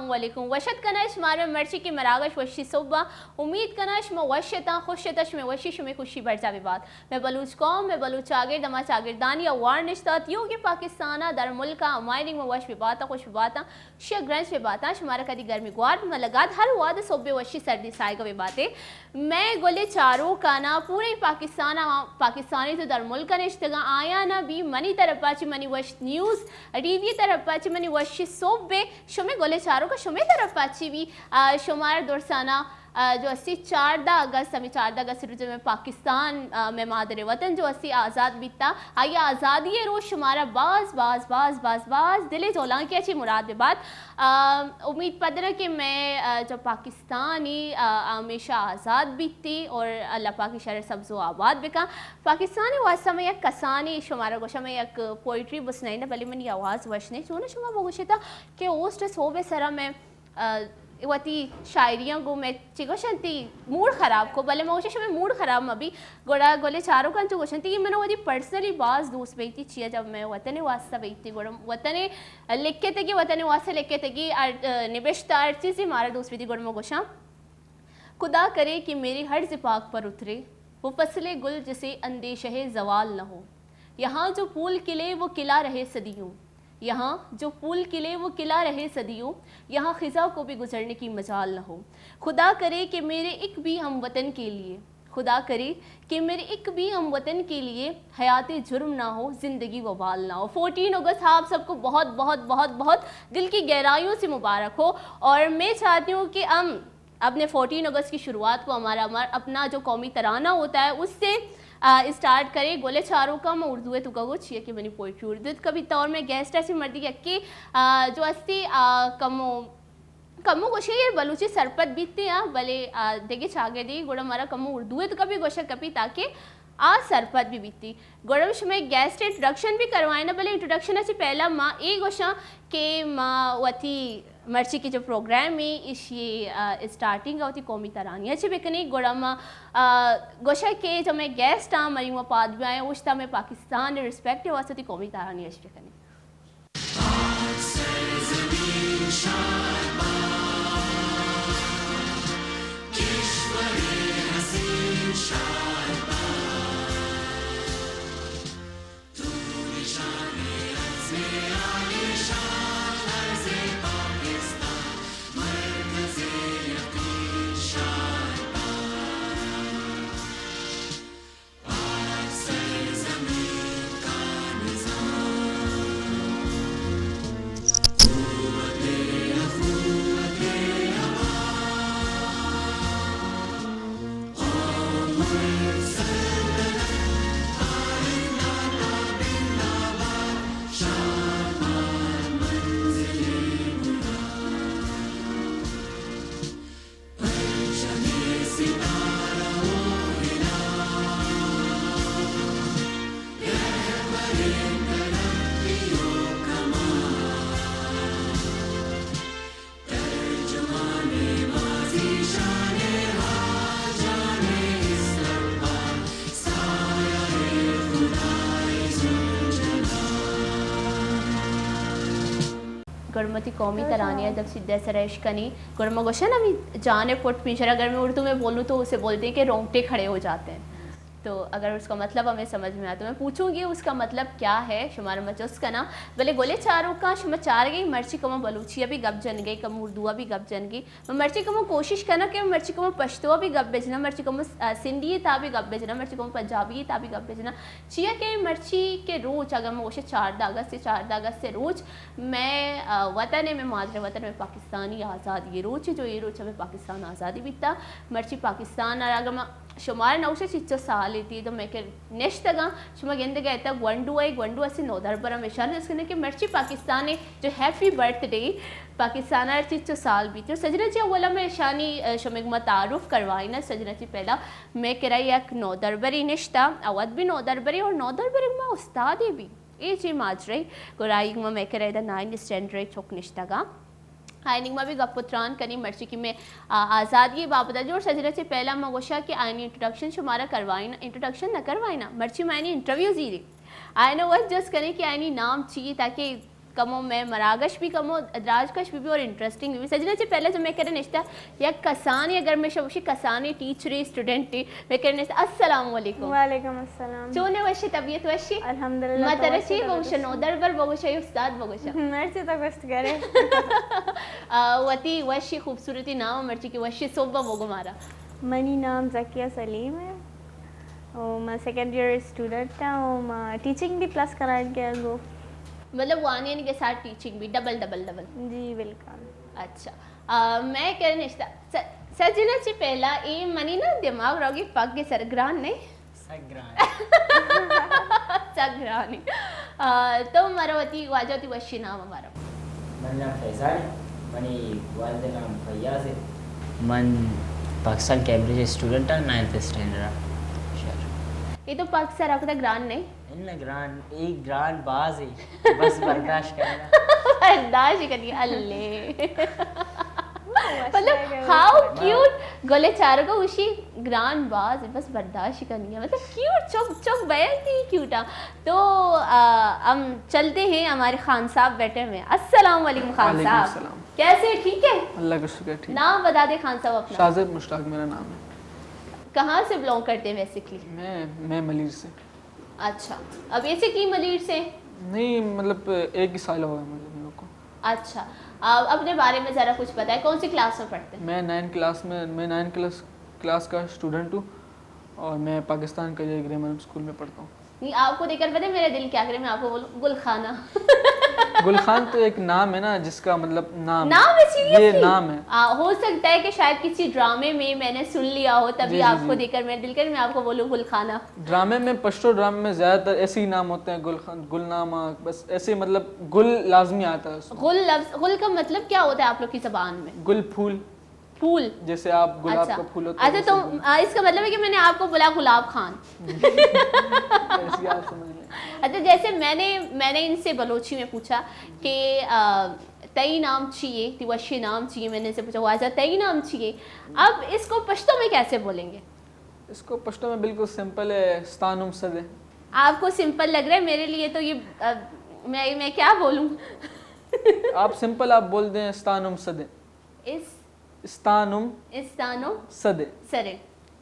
السلام علیکم۔ وش اتک کناں شمارا مرچی کہ مراگش وشی صبح۔ امید کناں شما وش اتاں، خوش اتاں، شمے وشی، شمے خوشی برجا بہ بات۔ مئے بلوچ قوم، مئے بلوچ چاگرد، ہما چاگردانی اوار نشتات، یوگی پاکستانا در ملکا ہمائنگ ما وش بہ باتاں، خوش بہ باتاں، شیا گرنچ بہ باتاں، شمارا کدی گرمی گوار بہ ملگات، ہر واد صبح وشی سردی سائیگا بہ باتے۔ مئے گل چاروکانا پورے پاکستانا، پاکستانی تو در ملک نشتگاں، آیانا بھی منی طرفا چی منی وش نیوز، ٹی وی طرفا چی منی وشی صبح، شمے گل چاروکا شمے طرفا چی بھی، آ، شمار درسانا، آ، جو استی چاردہ اگست، ہمیں چاردہ اگست روز میں پاکستان، آ، میں مادر وطن جو استی آزاد بیتا، آئی آزادی روز شمارا باز، باز، باز، باز، باز دل جولانکی چی مراد بات۔ آ، امید پدرہ کہ میں، آ، جو پاکستان پاکستانی، آ، ہمیشہ آزاد بیتی اور اللہ پاک شہر سبز و آباد بکن۔ پاکستانی واسطہ میں یک کسانی شمارا گوشا، میں یک پوئٹری بس نہیں نا، بلے منی آواز وش نہیں۔ چون شما بگوشتا کہ اوسٹ صوبے سرا میں، آ، وتی شاعریاں گو میں چی گوشنتی موڈ خراب کو، بلے میں گوشا شمے موڈ خراب مبی۔ گڑا گلے چاروکاں چو گوشنتی کہ من وتی پرسنلی باز دوست بیتی چیا جب میں وطن واسطہ بیتی گڑا وطن لکھتگی، وطن واسطہ لکھتگی، ہر، نبشتہ ہر چیزی مارا دوست بیتی۔ گڑا ما گوشاں، خدا کرے کہ میرے ہر زپاک پر اترے وہ فصل گل جسے اندیشہ زوال نہ ہو۔ یہاں جو پھول کھلے وہ کھلا رہے صدیوں، یہاں جو پھول کھلے وہ کھلا رہے صدیوں، یہاں خزاں کو بھی گزرنے کی مجال نہ ہو۔ خدا کرے کہ میرے ایک بھی ہم وطن کے لیے خدا کرے کہ میرے ایک بھی ہم وطن کے لیے حیات جرم نہ ہو، زندگی وبال نہ ہو۔ فورٹین اگست آپ سب کو بہت، بہت، بہت، بہت دل کی گہرائیوں سے مبارک ہو۔ اور میں چاہتی ہوں کہ ہم اپنے فورٹین اگست کی شروعات کو ہمارا، ہمارا اپنا جو قومی ترانہ ہوتا ہے، اس سے، آ، اسٹارٹ کریں۔ گلے چاروکاں، میں اردو ہے تو گو چیئے کہ منی پوئٹری اردو ہے تو کبھی طور میں گیسٹ ایسی مردی کہ، آ، جو استی، آ، کمو کمو گوشے یہ بلوچی سرپد بیتی ہاں، بلے، آ، دگہ چاگردی گڑا مارا کمو اردو ء توکا بھی گوشگ کپی تاکہ آ سرپد بھی بیتی۔ گڑا شمئے گیسٹ انٹروڈکشن بھی کروائینا، بلے انٹروڈکشن ء چہ پہلا ما اے گوشاں کہ ما وتی مرچی کی جو پروگرام ہے ایشی، آ، اسٹارٹنگ ء وتی قومی ترانی ء چہ بکنیں۔ گڑا ما، آ، گوشاں کہ جو مئے گیسٹ آں، مری ما پاد بیائیں، اوشتا مئے پاکستان ریسپیکٹ ء واسطہ وتی قومی ترانی ء چہ بکنیں۔ گڑا ما وتی قومی ترانہ ء جب سیدھے سر اشکنی، گڑا ما گوشن ہمیں جان پٹ پیچھر، اگر میں اردو میں بولوں تو اسے بولتے ہیں کہ رونگٹے کھڑے ہو جاتے ہیں۔ تو اگر اس کا مطلب ہمیں سمجھ میں آتا تو میں پوچھوں گی اس کا مطلب کیا ہے، شمارا ما جست کناں۔ بلے گلے چاروکاں، شما چارگی مرچی کمو بلوچی ء بھی گپ جنگی، کمو اردو ء بھی گپ جنگی۔ من مرچی کمو کوشش کناں کہ من مرچی کمو پشتو ء بھی گپ بجناں، مرچی کمو، آ، سندھی ء تہا بھی گپ بجناں، مرچی کمو پنجابی ء تہا بھی گپ بجناں۔ چیا کہ مرچی کے روچ، اگر من گوشاں چاردہ اگست، چاردہ اگست ء روچ مئے، آ، وطن ء، مئے مادر وطن، مئے پاکستانی آزادی ء روچ، جو اے روچ ء مئے پاکستان آزادی بیتا، مرچی پاکستان ء اگر من شمار نہ گوشاں چیچو سال ایتی تو مئے کہ نشتگاں، شما گندگ ء تا گونڈو ء، گونڈو اسے نودربر ء، مئے شر جست کنیں کہ مرچی پاکستان ء جو ہیپی برتھ ڈے پاکستان ء ہر چیچو سال بیتی۔ سجنا چی اولا مئے اشانی، آ، شمئے گما تعارف کروائیناں۔ سجنا چی پہلا مئے کرا یک نودربری نشتا، اود بھی نودربری اور نودربری گما استادے بھی۔ اے چی ماجرے، گڑا آئی گما مئے کرا ادا نائن اسٹینڈرڈ چک نشتگاں۔ آئی نیگما بھی گپ و تران کنی، مرچی کہ مئے، آ، آزادی بابت جو سجنا چی پہلا ما گوشا کہ آئینی انٹروڈکشن شمارا کروائینا، انٹروڈکشن نہ کروائینا، مرچی ما آئینی انٹرویو زیری۔ آئینا وت جست کنی کہ آئینی نام چی، تاکہ کمو مئے مراگش بی کمو دراجکش بی بی اور انٹرسٹنگ بی بی۔ سجنا چہ پہلا جو مئے کرا نشتہ یک کسانی، اگر مئے شوشی کسانی ٹیچری اسٹوڈنٹی مئے کرا نشتہ۔ السلام علیکم۔ وعلیکم السلام۔ چونے، وشی؟ طبیعت وشی؟ الحمدللہ، ما تو ترا وشی چی تو بگوشاں؟ نودربر بگوشاں یا استاد بگوشاں؟ مرچی تو گوشت کرے۔ آ، وتی وشی خوبصورتی نام مرچی کہ وشی صحبہ بگو مارا۔ منی نام زکیہ سلیم ہے۔ او، ما سیکنڈ ایئر اسٹوڈنٹ ہاں، او ما ٹیچنگ بھی پلس کنان کے گو۔ مطلب وانینی کے ساتھ ٹیچنگ بھی، ڈبل، ڈبل، ڈبل۔ جی، بالکل۔ اچھا۔ آ، مئے کرا نشتہ، س-، سجنا چہ پہلا اے منی نا دماغ روگی پگ سر گران نہیں؟ سک گران۔ سک گرانی۔ آ، تو مارا وتی واجہ وتی وشی نام مارا۔ منی نام فیضان ہے، منی والد نام فیاض ہے۔ من پاکستان کیمبرج اسٹوڈنٹ ہاں، نائنتھ اسٹینڈرڈ ہاں۔ شر۔ اے تو پگ سر آ کتا گران نہیں؟ انہ گران، اے گران باز ہے، بس برداشت کرنا۔ برداشت کرنی، اللہ۔ مطلب، ہاؤ کیوٹ، گلے چارگا وشی گران باز ہے، بس برداشت کرنی ہے۔ مطلب، کیوٹ، چک، چک بیل تھی کیوٹا۔ تو، آ، ہم چلتے ہیں، ہمارے خان صاحب بیٹھے ہوئے ہیں۔ السلام علیکم خان وعلیکم صاحب۔ السلام۔ کیسے ہیں؟ ٹھیک ہے؟ اللہ کا شکر، ٹھیک۔ نام بتا دیں خان صاحب اپنا۔ شاہ زیب مشتاق میرا نام ہے۔ کہاں سے بلانگ کرتے ہیں بیسکلی؟ میں، میں ملیر سے۔ اچھا، اب ایسے کی ملیر سے؟ نہیں، مطلب، ایک ہی سال ہو گیا، مطلب، ہم لوگ کو۔ اچھا، آ، اپنے بارے میں ذرا کچھ بتائیں، کون سی کلاس میں پڑھتے ہیں؟ میں نائن کلاس میں، میں نائن کلاس، کلاس کا اسٹوڈنٹ ہوں اور میں پاکستان کا یہ گریمر اسکول میں پڑھتا ہوں۔ نہیں، آپ کو دیکھ کر پتہ ہے میرا دل کیا کرے، میں آپ کو بولوں، گل خانہ۔ گل خان تو ایک نام ہے نا، جس کا مطلب نام، نام ہے، یہ سیریسلی؟ نام ہے۔ آ، ہو سکتا ہے کہ شاید کسی ڈرامے میں میں نے سن لیا ہو، تبھی جی، جی، آپ کو جی۔ دیکھ کر میرا دل کرے، میں آپ کو بولوں گل خانہ۔ ڈرامے میں، پشتو ڈرامے میں زیادہ تر ایسے ہی نام ہوتے ہیں، گل خان، گلنامہ، بس ایسے، مطلب، گل لازمی آتا ہے اس میں۔ گل لفظ، گل کا مطلب کیا ہوتا ہے آپ لوگ کی زبان میں؟ گل پھول۔ پھول۔ جیسے آپ گلاب اچھا۔ کا پھول ہوتا ہے، اچھا، ویسے تو، گل۔ آ، اس کا مطلب ہے کہ میں نے آپ کو بولا گلاب خان۔ ایسے آپ سمجھ لیں۔ اچھا، جیسے میں نے، میں نے ان سے بلوچی میں پوچھا کہ، آ، تئی نام چی ہے؟ تی وشی نام چی ہے؟ میں نے ان سے پوچھا، واجہ تئی نام چی ہے؟ اب اس کو پشتو میں کیسے بولیں گے؟ اس کو پشتو میں بالکل سمپل ہے، ستانم سد ہے۔ آپ کو سمپل لگ رہا ہے، میرے لیے تو یہ، آ، میں، میں کیا بولوں؟ آپ سمپل آپ بول دیں، ستانم سد ہے۔ اس استانم استانم سدے۔ سرے۔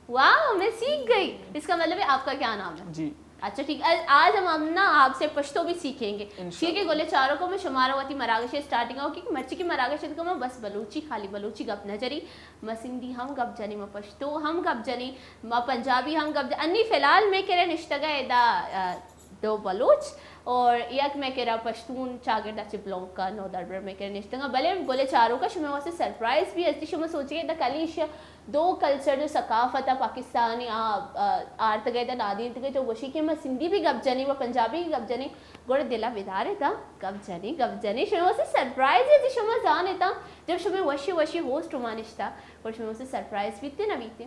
واو، میں سیکھ گئی۔ اس کا مطلب ہے آپ کا کیا نام ہے؟ جی۔ اچھا، ٹھیک۔ آ-، آج ہم، ہم نا آپ سے پشتو بھی سیکھیں گے۔ انشاءاللہ۔ ٹھیک ہے، گلے چاروکاں، میں شمارا وتی مراگش اسٹارٹنگ ہو، کیونکہ مرچی کی مراگش اتکا ما بس بلوچی، خالی بلوچی گپ نہ جنی، ما سندھی ہم گپ جنی، ما پشتو ہم گپ جنی، ما پنجابی ہم گپ جنی۔ انی فی الحال میں کرے نشتگا ادا، آ، دو بلوچ اور یک مئے کرا پشتون چاگرد ء چہ بلانک ء نودربر مئے کرا نشتگ آں۔ بلے گل ء چاروک ء شمئے واسطہ سرپرائز بی ہستی۔ شما سوچگے ادا کلی ایشی ء دو کلچر، دو ثقافت ء پاکستانی آ، آ، آرتگ ء ادا نادینتگ ء تو گوشی کہ ما سندھی بھی گپ جنیں و پنجابی بھی گپ جنیں، گڑا دل ء بدار ات آں، گپ جنیں، گپ جنیں۔ شمئے واسطہ سرپرائز ہستی، شما زان ات آں جب شمئے وشی وشی ہوسٹ ما نشتا، گڑا شمئے واسطہ سرپرائز بیت نہ بیت؟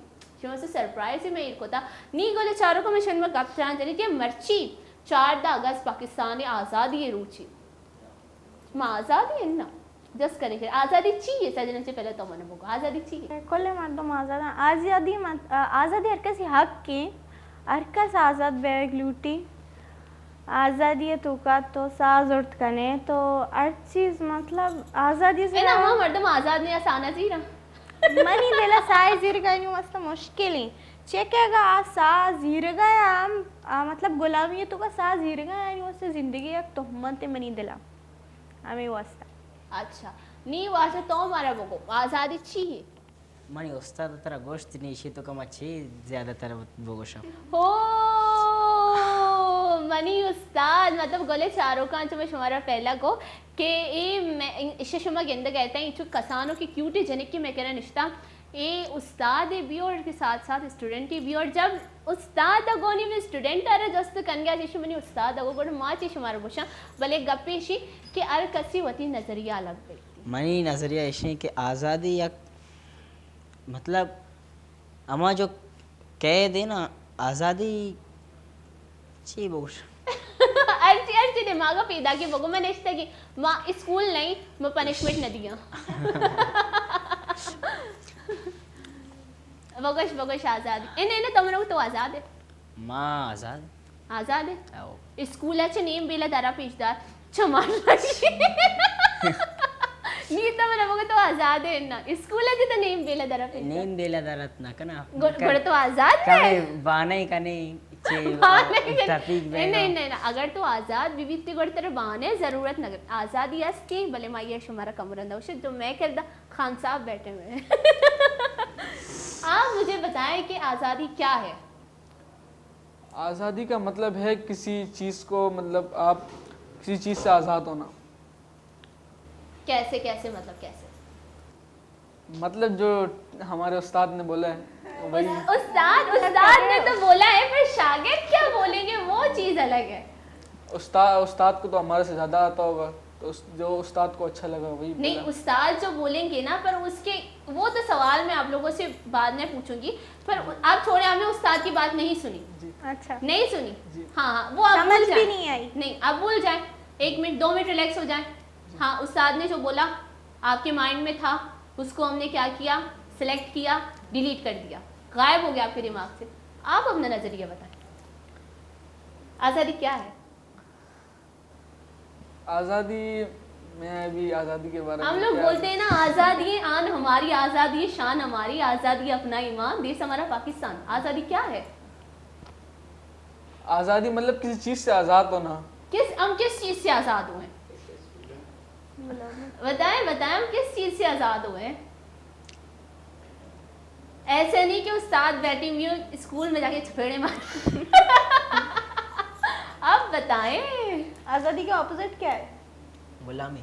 شمئے واسطہ سرپرائز مئے ایر کتا۔ نی گل ء چاروک ء من شمئے گپ تران جنیں کہ مرچی چاردہ اگست پاکستان ء آزادی ء روچے۔ ما آزاد ایں نا؟ جس کنیں کہ آزادی چی ہے؟ سجنا چہ پہلے تو من بگو، آزادی چی ہے؟ کل مردم آزاد ہیں۔ آزادی مت-، آزادی ہر کسی حق ہے۔ ہر کس آزاد بیگ لوٹی۔ آزادی ہے تو کا تو ساز اڑت کنے تو ہر چیز مطلب آزادی سے اے نا، ہما مردم آزاد نہیں، آسان زیرا۔ منی دل ء ساہ زیرگ ء آنی واستہ مشکل ایں۔ چیا کہ اگاں آ ساہ زیرگ ء ہم، آ، مطلب غلامی ء توکا ساہ زیرگ ء آنی واستہ زندگی یک تہمت ء منی دل ء۔ ہمے واستہ۔ اچھا، نی واجہ تو مارا بگو، آزادی چی ہے؟ منی استاد ترا گوشت نی، ایشی توکا ما چی زیادہ تر بگوشاں؟ ہو، منی استاد، مطلب گلے چاروکاں چو میں شمارا پہلا گو، کہ اے میں، ایشی شما گندگ ء اتاں، اینچو کسانو کہ کیوٹیں جنکے مئے کرا نشتاں، اے استادے بی اور کے ساتھ ساتھ اسٹوڈنٹے بی، اور جب استاد ء گونی میں اسٹوڈنٹ ء را جست کنگا چہ ایشی منی استاد ء گو، گڑا ما چہ شمارا گوشاں، بلے گپ ایشی کہ ہر کسی وتی نظریہ الگ بیتی۔ منی نظریہ ایشی کہ آزادی یک، مطلب، ہما جو قید ہے نا، آزادی چی بگوش؟ ہرچی، ہرچی دماغ ء پیداکی بگو، من نشتگی، ما اسکول نہیں، ما پنشمنٹ نہ دیاں۔ بگوش، بگوش آزاد۔ اے نہیں، نہیں، تو منو تو آزاد ہے۔ ما آزاد۔ آزاد ہے؟ او۔ اسکول ء چہ نیم بیلہ درا پیش دار۔ چمار لگی. نی تو من مگو تو آزاد ہے نا. اسکول ہے تو نیم بیلہ درف. نیم بیلہ درت نہ کنا. گڑ تو آزاد ہے. بانہ کنے چے. بانہ کنے. ٹپیک بے. نہیں، نہیں، نہیں، اگر تو آزاد بی بیتی گڑ تر بانہ ضرورت نہ. آزادی استی، بلے ما یہ شمارا کمرہ نوشت جو میں کردہ خان صاحب بیٹھے ہوئے ہیں. آپ مجھے بتائیں کہ آزادی کیا ہے؟ آزادی کا مطلب ہے کسی چیز کو، مطلب، آپ کسی چیز سے آزاد ہونا. کیسے، کیسے، مطلب کیسے؟ مطلب جو ہمارے استاد نے بولا ہے، وہی. اس-، استاد، استاد نے تو بولا ہے، پر شاگرد کیا بولیں گے، وہ چیز الگ ہے. استاد، استاد کو تو ہمارے سے زیادہ آتا ہوگا، تو اس، جو استاد کو اچھا لگا وہی نہیں، بولا. استاد جو بولیں گے نا، پر اس کے، وہ تو سوال میں آپ لوگوں سے بعد میں پوچھوں گی، پر آپ چھوڑے، ہمیں استاد کی بات نہیں سنی. جی. اچھا. نہیں سنی. جی. ہاں، ہاں، وہ آپ بھول جائیں. سمجھ بھی نہیں آئی. نہیں، آپ بھول جائیں. ایک منٹ، دو منٹ ریلیکس ہو جائیں. ہاں، استاد نے جو بولا، آپ کے مائنڈ میں تھا، اس کو ہم نے کیا کیا؟ سلیکٹ کیا، ڈیلیٹ کر دیا، غائب ہو گیا آپ کے دماغ سے. آپ اپنا نظریہ بتائیں، آزادی کیا ہے؟ آزادی، میں ابھی آزادی کے بارے میں، ہم لوگ بولتے ہیں نا، آزادی آن ہماری، آزادی شان ہماری، آزادی اپنا ایمان، دیش ہمارا پاکستان. آزادی کیا ہے؟ آزادی مطلب کسی چیز سے آزاد ہونا. کس، ہم کس چیز سے آزاد ہوئے ہیں؟ بتائیں، بتائیں، ہم کس چیز سے آزاد ہوئے ہیں؟ ایسے نہیں کہ استاد بیٹھی ہوئی ہو، اسکول میں جا کے چپیڑے مار. آپ بتائیں. آزادی کا اپوزٹ کیا ہے؟ غلامی.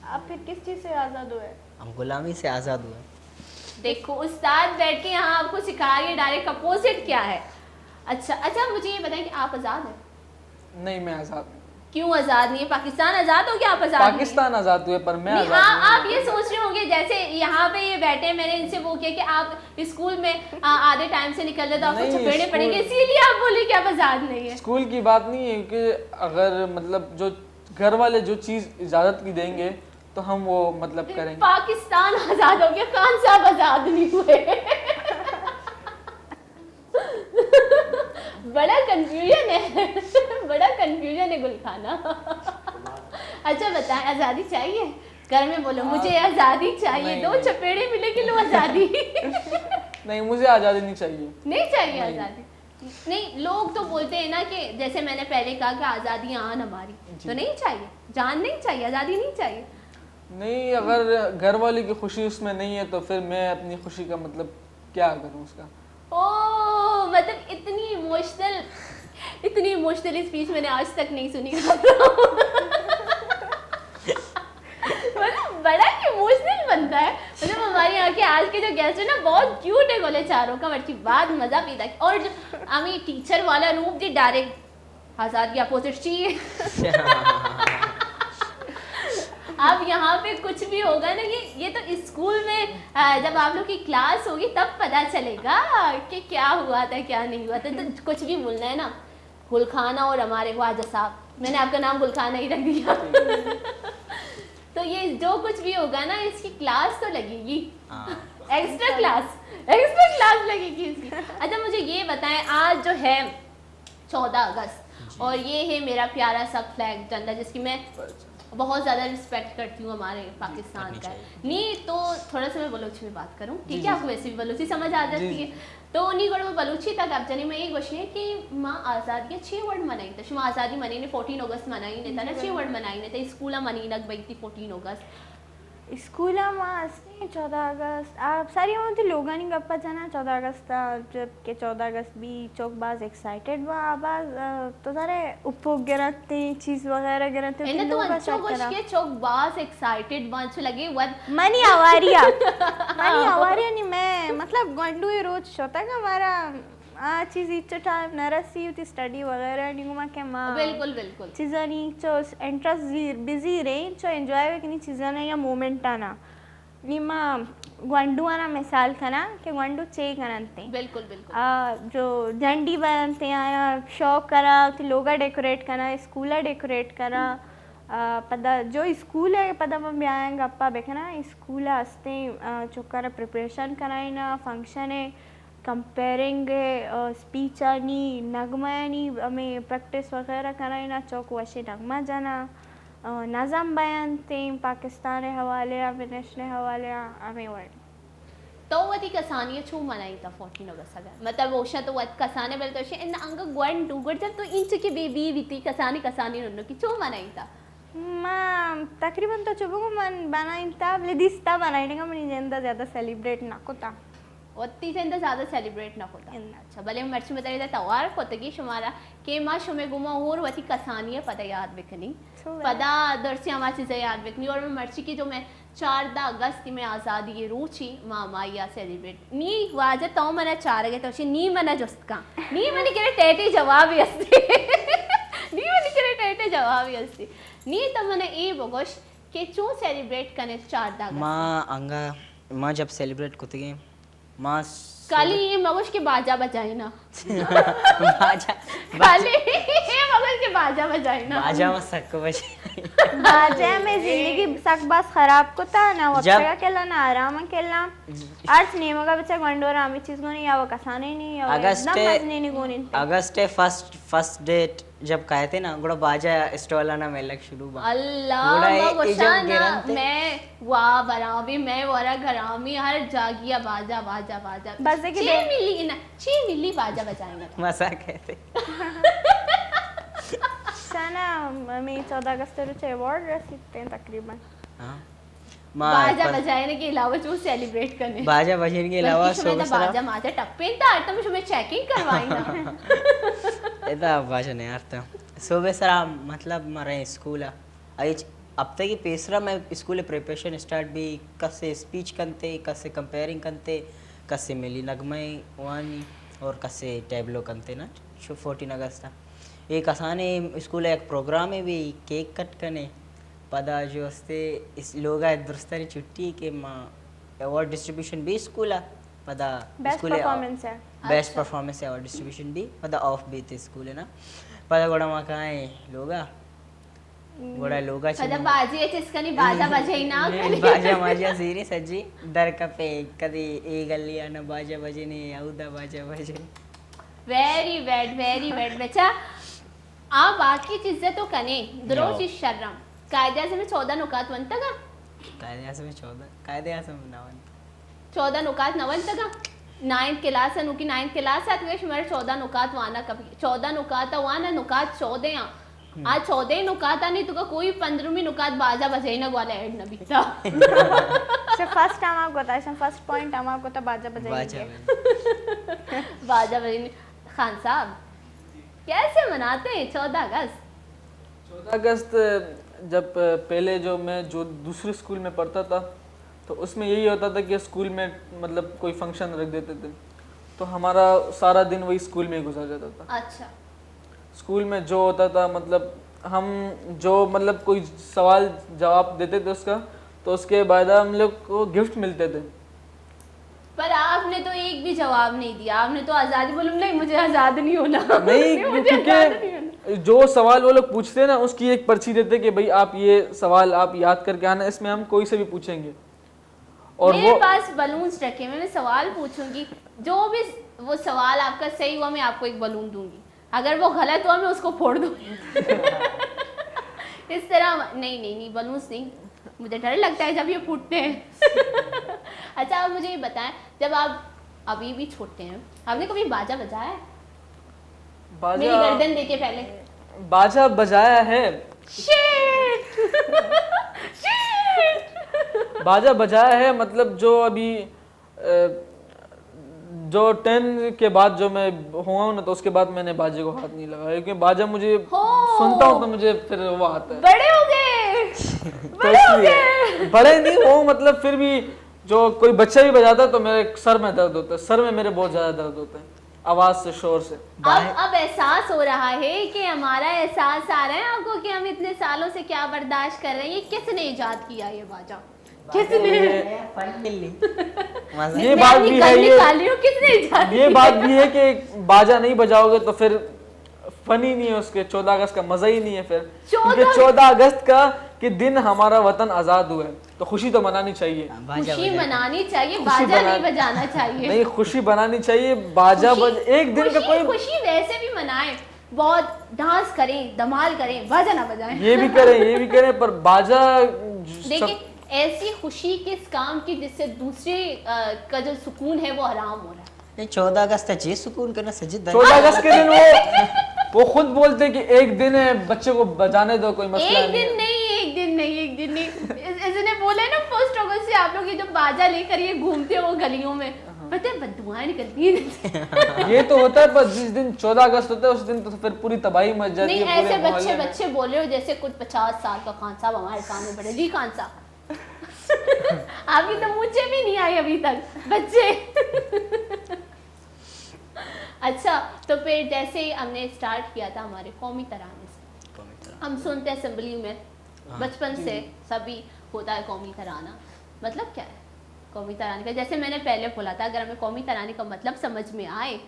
آپ پھر کس چیز سے آزاد ہوئے؟ ہم غلامی سے آزاد ہوئے. دیکھو، استاد بیٹھ کے یہاں آپ کو سکھا رہی ہے، ڈائریکٹ اپوزٹ کیا ہے. اچھا، اچھا، مجھے یہ بتائیں کہ آپ آزاد ہیں؟ نہیں، میں آزاد نہیں. کیوں آزاد نہیں ہے؟ پاکستان آزاد ہو گیا، آپ آزاد نہیں ہیں؟ پاکستان آزاد ہوئے، پر میں نہیں، آزاد آپ، نہیں ہوں. آپ یہ سوچ رہے ہوں گے، جیسے یہاں پہ یہ بیٹھے ہیں، میں نے ان سے وہ کیا کہ آپ اسکول میں، آ، آدھے ٹائم سے نکل رہے تو آپ کو نہیں، چپیڑے پڑیں گے، اسکول، اسی لیے آپ بولے کہ آپ آزاد نہیں ہیں. اسکول کی بات نہیں ہے کہ اگر، مطلب، جو گھر والے جو چیز اجازت کی دیں گے تو ہم وہ، مطلب، کریں گے. پاکستان آزاد ہو گیا، خان صاحب آزاد نہیں ہوئے. بڑا کنفیوژن ہے، بڑا کنفیوژن ہے گل خانہ. اچھا بتائیں، آزادی چاہیے؟ گھر میں بولو، مجھے آزادی چاہیے. نہیں، دو نہیں. چپیڑے ملے کہ لو آزادی. نہیں، مجھے آزادی نہیں چاہیے. نہیں چاہیے آزادی؟ نہیں، لوگ تو بولتے ہیں نا کہ جیسے میں نے پہلے کہا کہ آزادی آن ہماری، جی. تو نہیں چاہیے، جان نہیں چاہیے، آزادی نہیں چاہیے. نہیں، اگر گھر والے کی خوشی اس میں نہیں ہے تو پھر میں اپنی خوشی کا، مطلب، کیا کروں اس کا؟ او، مطلب، اتنی ایموشنل، اتنی ایموشنل اسپیچ میں نے آج تک نہیں سنی. مطلب، بڑا ہی ایموشنل بندہ ہے. مطلب، ہمارے یہاں کے آج کے جو گیسٹ ہیں نا، بہت کیوٹ ہے، گولے چاروں کا مرچی بعد مزہ پیدا کیا. اور جو ہمیں ٹیچر والا روپ دی، ڈائریکٹ آزاد کے اپوزٹ چاہیے. اب یہاں پہ کچھ بھی ہوگا نا، یہ، یہ تو اسکول میں، آ، جب آپ لوگ کی کلاس ہوگی، تب پتہ چلے گا کہ کیا ہوا تھا، کیا نہیں ہوا تھا. تو کچھ بھی بولنا ہے نا، گل خانہ اور ہمارے خواجہ صاحب، میں نے آپ کا نام گل خانہ ہی رکھ دیا. تو یہ جو کچھ بھی ہوگا نا، اس کی کلاس تو لگے گی. ہاں. ایکسٹرا کلاس، ایکسٹرا کلاس لگے گی اس کی. اچھا، مجھے یہ بتائیں، آج جو ہے چودہ اگست، جی. اور یہ ہے میرا پیارا سا فلیگ، جھنڈا، جس کی میں بہت زیادہ ریسپیکٹ کرتی ہوں ہمارے پاکستان کا. کرنی چاہیے. نہیں تو تھوڑا سا میں بلوچی میں بات کروں، ٹھیک ہے؟ جی. آپ کو ویسے بھی بلوچی سمجھ آ جاتی ہے. تو نی گڑا بلوچی تک آپ جنی میں یہ گوشی ہے کہ ماں آزادی چھ ورڈ منائی تھا، شما آزادی منی نے فورٹین اگست منائی نے تھا نا، چھ ورڈ منائی نے تھا، اسکول منی نگ بئی تھی فورٹین اگست. اسکول ما ہستیں چودہ اگست، آ، ساری ہم وتی لوگانی گپا جناں چودہ اگست ء، جب کہ چودہ اگست بی چوک باز ایکسائٹڈ با، باز، آ، تو زانے اپوک گرنت، چیز وغیرہ گرنت، انت تو لوگ انچو سر گوش کرا. کہ چوک باز ایکسائٹڈ با، انچو لگے ود منی آواری ء، منی آواری ء نی میں، مطلب، گونڈو ء روچ شتگ ہمارا آ چیز ہچ ٹائم نہ رسی، وتی اسٹڈی وغیرہ نی گوما کہ ما بالکل، بالکل. چیزانی چو انٹرسٹ زیر، بزیر ایں، چو انجوائے بکنی چیزانا یا مومنٹانا. نی ما گونڈوانا مثال کناں کہ گونڈو چے کننت ایں. بالکل، بالکل. آ، جو جنڈی بننت ایں، آیا شوق کرا، وتی لوگا ڈیکوریٹ کنا، اسکولا ڈیکوریٹ کنا. آ، پدا جو اسکول ہے، پدا من بیاں گپا بکناں، اسکول ہستیں، آ، چکارا پریپریشن کنائینا، فنکشن ہے. کمپیئرنگ ءِ، آ، اسپیچ آنی، نغمہ آنی ہمے پریکٹس وغیرہ کنائینا، چوک وشیں نغمہ جناں، آ، نظم بیان تیں پاکستان ءِ حوالے ءَ، بہ نیشن ءِ حوالے ءَ، ہمے وڑ۔ تو وتی کسانی ءَ چون منائینتا فورٹین اگست ءَ؟ مطلب، اوشاں تو وت کسانے بل تو شے، اناں انگا گونڈو، گڑا جب تو اینچو کہ بے بی بیتی کسانی کسانی ننو کہ چون منائینتا؟ ما تقریباً تو چو بگو من بنائینتا، بلے دیستا بنائینگا منی جندا زیادہ سیلیبریٹ نہ کتا۔ وتی جند ءَ زیادہ سیلیبریٹ نہ کتا۔ اچھا، بلے مرچی مداری دا توار کتگی شمارا کہ ما شمے گما اور وتی کسانی ءَ پدا یاد بکنی۔ پدا درسی ہما چیزیں یاد بکنی۔ اور میں مرچی کی جو میں چاردہ اگست میں آزادی روچی ما ہمائی ءَ سیلیبریٹ۔ نی واجہ تو منا چارگے تو شی نی منا جست کن۔ نی منی کرے ٹیٹے جوابی ہستی۔ نی منی کرے ٹیٹے جوابی ہستی۔ نی تو منا اے بگوش کہ چون سیلیبریٹ کنے چاردہ اگست؟ ما انگا، ما جب سیلیبریٹ کتگیں، ما س-، کالی یہ مگوش کہ باجا بجائینا۔ باجا، کالی یہ مگوش کہ باجا بجائینا۔ باجا ما سک بجائینا۔ باجا میں زندگی سک باز خراب کتا، نہ وقت جب کا کلا، نہ آرام کلا۔ ارس نیمگا بچا گونڈو رامی چیز گونی یا وہ کسانے نہیں، یا وہ اگست، دم مزنی نہیں گونی۔ اگست فرسٹ، فرسٹ ڈیٹ جب کایتے نا، گڑا باجا اسٹال آنا ملک شروع با۔ اللہ، گڑا ما اے، اے جب گوشانا، گرنتے۔ میں وا برابی، میں ورا گرامی، ہر جاگیا باجا، باجا، باجا۔ بس کہ چی دے- ملی نا، چی ملی باجا بجائیں گا۔ مسا کہتے۔ شانا، ہمیں چودہ اگست روچ ایوارڈ رسیتے ہیں تقریباً۔ ہاں۔ ما باجا بجائنے کے علاوہ چو سیلیبریٹ کرنے۔ باجا بجائنے کے علاوہ بلکہ شمے صبح تا سرا باجا ماجا ٹپین تا، آتا میں شمے چیکنگ کروائیں نا۔ ادا باجا نہیں آرتا۔ صبح سرا مطلب ما رہے اسکول آ۔ اچ ہفتہ کی پیسرا میں اسکول پریپریشن اسٹارٹ بھی، کسے اسپیچ کنتے، کسے کمپیئرنگ کنتے، کسے ملی نغمہ وانی اور کسے ٹیبلو کنتے نا، شو فورٹین اگست آ۔ ایک آسانے اسکول ایک پروگرام ہے بھی، کیک کٹ کنے۔ پدا جو استے اس لوگا درستانی چھٹی کہ ما ایوارڈ ڈسٹریبیوشن بھی اسکول آ، پدا بیسٹ اسکول آ، پرفارمنس ہے۔ بیسٹ اچھا۔ پرفارمنس ایوارڈ ڈسٹریبیوشن بھی، پدا آف بیت اسکول ہے نا۔ پدا گڑا ما کائیں لوگا، گڑا لوگا پدا چلی۔ باجی اچ اس کنی، باجا بجے نا کنی۔ باجا ماجا سیری سجی در کپے، کدی اے گلی آنا باجا بجے نے، اودا باجا بجے۔ ویری بیڈ، ویری بیڈ بچا۔ آ باقی چیزیں تو کنے، دروشی یو۔ شرم۔ قائد اعظم چودہ نکات ونتگا؟ قائد اعظم چودہ، قائد اعظم نہ ونت۔ چودہ نکات نہ ونتگا؟ نائنتھ کلاس ہے، نوکی نائنتھ کلاس ہے، تو شمارا چودہ نکات وانا کبھی۔ چودہ نکات وانا، نکات چودہ ہیں۔ ہم۔ آ چودہ نکات آنی تو کا کوئی پندرہویں نکات باجا بجائینا والا ایڈ نہ بیتا۔ شا فرسٹ ٹائم آپ کو تا، شا فرسٹ پوائنٹ ہم آپ کو تا باجا بجائینا باجا کے۔ بجائینا۔ باجا بجائینا۔ خان صاحب، کیسے مناتے ہیں چودہ اگست؟ چودہ اگست جب پہلے جو میں جو دوسرے اسکول میں پڑھتا تھا، تو اس میں یہی ہوتا تھا کہ اسکول میں مطلب کوئی فنکشن رکھ دیتے تھے، تو ہمارا سارا دن وہی اسکول میں ہی گزر جاتا تھا۔ اچھا۔ اسکول میں جو ہوتا تھا، مطلب، ہم جو، مطلب، کوئی سوال جواب دیتے تھے اس کا، تو اس کے بعد ہم لوگ کو گفٹ ملتے تھے۔ پر آپ نے تو ایک بھی جواب نہیں دیا، آپ نے تو آزادی بولو، نہیں، مجھے آزاد نہیں ہونا۔ نہیں، نہیں، مجھے کیونکہ آزاد نہیں ہونا۔ جو سوال وہ لوگ پوچھتے ہیں نا، اس کی ایک پرچی دیتے کہ بھائی، آپ یہ سوال آپ یاد کر کے آنا، اس میں ہم کوئی سے بھی پوچھیں گے۔ اور میرے وہ پاس بلونز رکھے ہیں، میں سوال پوچھوں گی، جو بھی وہ سوال آپ کا صحیح ہوا، میں آپ کو ایک بلون دوں گی، اگر وہ غلط ہوا، میں اس کو پھوڑ دوں گی۔ اس طرح، نہیں، نہیں، نہیں، بلونز نہیں، مجھے ڈر لگتا ہے جب یہ پھوٹتے ہیں۔ اچھا، آپ مجھے یہ بتائیں، جب آپ ابھی بھی چھوٹے ہیں، آپ نے کبھی باجا بجایا ہے؟ باجا، میری گردن دیکھے پہلے۔ باجا بجایا ہے۔ شیٹ! شیٹ! باجا بجایا ہے، مطلب، جو ابھی، اے، جو ٹین کے بعد جو میں ہوا ہوں نا، تو اس کے بعد میں نے باجے کو ہاتھ نہیں لگایا، کیونکہ باجا مجھے ہو! سنتا ہوں تو مجھے پھر وہ آتا ہے۔ بڑے ہو گئے۔ تو بڑے اس ہو لیے گئے۔ بڑے نہیں ہو، مطلب، پھر بھی جو کوئی بچہ بھی بجاتا ہے تو میرے سر میں درد ہوتا ہے، سر میں میرے بہت زیادہ درد ہوتا ہے، آواز سے، شور سے۔ اب، اب احساس ہو رہا ہے کہ ہمارا احساس آ رہا ہے آپ کو کہ ہم اتنے سالوں سے کیا برداشت کر رہے ہیں، یہ کس نے ایجاد کیا یہ باجا؟ کس نے؟ یہ بات بھی ہے، یہ، کس نے ایجاد کیا؟ یہ بات بھی ہے کہ باجا نہیں بجاؤ گے تو پھر فنی نہیں ہے اس کے، چودہ اگست کا مزہ ہی نہیں ہے پھر، کیونکہ چودہ اگست کا کہ دن ہمارا وطن آزاد ہوا ہے، تو خوشی تو منانی چاہیے۔ ہاں، باجا خوشی بجانا۔ منانی چاہیے، خوشی باجا بنا-، نہیں بجانا چاہیے۔ نہیں، خوشی بنانی چاہیے۔ باجا خوشی، بج-، ایک دن کا خوشی، کوئی خوشی ویسے بھی منائیں، بہت ڈانس کریں، دھمال کریں، باجا نہ بجائیں۔ یہ بھی کریں، یہ بھی کریں، پر باجا ج-، دیکھیں، سب ایسی خوشی کس کام کی جس سے دوسرے، آ، کا جو سکون ہے وہ حرام ہو رہا ہے۔ نہیں، چودہ اگست ہے، جی سکون کرنا سجد ہے۔ چودہ اگست کے دن وہ، وہ خود بولتے کہ ایک دن ہے، بچے کو بجانے دو، کوئی مسئلہ ایک نہیں دن ہے۔ نہیں، ایک دن نہیں، ایک دن نہیں۔ اس، اس نے بولا ہے نا، فرسٹ اگست سے آپ لوگ یہ جو باجا لے کر یہ گھومتے ہو گلیوں میں، ہاں۔ پتہ ہے، بددعائیں نکلتی ہیں۔ یہ تو ہوتا ہے، پر جس دن چودہ اگست ہوتا ہے، اس دن تو پھر پوری تباہی مچ جاتی نہیں، ہے پورے ایسے بچے، محلے میں۔ بچے بول رہے ہو جیسے کچھ پچاس سال کا خان صاحب ہمارے سامنے بڑے۔ جی خان صاحب، آپ کی تو مونچھیں بھی نہیں آئی ابھی تک، بچے۔ اچھا، تو پھر جیسے ہم نے اسٹارٹ کیا تھا ہمارے قومی ترانے سے، قومی ترانے۔ ہم سنتے اسمبلی میں، ہاں۔ بچپن سے سبھی ہوتا ہے قومی ترانہ۔ مطلب کیا ہے قومی ترانے کا؟ جیسے میں نے پہلے بولا تھا، اگر ہمیں قومی ترانے کا مطلب سمجھ میں آئے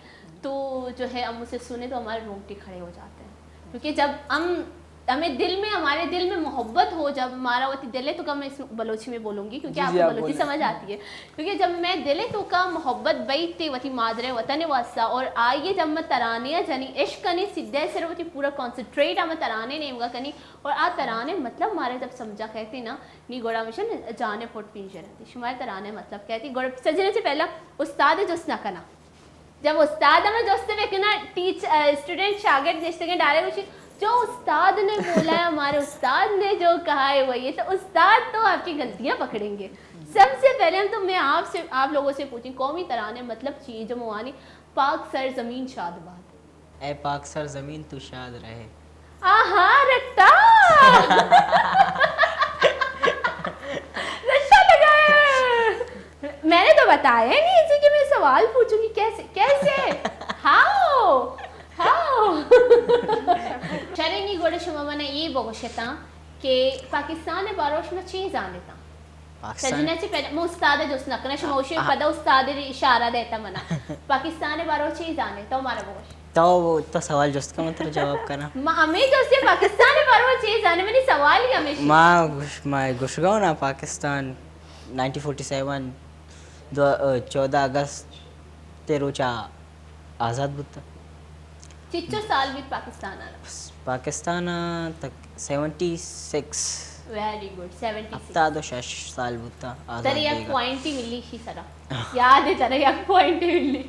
تو جو ہے ہم اسے سنیں تو ہمارے رونگٹے کھڑے ہو جاتے ہیں، کیونکہ جب ہم، ہمیں دل میں، ہمارے دل میں محبت ہو، جب ہمارا وتی دل ہے تو کم اس بلوچی میں بولوں گی، کیونکہ جی، آپ جی، کو آپ بلوچی بولیں۔ سمجھ آتی ہے۔ کیونکہ جب میں دل ءِ توکا محبت بئیت وتی مادریں وطن ءِ واسطہ، اور آئی ءَ جب ما ترانے ءَ جنی عشق کنی، سیدھے سر وتی پورا کانسنٹریٹ ءَ ما ترانے نیمگا کنی، اور آ ترانے مطلب مارا جب سمجھا کئیت نا، نی گڑا ہمیشہ جان ءِ پٹ پنجر انت۔ شمارا ترانے مطلب کئیت، گڑا سجنے سے پہلا استاد ءَ جست نہ کنا۔ جب استاد ہمیں جست بکنا، ٹیچ-، اے، اسٹوڈنٹ، شاگرد نشتگیں، ڈائریکٹ گوشی، "جو استاد نے بولا ہے، ہمارے استاد نے جو کہا ہے وہی ہے۔" تو استاد تو آپ کی غلطیاں پکڑیں گے۔ سب سے پہلے ہم تو، میں آپ سے، آپ لوگوں سے پوچھیں، قومی ترانے مطلب چی ایں؟ جو موانی پاک سرزمین شاد باد۔ اے پاک سرزمین تو شاد رہے۔ آہا، رٹا! رٹا لگایا ہے۔ میں نے تو بتایا ہی نہیں اسے کہ میں سوال پوچھوں گی۔ کیسے؟ کیسے؟ ہاؤ؟ ہاؤ؟ چلیں نی گڑا شما منا اے بگوشتاں کہ پاکستان ءِ باروا شما چی زانتاں؟ پاکستان۔ سجنا چی پدا، من استاد ءَ جست نہ کناں، شما اوشی آ۔ پدا استاد ءَ اشارہ دیتا منا۔ پاکستان ءِ باروا چی زانتاں؟ تو مارا بگوش۔ تو، تو سوال جست کن، من ترا جواب کناں۔ ما ہمیں جست، پاکستان ءِ باروا چی زانتاں؟ منی سوال ہی ہمیشی۔ ما گوش-، ما گوشگاؤں نا پاکستان نائنٹین فورٹی سیون، دو، چودہ اگست تے روچا آزاد بوتا۔ چچو سال بیت پاکستان آنا؟ پاکستان ءَ تک seventy six. Very good, seventy six. ہفتاد و شش سال بوتا آزاد ترے یک بیگا۔ پوائنٹی ملی شی سرا۔ یاد ہے ترا یک پوائنٹی ملی۔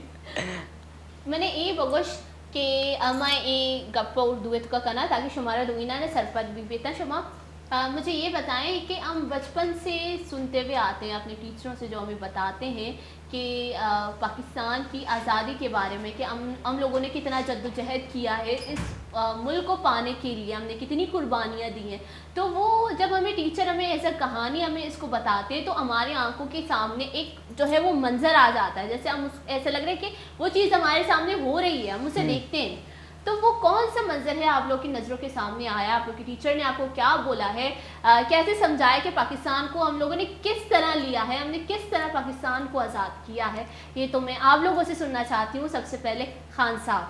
منے اے بگوش کہ اما اے گپ اردو ءِ توکا کنا تاکہ شمارا دوئینان ءَ سرپد بی بیتاں شما۔ آ، مجھے یہ بتائیں کہ ہم بچپن سے سنتے ہوئے آتے ہیں اپنے ٹیچروں سے جو ہمیں بتاتے ہیں کہ، آ، پاکستان کی آزادی کے بارے میں کہ ہم، ہم لوگوں نے کتنا جدوجہد کیا ہے اس، آ، ملک کو پانے کے لیے، ہم نے کتنی قربانیاں دی ہیں۔ تو وہ جب ہمیں ٹیچر ہمیں ایز اے کہانی ہمیں اس کو بتاتے ہیں تو ہمارے آنکھوں کے سامنے ایک جو ہے وہ منظر آ جاتا ہے، جیسے ہم اس، ایسا لگ رہا ہے کہ وہ چیز ہمارے سامنے ہو رہی ہے، ہم اسے ہم۔ دیکھتے ہیں۔ تو وہ کون سا منظر ہے آپ لوگ کی نظروں کے سامنے آیا؟ آپ لوگ کے ٹیچر نے آپ کو کیا بولا ہے؟ آ، کیسے سمجھایا کہ پاکستان کو ہم لوگوں نے کس طرح لیا ہے، ہم نے کس طرح پاکستان کو آزاد کیا ہے؟ یہ تو میں آپ لوگوں سے سننا چاہتی ہوں۔ سب سے پہلے خان صاحب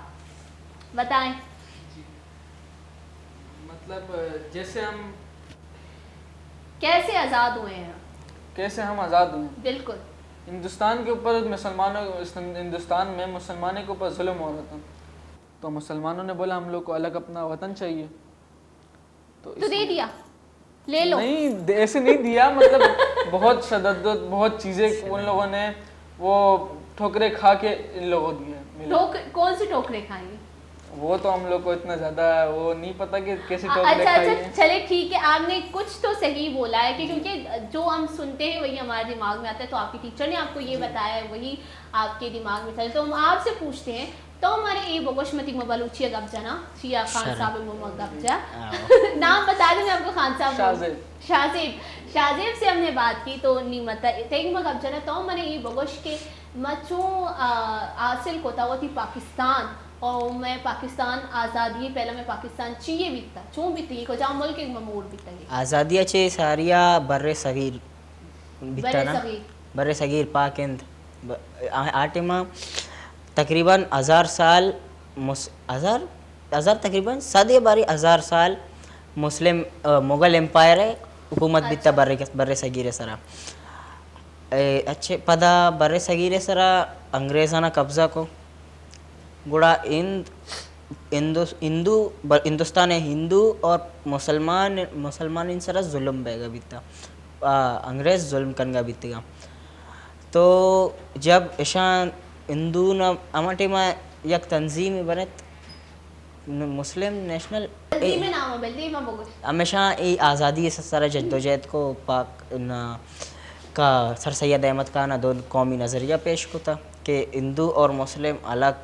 بتائیں۔ جی۔ مطلب، جیسے ہم کیسے آزاد ہوئے ہیں؟ کیسے ہم آزاد ہوئے ہیں؟ بالکل۔ ہندوستان کے اوپر مسلمانوں، اس ہندوستان میں مسلمانوں کے اوپر ظلم ہو رہا تھا، تو مسلمانوں نے بولا، "ہم لوگ کو الگ اپنا وطن چاہیے۔" تو تو اس دے لیے دیا، لے لو۔ نہیں، دے-، ایسے نہیں دیا، مطلب، بہت شدت، بہت چیزیں ان لوگوں نے، وہ ٹھوکریں کھا کے ان لوگوں دیا، ملا۔ ٹھوک-، کون سی ٹھوکریں کھائی؟ وہ تو ہم لوگ کو اتنا زیادہ وہ نہیں پتا کہ کیسے ٹھوکریں اچھا، کھائی اچھا، ہیں۔ چلے ٹھیک ہے، آپ نے کچھ تو صحیح بولا ہے کہ کیونکہ جو ہم سنتے ہیں وہی ہمارے دماغ میں آتا ہے، تو آپ کی ٹیچر نے آپ کو یہ جی۔ بتایا ہے، وہی آپ کے دماغ میں چلے۔ تو ہم آپ سے پوچھتے ہیں، تو مارے اے بگوش، متی ما بلوچی ءَ گپ جناں، چیا خان شرم۔ صاحب ءَ ما گپ جا۔ آؤ۔ نام بتا دیں، میں آپ کو خان صاحب بولوں۔ شاہ زیب۔ شاہ زیب، شاہ زیب سے ہم نے بات کی تو نی متا تیگ ما گپ جناں، تو منے اے بگوش کہ ما چوں، آ، حاصل کتا وتی پاکستان، اور میں پاکستان آزادی پہلا میں پاکستان چیے بیتا، چوں بیتی، کجا ملک ایک ممور بیتا۔ آزادی چے ساریا بر صغیر۔ بیتا بر نا؟ صغیر۔ بر صغیر پاک ہند۔ ب-، آ، آ ٹائما تقریباً ہزار سال مس-، ہزار، ہزار تقریباً صد یا باری ہزار سال مسلم، آ، مغل امپائر ہے، حکومت بیتا اچھا۔ بر، بر صغیر سرا۔ اے، اچھے، پدا بر صغیر سرا انگریزانا قبضہ کو۔ گڑا ہند، ہندو، ہندو، ب-، ہندوستان ہندو اور مسلمان، مسلمان ان سرا ظلم بیگا بیتا۔ آ، انگریز ظلم کنگا بیتگا۔ تو جب اشان ہندو نا ہما ٹائما یک تنظیم بنت، ن-، مسلم نیشنل، تنظیم نام بل دیما بگوش۔ ہمیشہ ای آزادی س-، سر جدوجہد کو پاک نا کا سر سید احمد خان دو قومی نظریہ پیش کتا کہ ہندو اور مسلم الگ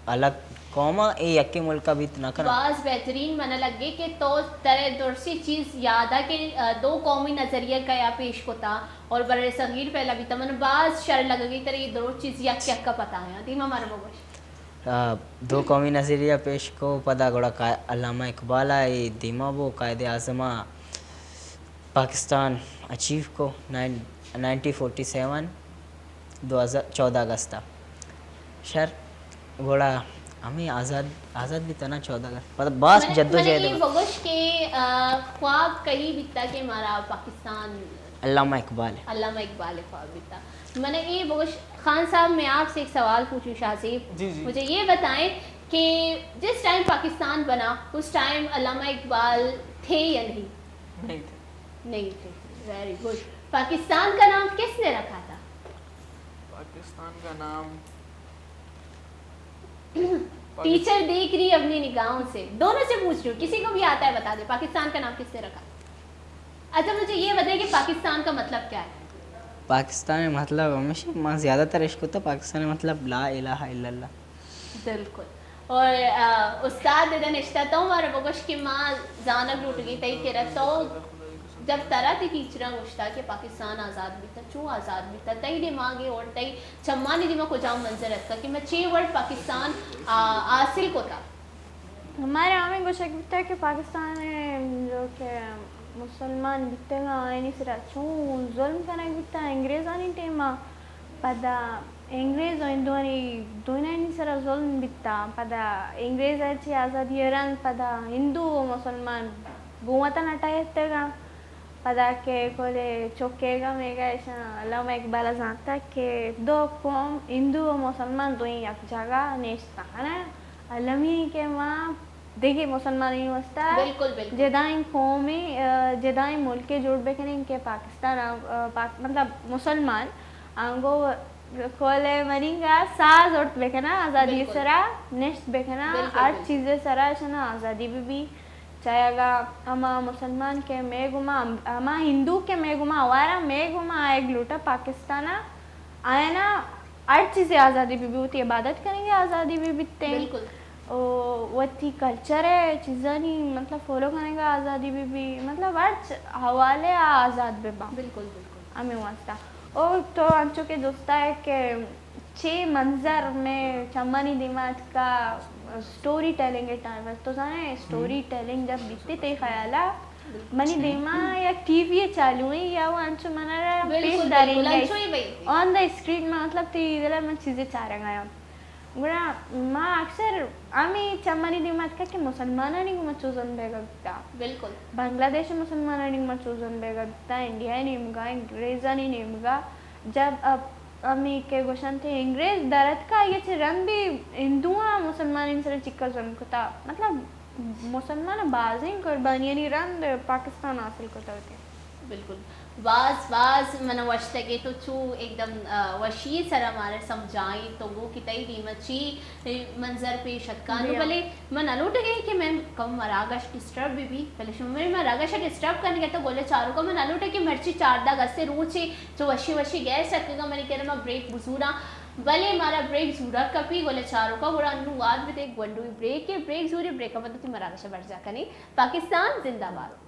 الگ قوم ای یکے ملک بیت نہ کنا۔ باز بہترین من لگے کہ تو ترے درسی چیز یاد آ کہ، آ، دو قومی نظریہ کیا پیش کتا اور بر صغیر پہلا بیتا من باز شر لگے ترے درست چیز یک یک کا پتا ہے۔ دیما مارا بگوش۔ آ، دو قومی نظریہ پیش کو، پدا گڑا کا-، علامہ اقبال آ اے دیما بو، قائد اعظم آ پاکستان اچیو کو، نائن-، نائنٹین فورٹی سیون، دو ہزار چودہ اگست آ۔ شر، گڑا ہمیں آزاد، آزاد بیتا نا چودہ اگست۔ پدا باز من، جد و من جہد اے با۔ بگوش کہ، آ، خواب کئی بیتا کہ مارا پاکستان علامہ اقبال۔ علامہ اقبال خواب بیتا۔ من اے بگوش، خان صاحب، میں آپ سے ایک سوال پوچھوں، شاہ زیب۔ جی، جی۔ مجھے یہ بتائیں کہ جس ٹائم پاکستان بنا، اس ٹائم علامہ اقبال تھے یا نہیں؟ نہیں تھے۔ نہیں تھے۔ Very good. پاکستان کا نام کس نے رکھا تھا؟ پاکستان کا نام ٹیچر دیکھ رہی اپنی نگاہوں سے، دونوں سے پوچھ رہی ہوں، کسی کو بھی آتا ہے بتا دے، پاکستان کا نام کس نے رکھا؟ اچھا، مجھے یہ بتائیں کہ پاکستان کا مطلب کیا ہے؟ پاکستان کا مطلب ہمیشہ ما زیادہ تر اشکتا پاکستان کا مطلب لا الہ الا اللہ۔ بالکل۔ اور، آ، استاد ادا نشتہ تو مارا بگوش کہ ما زانگ لوٹگی تئی کرا تو جب ترا تئی ٹیچراں گوشتا کہ پاکستان آزاد بیتا، چون آزاد بیتا، تئی دماغ اور تئی چمانی دیما کجام منظر اتکا کہ من چے وڑ پاکستان، آ، حاصل کتا؟ مارا ہمیں گوشگ بیتا کہ پاکستان جو کہ مسلمان بیتگاں، آیانی سرا چون ظلم کنگ بیتا انگریزانی ٹیما، پدا انگریز و ہندوانی دوئینانی سرا ظلم بیتا، پدا انگریز چہ آزادی رند پدا ہندو و مسلمان گوں وطن اٹا اتگاں۔ پدا کہ کل چکیگا میگا اشاں علامہ اقبال زانتا کہ دو قوم ہندو و مسلمان دوئیں یک جاگہ نیشتاں، ہے نا؟ المی کہ ما دگہ مسلمانانی واسطہ بالکل، بالکل۔ جدائیں قومے، آ، جدائیں ملکے جوڑ بکنیں کہ پاکستان، آ، پاک-، مطلب مسلمان آنگو کل منیگا ساز اڑت بکناں، آزادی بالکل۔ سرا نشت بکناں، بالکل، ہر بالکل۔ چیز سرا اشانا آزادی بہ بی۔ چاہے اگاں ہما مسلمان کہ مئے گوما، ہما ہندو کہ مئے گوما ہوارا، مئے گوما آیگ لوٹا پاکستانا، آیانا ہر چیزے آزادی بہ بی، وتی عبادت کنگے آزادی بہ بیتیں۔ بالکل۔ و وتی کلچر ء چیزانی مطلب فالو کنگا آزادی بہ بی، مطلب ہر چ-، حوالے آ آزاد بہ باں۔ بالکل، بالکل۔ ہمے واسطہ۔ او تو انچو کہ دوستا ہے کہ چے منظر میں چمانی دیما اتکا، سٹوری ٹیلنگ ء ٹائم ء، تو زانے سٹوری ٹیلنگ جب بیتے تئی خیالا، منی دیما یک ٹی وی چالو ہیں یا وہ انچو منا را بالکل، پیش داریں بالکل، گئی۔ انچو ہی بھائی۔ آن دا اسکرین میں مطلب تئی دل من چیزیں چارگ آیا۔ گڑا ما اکثر ہمے چمانی دیما اتکا کہ مسلمانانی گوما چوزن بیگا بیتا۔ بالکل۔ بنگلہ دیش مسلمانانی گوما چوزن بیگا بیتا، انڈیا نیمگا، انگریزانی نیمگا۔ جب اب ہمے کہ گوشنت انگریز در اتکا، آئی ء چہ رند بھی ہندواں مسلمانانی سر چکا ظلم کتا۔ مطلب، مسلمان بازیں قربانیانی رند پاکستان حاصل کتا ہوتے۔ بالکل۔ باز، باز من وشتگے تو چو ایک دم، آ، وشی سر ہمارے سمجھائیں تو گو کہ تئی دیما چی منظر پیش اتکا۔ نو بلے من نہ لوٹگے کہ من کم مراگش ڈسٹرب بہ بی، بلے شما مئے مراگش ڈسٹرب کنگے تو گل چاروکا من نہ لوٹے کہ مرچی چاردہ اگست روچے چو وشی وشی گیسٹ اتکگا منی کرا، ما بریک بزوراں، بلے مارا بریک زورگ کپی گل چاروکا، گڑا انو واد بدے گونڈوی بریک، بریک زوری، بریک پد وتی مراگش برجا کنی۔ پاکستان زندہ باد۔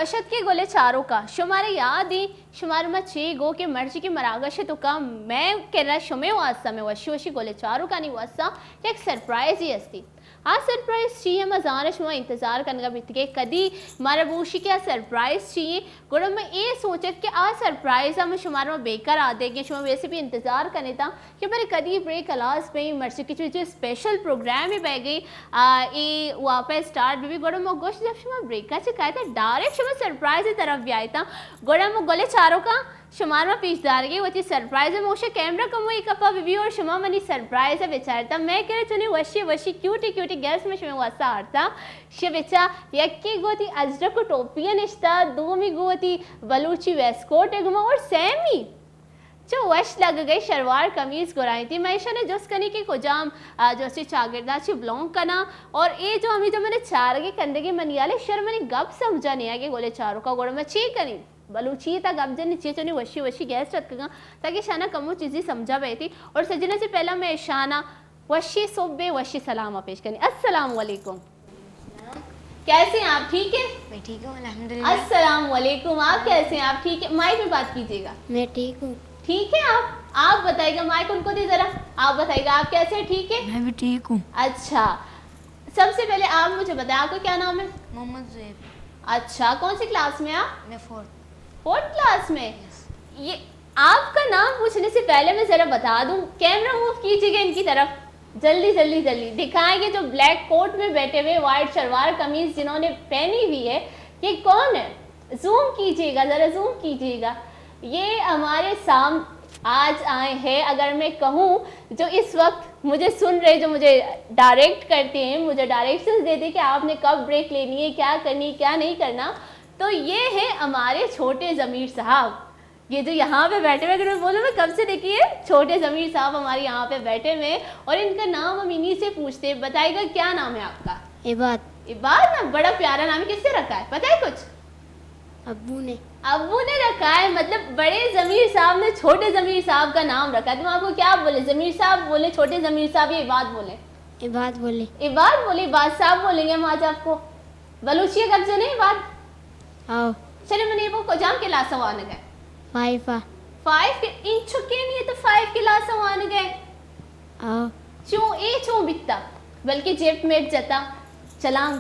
وش اتکے گل چاروکاں، شمارا یاد ایں، شمارا ما چے گو کہ مرچی کہ مراگش ءِ توکا مئے کرا شمئے واسطہ، مئے وشی وشی گل چاروکانی واسطہ یک سرپرائزے ہستی۔ آ سرپرائز چی ایں؟ ما زاناں شما انتظار کنگا بیتگے کدی مارا بوشی کہ آ سرپرائز چی ایں۔ گڑا ما اے سوچت کہ آ سرپرائز ءَ ما شمارا ما بیکار آ دیگیں، شما ویسے بھی انتظار کنیتا کہ بلے کدی بریک ہلاس بئیں، مرچی کہ چو اسپیشل پروگرامے بیگیں، آ، اے واپس اسٹارٹ بہ بی۔ گڑا ما گوشت جب شما بریکا چہ کائیتا ڈائریکٹ شما سرپرائز ءِ طرف بیایتا۔ گڑا ما گل چاروکاں شمارا ما پیش دارگیں وتی سرپرائز ءَ۔ ما گوشت کیمرہ کمو اے کپا بہ بی اور شما منی سرپرائز ءَ بچارتا۔ مئے کرا چونیں وشی وشی کیوٹی کیوٹی گیسٹ ما شمئے واسطہ آرتا۔ شے بچا یکے گو وتی اجرک و ٹوپی ءَ نشتا، دومی گو وتی بلوچی ویسٹ کوٹ ءَ گما اور سیمی چو وش لگگئے شلوار قمیص گورائینتی۔ من ایشاں جست کنی کہ کجام، آ، جو چی چاگردا چی بلونگ کناں۔ اور اے جو ہمیں جو منے چارگے کندگے منی حالے شر منی گپ سمجھا نہیں آگے گولے چاروکا گوڑا میں چی کنی؟ بلوچی تا گپ جنی چی چونی وشی وشی گیسٹ اتکگاں تاکہ شانا کمو چیزی سمجھا بیتی۔ اور سجنا چی پہلا میں ایشانا وشی صبح وشی سلام پیش کنی۔ السلام علیکم۔ کیسے ہیں آپ؟ ٹھیک ہے؟ میں ٹھیک ہوں، الحمدللہ۔ السلام علیکم، آپ کیسے ہیں؟ آپ ٹھیک ہے؟ مائک میں بات کیجیے گا۔ میں ٹھیک ہوں۔ ٹھیک ہے آپ؟ آپ بتائیے گا، مائک ان کو دے ذرا۔ آپ بتائیے گا، آپ کیسے ہیں؟ ٹھیک ہے؟ میں بھی ٹھیک ہوں۔ اچھا، سب سے پہلے آپ مجھے بتائیں، آپ کا کیا نام ہے؟ محمد زیب۔ اچھا، کون سی کلاس میں آپ؟ میں فورتھ۔ فورتھ کلاس میں؟ یس۔ یہ آپ کا نام پوچھنے سے پہلے میں ذرا بتا دوں، کیمرہ موو کیجیے گا ان کی طرف۔ جلدی، جلدی، جلدی دکھائیں گے جو بلیک کوٹ میں بیٹھے ہوئے، وائٹ شلوار قمیص جنہوں نے پہنی ہوئی ہے، یہ کون ہے؟ زوم کیجیے گا، ذرا زوم کیجیے گا۔ یہ ہمارے سام-، آج آئے ہیں، اگر میں کہوں جو اس وقت مجھے سن رہے، جو مجھے ڈائریکٹ کرتے ہیں، مجھے ڈائریکشنز دیتے کہ آپ نے کب بریک لینی ہے، کیا کرنی ہے، کیا نہیں کرنا، تو یہ ہیں ہمارے چھوٹے ضمیر صاحب۔ یہ جو یہاں پہ بیٹھے ہوئے، اگر میں بولوں، میں کب سے دیکھی ہے، چھوٹے ضمیر صاحب ہمارے یہاں پہ بیٹھے ہوئے ہیں اور ان کا نام ہم انہی سے پوچھتے ہیں۔ بتائیے گا، کیا نام ہے آپ کا؟ عباد۔ عباد؟ نا، بڑا پیارا نام ہے، کس سے رکھا ہے، پتہ ہے کچھ؟ ابو نے۔ ابو نے رکھا ہے، مطلب بڑے ضمیر صاحب نے چھوٹے ضمیر صاحب کا نام رکھا ہے۔ تو ہم آپ کو کیا بولے، ضمیر صاحب بولے، چھوٹے ضمیر صاحب، یا عباد بولے؟ عباد بولے۔ عباد بولے، عباد صاحب بولیں گے ہم آج آپ کو۔ بلوچی گپ جنے عباد؟ آؤ۔ چلے، من یہ کو کجام کلاس وانگ ہے؟ فائیو آ۔ فائیو کے، انچکے نہیں ہے تو فائیو کلاس وانگ ہے۔ آؤ۔ چون اے چون بیتا؟ بلکہ جیپ میٹ جتا، چلانگ۔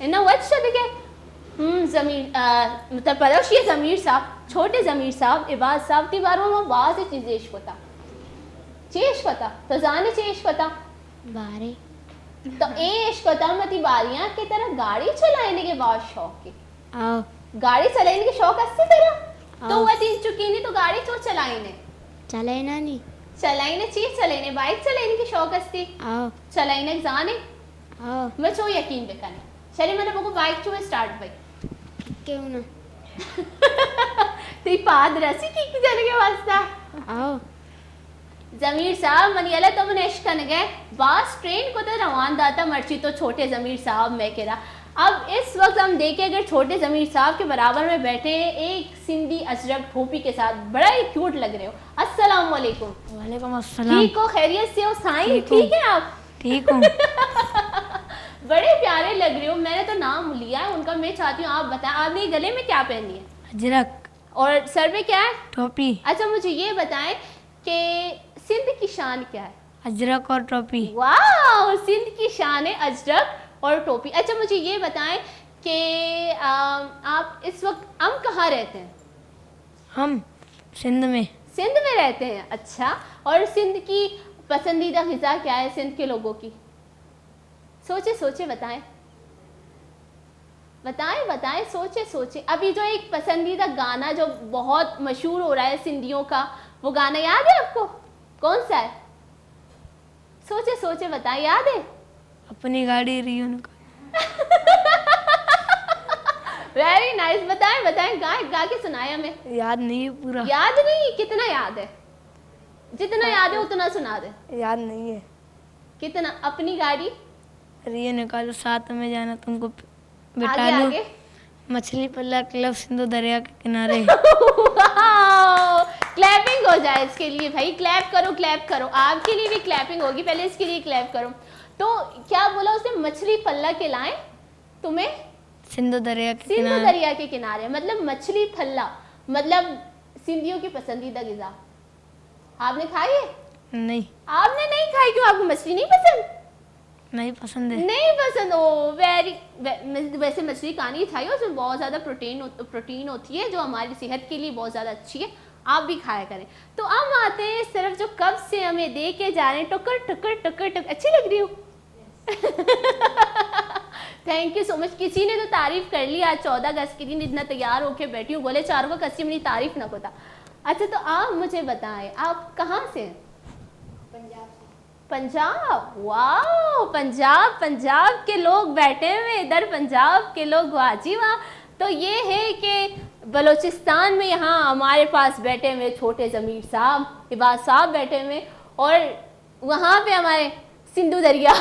انا وچ شدگے۔ ہم، ضمیر، آ، مطلب پدا شی ضمیر صاحب، چھوٹے ضمیر صاحب، عباد صاحب تی بارو ما باز چیز اشکتا۔ چی اشکتا؟ تو زانے چی اشکتا؟ بارے۔ تو اے اشکتا متی باریاں کہ ترا گاڑی چلائنے کے باز شوق ہے۔ آؤ۔ گاڑی چلائنے کے شوق استی ترا؟ تو آؤ۔ وتی چکینی تو گاڑی چو چلائنے؟ چلائنا نہیں۔ چلائنے چی چلائنے؟ بائک چلائنے کے شوق استی؟ آؤ۔ چلائنے زانے؟ آؤ۔ میں چو یقین بکنے۔ چلے، من بگو بائک چو اسٹارٹ بھائی۔ کیوں نہ؟ تئی پاد رسی کیک جنگے واسطہ؟ آؤ۔ ضمیر صاحب، منی اللہ تو من اشکنگے، باز ٹرین کو تو روان داتا، مرچی تو چھوٹے ضمیر صاحب میں کرا۔ اب اس وقت ہم دیکھیں اگر چھوٹے ضمیر صاحب کے برابر میں بیٹھے ہیں ایک سندھی اجرک ٹوپی کے ساتھ، بڑا ہی کیوٹ لگ رہے ہو۔ السلام علیکم۔ وعلیکم السلام۔ ٹھیک ہو؟ خیریت سے ہو سائیں؟ ٹھیک ہوں۔ ٹھیک ہے آپ؟ ٹھیک ہوں۔ بڑے پیارے لگ رہے ہو۔ میں نے تو نام لیا ہے ان کا، میں چاہتی ہوں آپ بتائیں، آپ نے گلے میں کیا پہنی ہے؟ اجرک۔ اور سر میں کیا ہے؟ ٹوپی۔ اچھا، مجھے یہ بتائیں کہ سندھ کی شان کیا ہے؟ اجرک اور ٹوپی۔ واو، سندھ کی شان ہے اجرک اور ٹوپی۔ اچھا، مجھے یہ بتائیں کہ، آم، آپ اس وقت، ہم کہاں رہتے ہیں؟ ہم سندھ میں۔ سندھ میں رہتے ہیں، اچھا۔ اور سندھ کی پسندیدہ غذا کیا ہے، سندھ کے لوگوں کی؟ سوچے سوچے بتائیں۔ بتائیں، بتائیں، سوچے سوچے۔ ابھی جو ایک پسندیدہ گانا جو بہت مشہور ہو رہا ہے سندھیوں کا، وہ گانا یاد ہے آپ کو؟ کون سا ہے؟ سوچے سوچے بتائیں، یاد ہے؟ اپنی گاڑی ریو نکال۔ Very nice. بتائیں، بتائیں، گائیں، گا کے سنائیں ہمیں۔ یاد نہیں ہے پورا۔ یاد نہیں؟ کتنا یاد ہے؟ جتنا یاد ہے اتنا سنا دے۔ یاد نہیں ہے۔ کتنا؟ اپنی گاڑی۔ ریو نکالو، ساتھ میں جانا تم کو بٹھا لوں۔ آگے۔ مچھلی پلا کلب سندھو دریا کے کنارے۔ واو! کلیپنگ ہو جائے اس کے لیے بھائی، کلیپ کرو، کلیپ کرو، آپ کے لیے بھی کلیپنگ ہوگی، پہلے اس کے لیے کلیپ کرو۔ تو کیا بولا اس نے؟ مچھلی پلا کے لائیں تمہیں سندھو دریا کے سندھو کنارے۔ دریا کے کنارے، مطلب مچھلی پھلا، مطلب سندھیوں کی پسندیدہ غذا۔ آپ نے کھائی ہے؟ نہیں۔ آپ نے نہیں کھائی، کیوں، آپ کو مچھلی نہیں پسند؟ نہیں پسند ہے۔ نہیں پسند، او، ویری، وے-، ویسے مچھلی کھانی چاہیے، اس میں بہت زیادہ پروٹین ہو-، پروٹین ہوتی ہے، جو ہماری صحت کے لیے بہت زیادہ اچھی ہے، آپ بھی کھایا کریں۔ تو ہم آتے ہیں اس طرف، جو کب سے ہمیں دے کے جا رہے ہیں، ٹکر، ٹکر، ٹکر، ٹکر، اچھی لگ رہی ہوں؟ تھینک یو سو مچ۔ کسی نے تو تعریف کر لی، آج چودہ اگست کے دن اتنا تیار ہو کے بیٹھی ہوں، گولے چار کو کسی نے تعریف نہ کوتا۔ اچھا، تو آپ مجھے بتائیں، آپ کہاں سے ہیں؟ پنجاب سے۔ پنجاب، واو، پنجاب، پنجاب کے لوگ بیٹھے ہوئے ادھر، پنجاب کے لوگ، واہ جی واہ۔ تو یہ ہے کہ بلوچستان میں یہاں ہمارے پاس بیٹھے ہوئے چھوٹے ضمیر صاحب، عباد صاحب بیٹھے ہوئے، اور وہاں پہ ہمارے سندھو دریا۔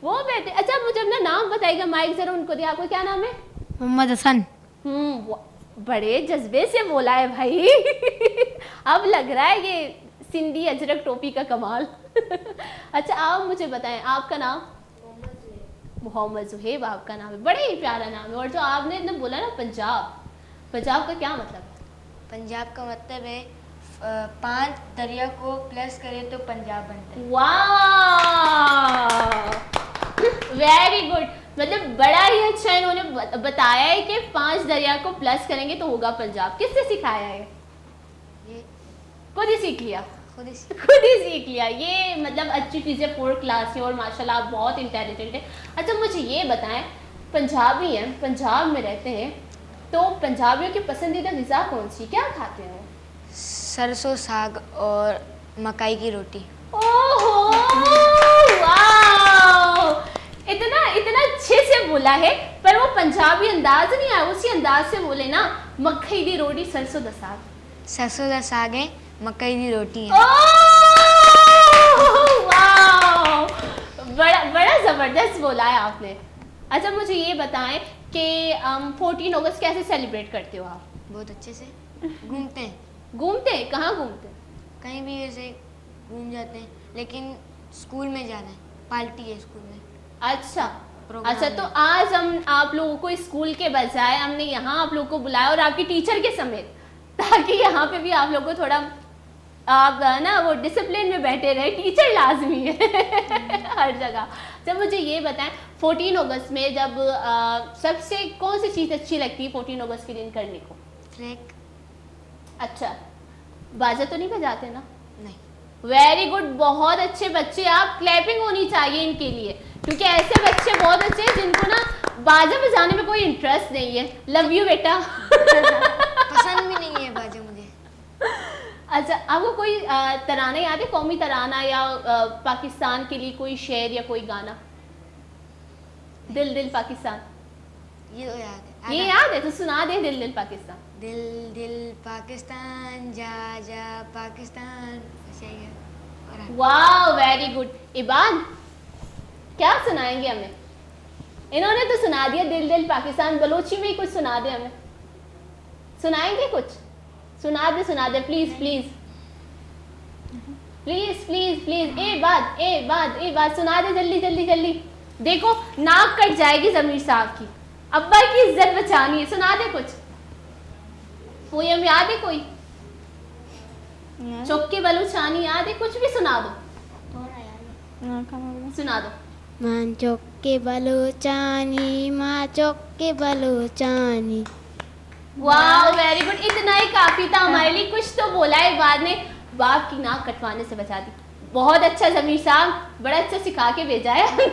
وہ بیٹھے۔ اچھا، مجھے اپنا نام بتائیے گا، مائک ذرا ان کو دیں، آپ کا کیا نام ہے؟ محمد حسن۔ ہوں، وہ بڑے جذبے سے بولا ہے بھائی۔ اب لگ رہا ہے یہ سندھی اجرک ٹوپی کا کمال۔ اچھا، آپ مجھے بتائیں، آپ کا نام؟ محمد زہیب آپ کا نام ہے، بڑے ہی پیارا نام ہے۔ اور جو آپ نے اتنا بولا نا پنجاب، پنجاب کا کیا مطلب ہے؟ پنجاب کا مطلب ہے، آ، پانچ دریا کو پلس کرے تو پنجاب بنتا ہے۔ واہ، ویری گڈ۔ مطلب بڑا ہی اچھا انہوں نے بت-، بتایا ہے کہ پانچ دریا کو پلس کریں گے تو ہوگا پنجاب۔ کس نے سکھایا ہے؟ یہ خود ہی سیکھ لیا۔ خود ہی سیکھ خود ہی سیکھ لیا۔ یہ مطلب اچھی چیز ہے، فور کلاس ہے اور ماشاءاللہ آپ بہت انٹیلیجنٹ ہے۔ اچھا، مجھے یہ بتائیں، پنجابی ہیں، پنجاب میں رہتے ہیں، تو پنجابیوں کی پسندیدہ غذا کون سی، کیا کھاتے ہیں وہ؟ سرسوں ساگ اور مکئی کی روٹی۔ اوہو، واو! اتنا، اتنا اچھے سے بولا ہے، پر وہ پنجابی انداز نہیں آیا، اسی انداز سے بولے نا، مکئی دی روٹی، سرسوں دا ساگ۔ سرسوں دا ساگ ہے، مکئی دی روٹی ہے۔ اوہ، واو! بڑا، بڑا زبردست بولا ہے آپ نے۔ اچھا، مجھے یہ بتائیں کہ، ام، فورٹین اگست کیسے سیلیبریٹ کرتے ہو آپ؟ بہت اچھے سے۔ گھومتے ہیں۔ گھومتے ہیں؟ کہاں گھومتے ہیں؟ کہیں بھی ایسے گھوم جاتے ہیں، لیکن اسکول میں جانا ہے، پارٹی ہے اسکول میں۔ اچھا، پروگرام اچھا، ہے۔ تو آج ہم آپ لوگوں کو اسکول کے بجائے ہم نے یہاں آپ لوگوں کو بلایا اور آپ کی ٹیچر کے سمیت، تاکہ یہاں پہ بھی آپ لوگوں کو تھوڑا، آپ نا وہ ڈسپلن میں بیٹھے رہے، ٹیچر لازمی ہے ہر جگہ۔ اچھا، مجھے یہ بتائیں، فورٹین اگست میں جب، آ، سب سے کون سی چیز اچھی لگتی ہے فورٹین اگست کے دن کرنے کو؟ فلیگ۔ اچھا، باجا تو نہیں بجاتے نا؟ نہیں۔ ویری گڈ، بہت اچھے بچے آپ، کلیپنگ ہونی چاہیے ان کے لیے، کیونکہ ایسے بچے بہت اچھے ہیں جن کو نا باجا بجانے میں کوئی انٹرسٹ نہیں ہے۔ لو یو بیٹا۔ پسند بھی نہیں ہے باجا مجھے۔ اچھا، آپ کو کوئی، آ، ترانہ یاد ہے، قومی ترانہ یا، آ، پاکستان کے لیے کوئی شعر یا کوئی گانا؟ دل دل پاکستان۔ یہ تو یاد ہے۔ یہ یاد ہے؟ تو سنا دیں دل دل پاکستان۔ دل دل پاکستان، جا جا پاکستان۔ بس یہی ہے۔ اور آپ؟ واو، ویری گڈ۔ عباد، کیا سنائیں گے ہمیں؟ انہوں نے تو سنا دیا دل دل پاکستان، بلوچی میں ہی کچھ سنا دیں ہمیں۔ سنائیں گے کچھ؟ سنا دے، سنا دے، please, please. Please, please, please. اے بات، اے بات، اے بات، سنا دے جلدی، جلدی، جلدی۔ دیکھو، ناک کٹ جائے گی ضمیر صاحب کی۔ ابا کی عزت بچانی ہے، سنا دے کچھ۔ پویم یاد ہے کوئی؟ چک بلوچانی یاد ہے، کچھ بھی سنا دو۔ سنا دو۔ من چک بلوچانی، ما چک بلوچانی۔ واو، ویری گڈ، اتنا ہی کافی تھا ہمارے لیے۔ کچھ تو بولا ہے، بعد میں باپ کی ناک کٹوانے سے بچا دی۔ بہت اچھا ضمیر صاحب، بڑا اچھا سکھا کے بھیجا ہے ہمیں۔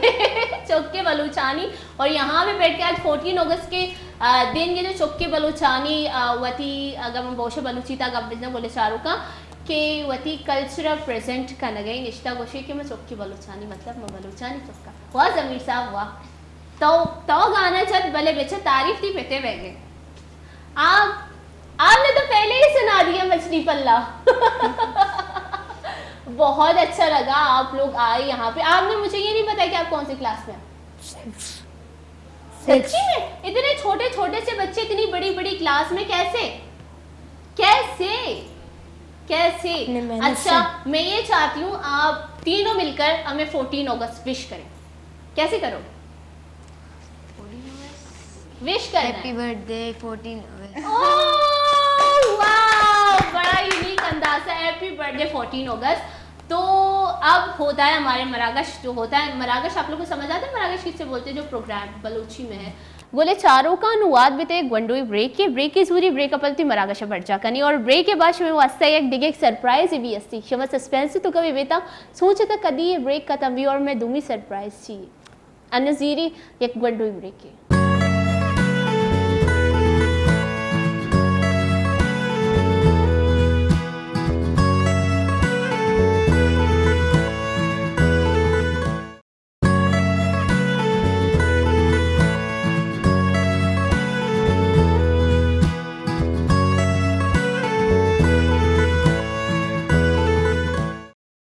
چک بلوچانی، اور یہاں پہ بیٹھ کے آج فورٹین اگست کے، آ، دن یہ جو چک بلوچانی، آ، وتی، اگر من بوش بلوچی تا گپ بجنا بولے چاروں کا، کہ وتی کلچر پریزنٹ کنگ ء نشتہ گوشی کہ من چکی بلوچانی، مطلب من بلوچانی چکا۔ واہ ضمیر صاحب واہ، تو، تو گانا چت بلے بچہ تعریف تھی پتے بہ گئے۔ آپ، آپ نے تو پہلے ہی سنا دیا مچھلی پلا۔ بہت اچھا لگا آپ لوگ آئے یہاں پہ۔ آپ نے مجھے یہ نہیں بتایا کہ آپ کون سی کلاس میں ہیں۔ سچی میں؟ اتنے چھوٹے چھوٹے سے بچے اتنی بڑی بڑی کلاس میں کیسے؟ کیسے؟ کیسے؟ اپنے محنت اچھا، سے۔ میں یہ چاہتی ہوں آپ تینوں مل کر ہمیں فورٹین اگست وش کریں۔ کیسے کرو گے؟ وش کرنا ہے۔ Happy birth day fourteen August. اوہ، واو، بڑا یونیک انداز ہے، happy birth day fourteen August. تو اب ہوتا ہے ہمارے مراگش، جو ہوتا ہے مراگش، آپ لوگ کو سمجھ آتا ہے مراگش کس سے بولتے ہیں؟ جو پروگرام بلوچی میں ہے۔ گلیں چاروکاں، نوں وھد بیتگ گونڈوئیں بریکے، بریکے زوری، بریک ءَ پد وتی مراگش ءَ برجاہ کنیں اور بریک ءَ بعد شمئے واسطہ یک دگہ سرپرائزے بھی استی۔ شما سسپنس ءِ توکا بھی بیتاں، سوچ اتاں کدی اے بریک ختم بی اور مئے دومی سرپرائز چی؟ انوں زیری یک گونڈوئیں بریکے۔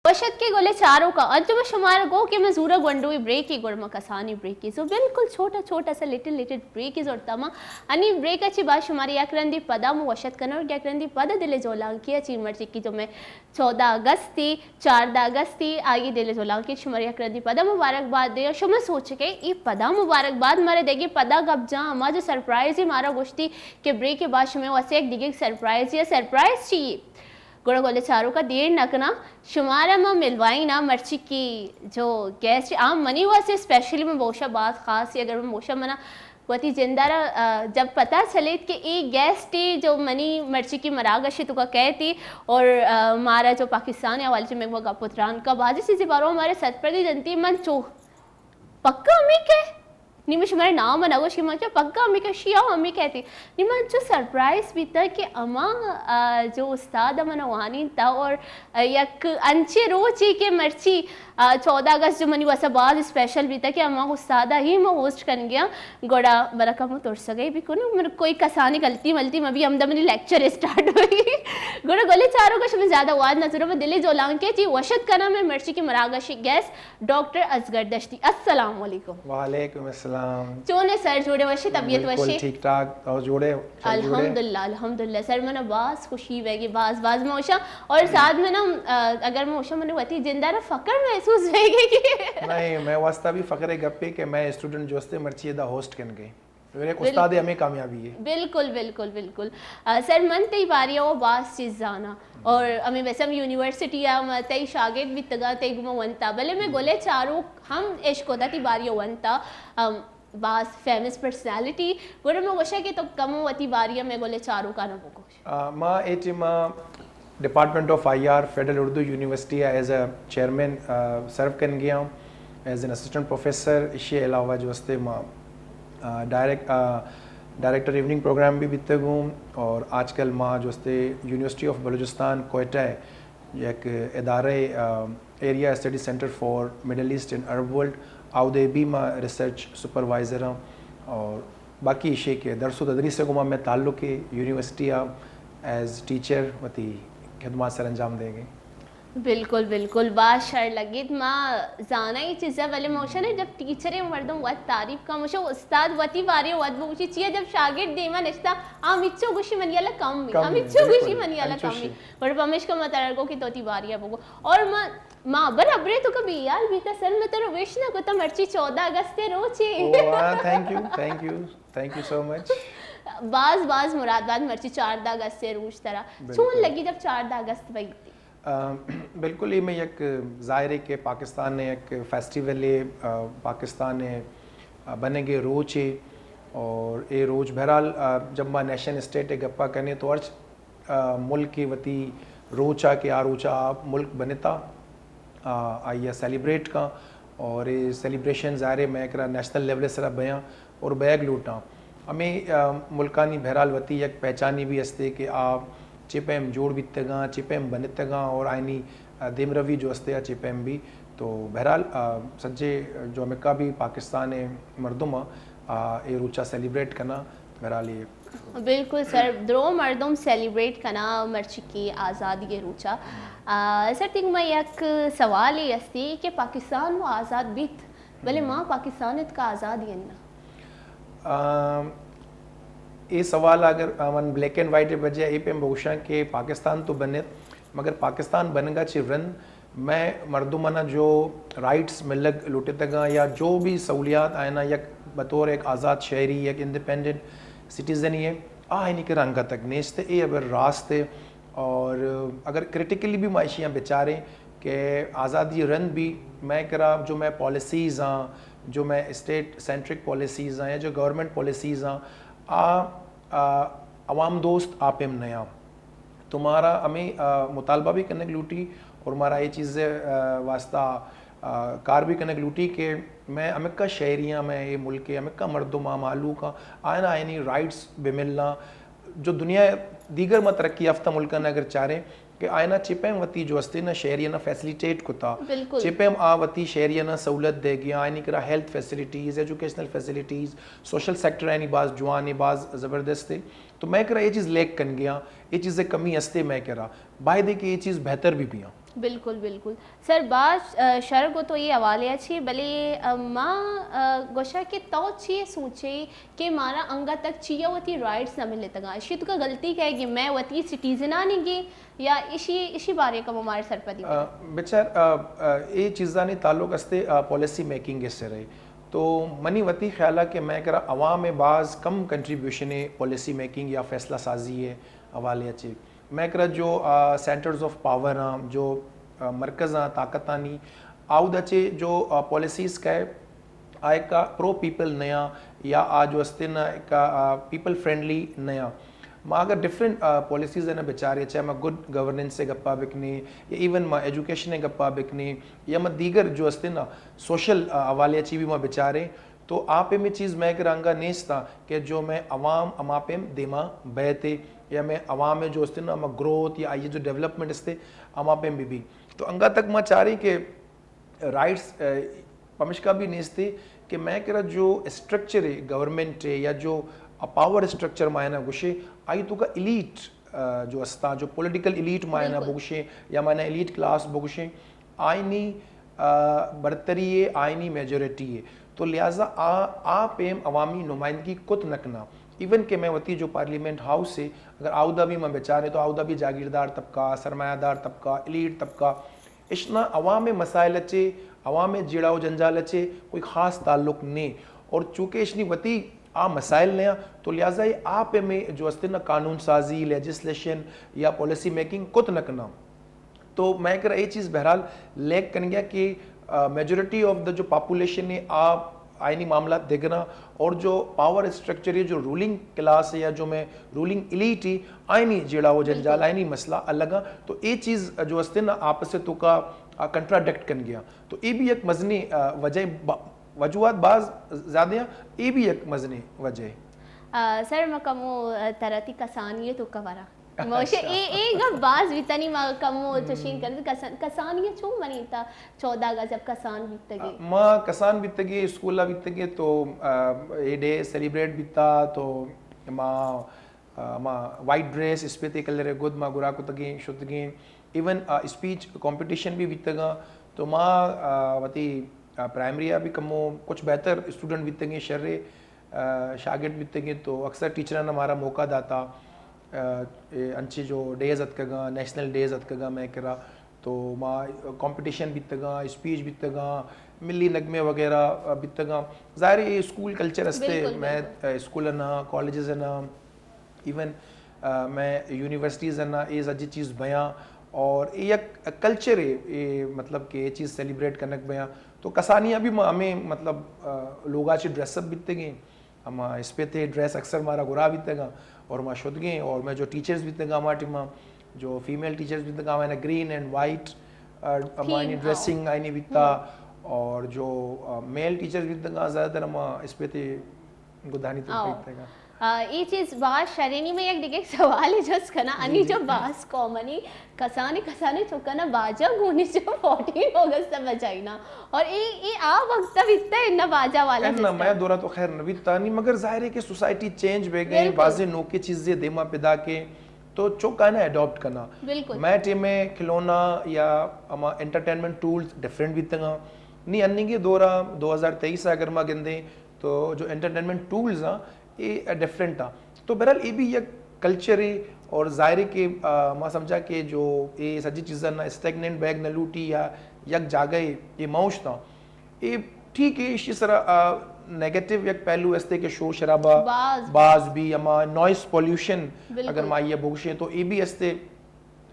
وش اتکے گلیں چاروکاں، انچو من شمارا گو کہ من زورا گونڈوئیں بریکے، گڑا من کسانیں بریکے۔ سو بالکل چھوٹا چھوٹا سا لٹل لٹل بریک اِز اور تمام انی بریک ءَ چہ بعد شمارا یک رندے پدا من وش اتک کناں اور یک رندے پدا دل ءِ جولانکی ءَ چہ مرچی کہ جو مئے چودہ اگست ءَ، چاردہ اگست ءَ، آئی دل ءِ جولانکی شمارا یک رندے پدا مبارک باد دیاں۔ شما سوچ کئے اے پدا مبارک باد مارا دگہ پدا گپ جاں، ہما جو سرپرائز ءَ مارا گوشتی کہ بریک ءَ بعد شمئے واسطہ یک دگہ سرپرائز یا سرپرائز چی؟ گڑا گلیں چاروکاں دیر نہ کناں، شمارا ما ملوائیناں مرچی کہ جو گیسٹ آ منی واسطہ اسپیشلی من بوشا باز خاص، اگر من بوشا منا وتی جند ءَ را، آ، جب پتہ چلیت کہ اے گیسٹ ءَ جو منی مرچی کہ مراگش ءِ توکا کئیت اور، آ، مارا جو پاکستان ءِ حوالے چہ مئے گپ و تران کا بازیں چیزے بارو مارا سرپدی دنتی، من چو پکا ہمے کئے؟ نی من شمارا نام نہ گوش کہ من چو پکا ہمے کئے، شی ہم ہمے کئیت۔ نی من چو سرپرائز بیتاں کہ ہما، آ، جو استاد منا وانینتا اور یک انچیں روچے کہ مرچی، آ، چودہ اگست جو منی واسطہ باز اسپیشل بیتا کہ ہما استاد ءَ ہی من ہوسٹ کنگیاں، گڑا منا کمو ترسگے بھی کنو، من کوئی کسانی غلطی ملتی مبی، ہمدا منی لیکچر اسٹارٹ ہوئی۔ گڑا گلیں چاروکاں شمئے زیادہ واد نہ زوراں، من دل ءِ جولانکی ءَ چہ وش اتک کناں مئے مرچی کہ مراگش ءِ گیسٹ ڈاکٹر اصغر دشتی۔ السلام علیکم۔ وعلیکم السلام۔ چون ئے سر، جوڑ ئے، وش ئے، طبیعت وش ئے؟ بالکل ٹھیک ٹھاک، اور جوڑ ئے؟ الحمدللہ، الحمدللہ سر، منا باز خوشی بیگی، باز، باز من ہوشاں۔ اور ساتھ میں نا، آ، اگر من ہوشاں، من وتی جند ءَ را فخر محسوس بیگی کہ نہیں، مئے واسطہ بھی فخر ءِ گپے کہ مئے اسٹوڈنٹ جو استے مرچی ادا ہوسٹ کنگے۔ اور ایک بل-، استاد ہمیں کامیابی ہے۔ بالکل، بالکل، بالکل۔ آ، سر، من تئی باریا ءَ باز چیز زاناں۔ اور ہمیں ویسے ہم یونیورسٹی ءَ ہم تئی شاگرد بیتگاں، تئی گوما ونتا۔ بلے مئے گلیں چاروک ہم اشکتا تئی باریا ءَ ونتا۔ ہم باز فیمس پرسنالٹی، گڑا من گوشاں کہ تو کمو وتی باریا ءَ مئے گلیں چاروکاں بگوش۔ آ، ما اے ٹیم ءَ department of I R federal Urdu university ءَ ایز اے چیئرمین، آ، سرو کنگیاں، ایز این اسسٹنٹ پروفیسر۔ ایشی علاوہ جو استے ما، آ، ڈائریکٹ-، آ، ڈائریکٹر ایوننگ پروگرام بھی بیتگوں، اور آج کل ما جو استے یونیورسٹی آف بلوچستان کوئٹہ ءَ یک ادارہ، آ، area study centre for Middle East and Arab world, آودے بھی ما ریسرچ سپروائزر ہاں، اور باقی ایشی کہ درس و تدریس ءِ گوما مئے تعلق ہے، یونیورسٹی ءَ ایز ٹیچر وتی خدمات سر انجام دے گئے۔ بالکل، بالکل، باز شر لگیت۔ ما زاناں اے چیزا، بلے موشن ہے جب ٹیچر مردم وت تعریف کا، موشن استاد وتی بارے وت بگوشی، چیا جب شاگرد دیما نشتا، آ ہمچو گوشی منی اللہ کم بھی، کم بھی، ہمچو گوشی بالکل، منی اللہ کم بھی۔ انچوشی۔ اور پمیشکا ما ترا گو کہ تو وتی باریا بگو۔ اور ما، ما برابرے تو کبھی یال بیتا سر، میں ترا وش نہ کتا مرچی چودہ اگست روچے۔ او، ہاں، thank you, thank you, thank you so much. باز، باز مراد بات مرچی چاردہ اگست روچ ترا۔ بالکل۔ چون لگی جب چاردہ اگست بئی تھی؟ آ، بالکل، یہ میں یک ظاہر ہے کہ پاکستان نے یک فیسٹیول ہے، آ، پاکستان نے، آ، بنگے روچے اور اے روچ بہرحال، آ، جب ما نیشن اسٹیٹ گپا کنے تو ہرچ آ، ملک ء وتی روچ ء کہ آ روچ ء آ ملک بنتا، آ، آئی ء سیلیبریٹ کن اور اے سیلیبریشن ظاہر ہے مئے کرا نیشنل لیول ء سرا بیاں اور بیگ لوٹاں۔ ہمے، آ، ملکانی بہرحال وتی یک پہچانی بھی ہستے کہ آ چے پیم جوڑ بیتگاں، چے پیم بنتگاں اور آئینی، آ، دیمروی جو ہستے آ چے پیم بھی۔ تو بہرحال، آ، سجے جو امریکہ بھی پاکستان ء مردم آ، آ، اے روچ ء سیلیبریٹ کناں، بہرحال اے بالکل سر، درو مردم سیلیبریٹ کناں مرچی کہ آزادی ء روچ ء۔ آ، سر، تنگ ما یک سوالے ہستی کہ پاکستان و آزاد بیت، بلے ما پاکستان ء تک آزاد ین نہ۔ آ، اے سوال اگر من بلیک اینڈ وائٹ ء بجہ اے پیم بگوشاں کہ پاکستان تو بنت، مگر پاکستان بنگا چہ رند مئے مردمانا جو رائٹس ملگ لوٹتگاں یا جو بھی سہولیات آیانا یک بطور ایک آزاد شہری، ایک انڈیپینڈنٹ سٹیزن یہ آ اینی کرا انگا تک نیست ہے، اے ابر راست ہے۔ اور اگر کریٹیکلی بھی ما ایشیاں بچاریں کہ آزادی رند بھی میں کرا جو میں پالیسیز ہاں، جو میں اسٹیٹ سینٹرک پالیسیز ہاں یا جو گورنمنٹ پالیسیز ہاں، آ، آ، عوام دوست آپ ہم نیا۔ تو مارا ہمیں، آ، مطالبہ بھی کنگ لوٹی اور مارا یہ چیز، آ، واسطہ، آ، کار بھی کنگ لوٹی کہ میں ہمکا شہریاں، میں یہ ملک کے ہمکا مردم آ مالوک آ، آئنا آئینی رائٹس بہ ملنا۔ جو دنیا دیگر ما ترقی یافتہ ملکاں اگر چاریں کہ آئنا چپیں وتی جو ہستے نا شہریاں نا فیسلیٹیٹ کتا، بالکل۔ چپیں آ وتی شہریاں نا سہولت دے گیا، آئینی کرا health facilities, educational facilities, social sector آئینی باز جوان ہے، باز زبردست ہے۔ تو میں کرا یہ چیز لیک کن گیا، یہ چیز کمی ہستے میں کرا، باید ہے کہ یہ چیز بہتر بھی بیاں۔ بالکل، بالکل۔ سر، باز، آ، شر گو تو یہ حوالے اچھی، بلے، آ، ما، آ، گوشا کہ تو چی سوچے کہ مارا انگا تک چیا وتی رائٹس نہ ملتگا؟ اشی تو کا غلطی کہے گی، میں وتی سٹیزنانی گی یا اشی، اشی بارے کا مارے سرپدی آ، بچار، آ، آ، یہ چیزانی تعلق استے، آ، پالیسی میکنگ کے سر ہے۔ تو منی وتی خیال ہے کہ میں کرا عوام باز کم کنٹریبیوشن ہے پالیسی میکنگ یا فیصلہ سازی ہے حوالے اچھی۔ میں کرا جو، آ، سینٹرز آف پاور ہاں، جو، آ، مرکز ہاں طاقتانی، آؤدا چے جو، آ، پالیسیز کا ہے، آئے کا پرو پیپل نیا یا آ جو استے نا کا، آ، پیپل فرینڈلی نیا۔ ما اگر ڈفرنٹ، آ، پالیسیز نا بچارے، چاہے ما گڈ گورننس سے گپا بکنے یا ایون ما ایجوکیشن گپا بکنے یا ما دیگر جو استے نا سوشل، آ، حوالے چی بھی ما بچارے، تو آ پیمیں چیز میں کرا انگا نیستا کہ جو میں عوام ہما پیم دیما بیتے یا میں عوام جو استے نا ہما گروتھ یا آئی جو ڈیولپمنٹ استے ہما پیم بھی بھی۔ تو انگا تک ما چاریں کہ رائٹس، اے، پمشکا بھی نیستے کہ میں کرا جو اسٹرکچر ہے گورنمنٹ ہے یا جو پاور اسٹرکچر مائنا گوشے، آئی تو کا ایلیٹ، اے، جو استا، جو پولیٹیکل ایلیٹ مائنا بالکل۔ بگوشے یا مائنا ایلیٹ کلاس بگوشے، آئینی، آ، برتری ہے، آئینی میجورٹی ہے۔ تو لہذا آ، آ پیم عوامی نمائندگی کت نہ کنا۔ ایون کہ میں وتی جو پارلیمنٹ ہاؤس ہے، اگر آودا بھی میں بچارے تو آودا بھی جاگیردار طبقہ، سرمایہ دار طبقہ، ایلیٹ طبقہ، اشنا عوام مسائل اچے، عوام جیڑا و جنجال اچے کوئی خاص تعلق نے۔ اور چونکہ اشنی وتی آ مسائل نیا، تو لہذا یہ آ پیمیں جو استے نا قانون سازی، لیجسلیشن یا پالیسی میکنگ کت نہ کنا۔ تو میں کرا یہ چیز بہرحال لیک کن گیا کہ، آ، میجورٹی آف دا جو پاپولیشن ہے، آ، آئینی معاملات دیکھنا اور جو پاور اسٹرکچر ہے، جو رولنگ کلاس ہے یا جو میں رولنگ ایلیٹ ہے، آئینی جیڑا و جنجال، بالکل۔ آئینی مسئلہ الگ ہیں۔ تو یہ چیز جو استے نا آپس سے تو کا، آ، کنٹراڈکٹ کن گیا۔ تو یہ بھی ایک مزنی، آ، وجہ با-، وجوہات باز زیادہ ہیں، یہ بھی ایک مزنی وجہ ہے۔ آ، سر، ما کمو، آ، ترا تی کسانی تو کورا۔ موشے اچھا۔ اے، اے گپ باز بیتنی ما کمو چشین کن کسان-، کسانی چون منی تا چودہ اگست جب کسان بیتگی؟ ما کسان بیتگی، اسکول بیتگی تو، آ، اے ڈے سیلیبریٹ بیتا تو ما، آ، ما وائٹ ڈریس اسپیتے کلر گد ما گرا کتگی، شتگی۔ ایون، آ، اسپیچ کمپٹیشن بھی بیتگا تو ما، آ، وتی، آ، پرائمری بھی کمو کچھ بہتر اسٹوڈنٹ بیتگی شرے۔ آ، شاگرد بیتگیں تو اکثر ٹیچراں ہمارا موقع داتا، آ، اے انچے جو ڈیز اتکگاں، نیشنل ڈیز اتکگاں میں کرا، تو ما کمپٹیشن بیتگاں، اسپیچ بیتگاں، ملی نغمے وغیرہ، آ، بیتگاں۔ ظاہر ہے یہ اسکول کلچر استے، بالکل، میں، بالکل۔ آ، اسکول نا، کالجز نا، ایون، آ، میں یونیورسٹیز نا، اے سجی چیز بیاں اور اے یک کلچر ہے، اے مطلب کہ اے چیز سیلیبریٹ کنک بیاں۔ تو کسانی ابھی ما ہمیں مطلب، آ، لوگا چے ڈریس اپ بیتگیں، ہما اسپیتے ڈریس اکثر مارا گرا بیتگاں اور ما شدگیں اور میں جو ٹیچرز بیتگاں ہما ٹیما جو فیمیل ٹیچرز بیتگاں ہمیں گرین اینڈ وائٹ، آ، ہمانی تھیم، ہاں۔ ڈریسنگ آئینی بیتا ہم۔ اور جو، آ، میل ٹیچرز بیتگاں زیادہ تر ہما اسپیتے گدانی تو آؤ۔ بیتگاں۔ آ، اے چیز باز شرینی۔ میں یک دگہ سوال جست کناں، جی، انی جی۔ جو باز کامنی کسانی، کسانی چکانا باجا گونی جو فورٹین اگست بجائینا۔ اور اے، اے آ وقت بیتا ہے نہ باجا والا اناں، سسٹم۔ میں دورا تو خیر نہ بیتا نی، مگر ظاہر ہے کہ سوسائٹی چینج بے گئے، بالکل۔ بازیں نوکے چیزیں دیما پیدا کے، تو چکانا اڈاپٹ کنا۔ بالکل۔ میں ٹیم میں کھلونا یا ہما انٹرٹینمنٹ ٹولز ڈفرنٹ بیتگاں۔ نی انیگے دورا دو ہزار تئیس اگر ما گندیں، تو جو انٹرٹینمنٹ ٹولز ہاں، اے ڈفرنٹ ہاں۔ تو بہرحال اے بھی یک کلچر ہے اور ظاہر ہے کہ، آ، ما سمجھا کہ جو اے سجی چیزاں نہ اسٹیگننٹ بیگ نہ لوٹی یا یک جاگہ اے موشت ہاں۔ اے ٹھیک ہے، اشی سرا، آ، نیگیٹو یک پہلو استے کہ شور شرابہ باز۔ باز بھی، ہما نوائز پولیوشن، بالکل۔ اگر ما یہ بگشیں تو یہ بھی استے۔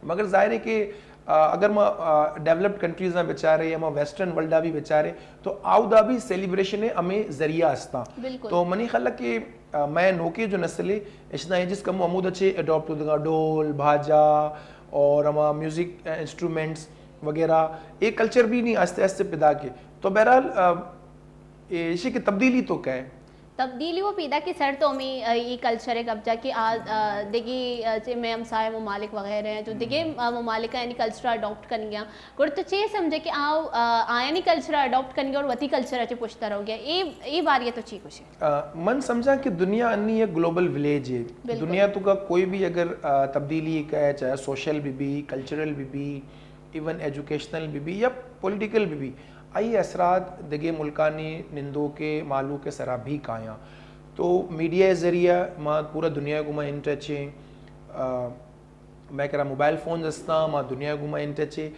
مگر ظاہر ہے کہ، آ، اگر ما، آ، ڈیولپڈ کنٹریز نا بچارے یا ما ویسٹرن ورلڈ آ بھی بچارے تو آودا بھی سیلیبریشن ہے ہمیں ذریعہ استا۔ بالکل۔ تو منی خیال ہے کہ، آ، میں نوکے جو نسل ہے اشنا یہ چیز کمو ہمود اچھے اڈاپٹ ہو دگا، ڈھول، بھاجا اور ہما میوزک، آ، انسٹرومنٹس وغیرہ، یہ کلچر بھی نہیں آستے آستے پیدا کے۔ تو بہرحال، آ، یہ اسی کی تبدیلی تو کہے۔ تبدیلی وہ پیدا کہ سر تو ہمیں، آ، یہ کلچر ہے قبضہ کہ آ، آ، دگے، آ، چے میں ہمسائے ممالک وغیرہ ہیں جو دگے، آ، ممالک ہیں یعنی کلچر اڈاپٹ کر گیا۔ گڑ تو چے سمجھے کہ آؤ، آ، آیا نہیں کلچر اڈاپٹ کر گیا اور وتی کلچر اچھے پشتر ہو گیا۔ اے، اے بار یہ تو چی کچھ ہے؟ آ، من سمجھا کہ دنیا انی ایک گلوبل ولیج ہے۔ بالکل۔ دنیا تو کا کوئی بھی اگر، آ، تبدیلی کہے، چاہے سوشل بھی بھی، کلچرل بھی بھی، ایون ایجوکیشنل بھی بھی یا پولیٹیکل بھی بھی، آئی اثرات دگے ملکانی نندوکے مالوکے سرا بھی کایاں۔ تو میڈیا ذریعہ ما پورا دنیا گوما ان ٹچ ہیں، آ، میں کرا موبائل فونز استاں، ما دنیا گوما ان ٹچ ہیں۔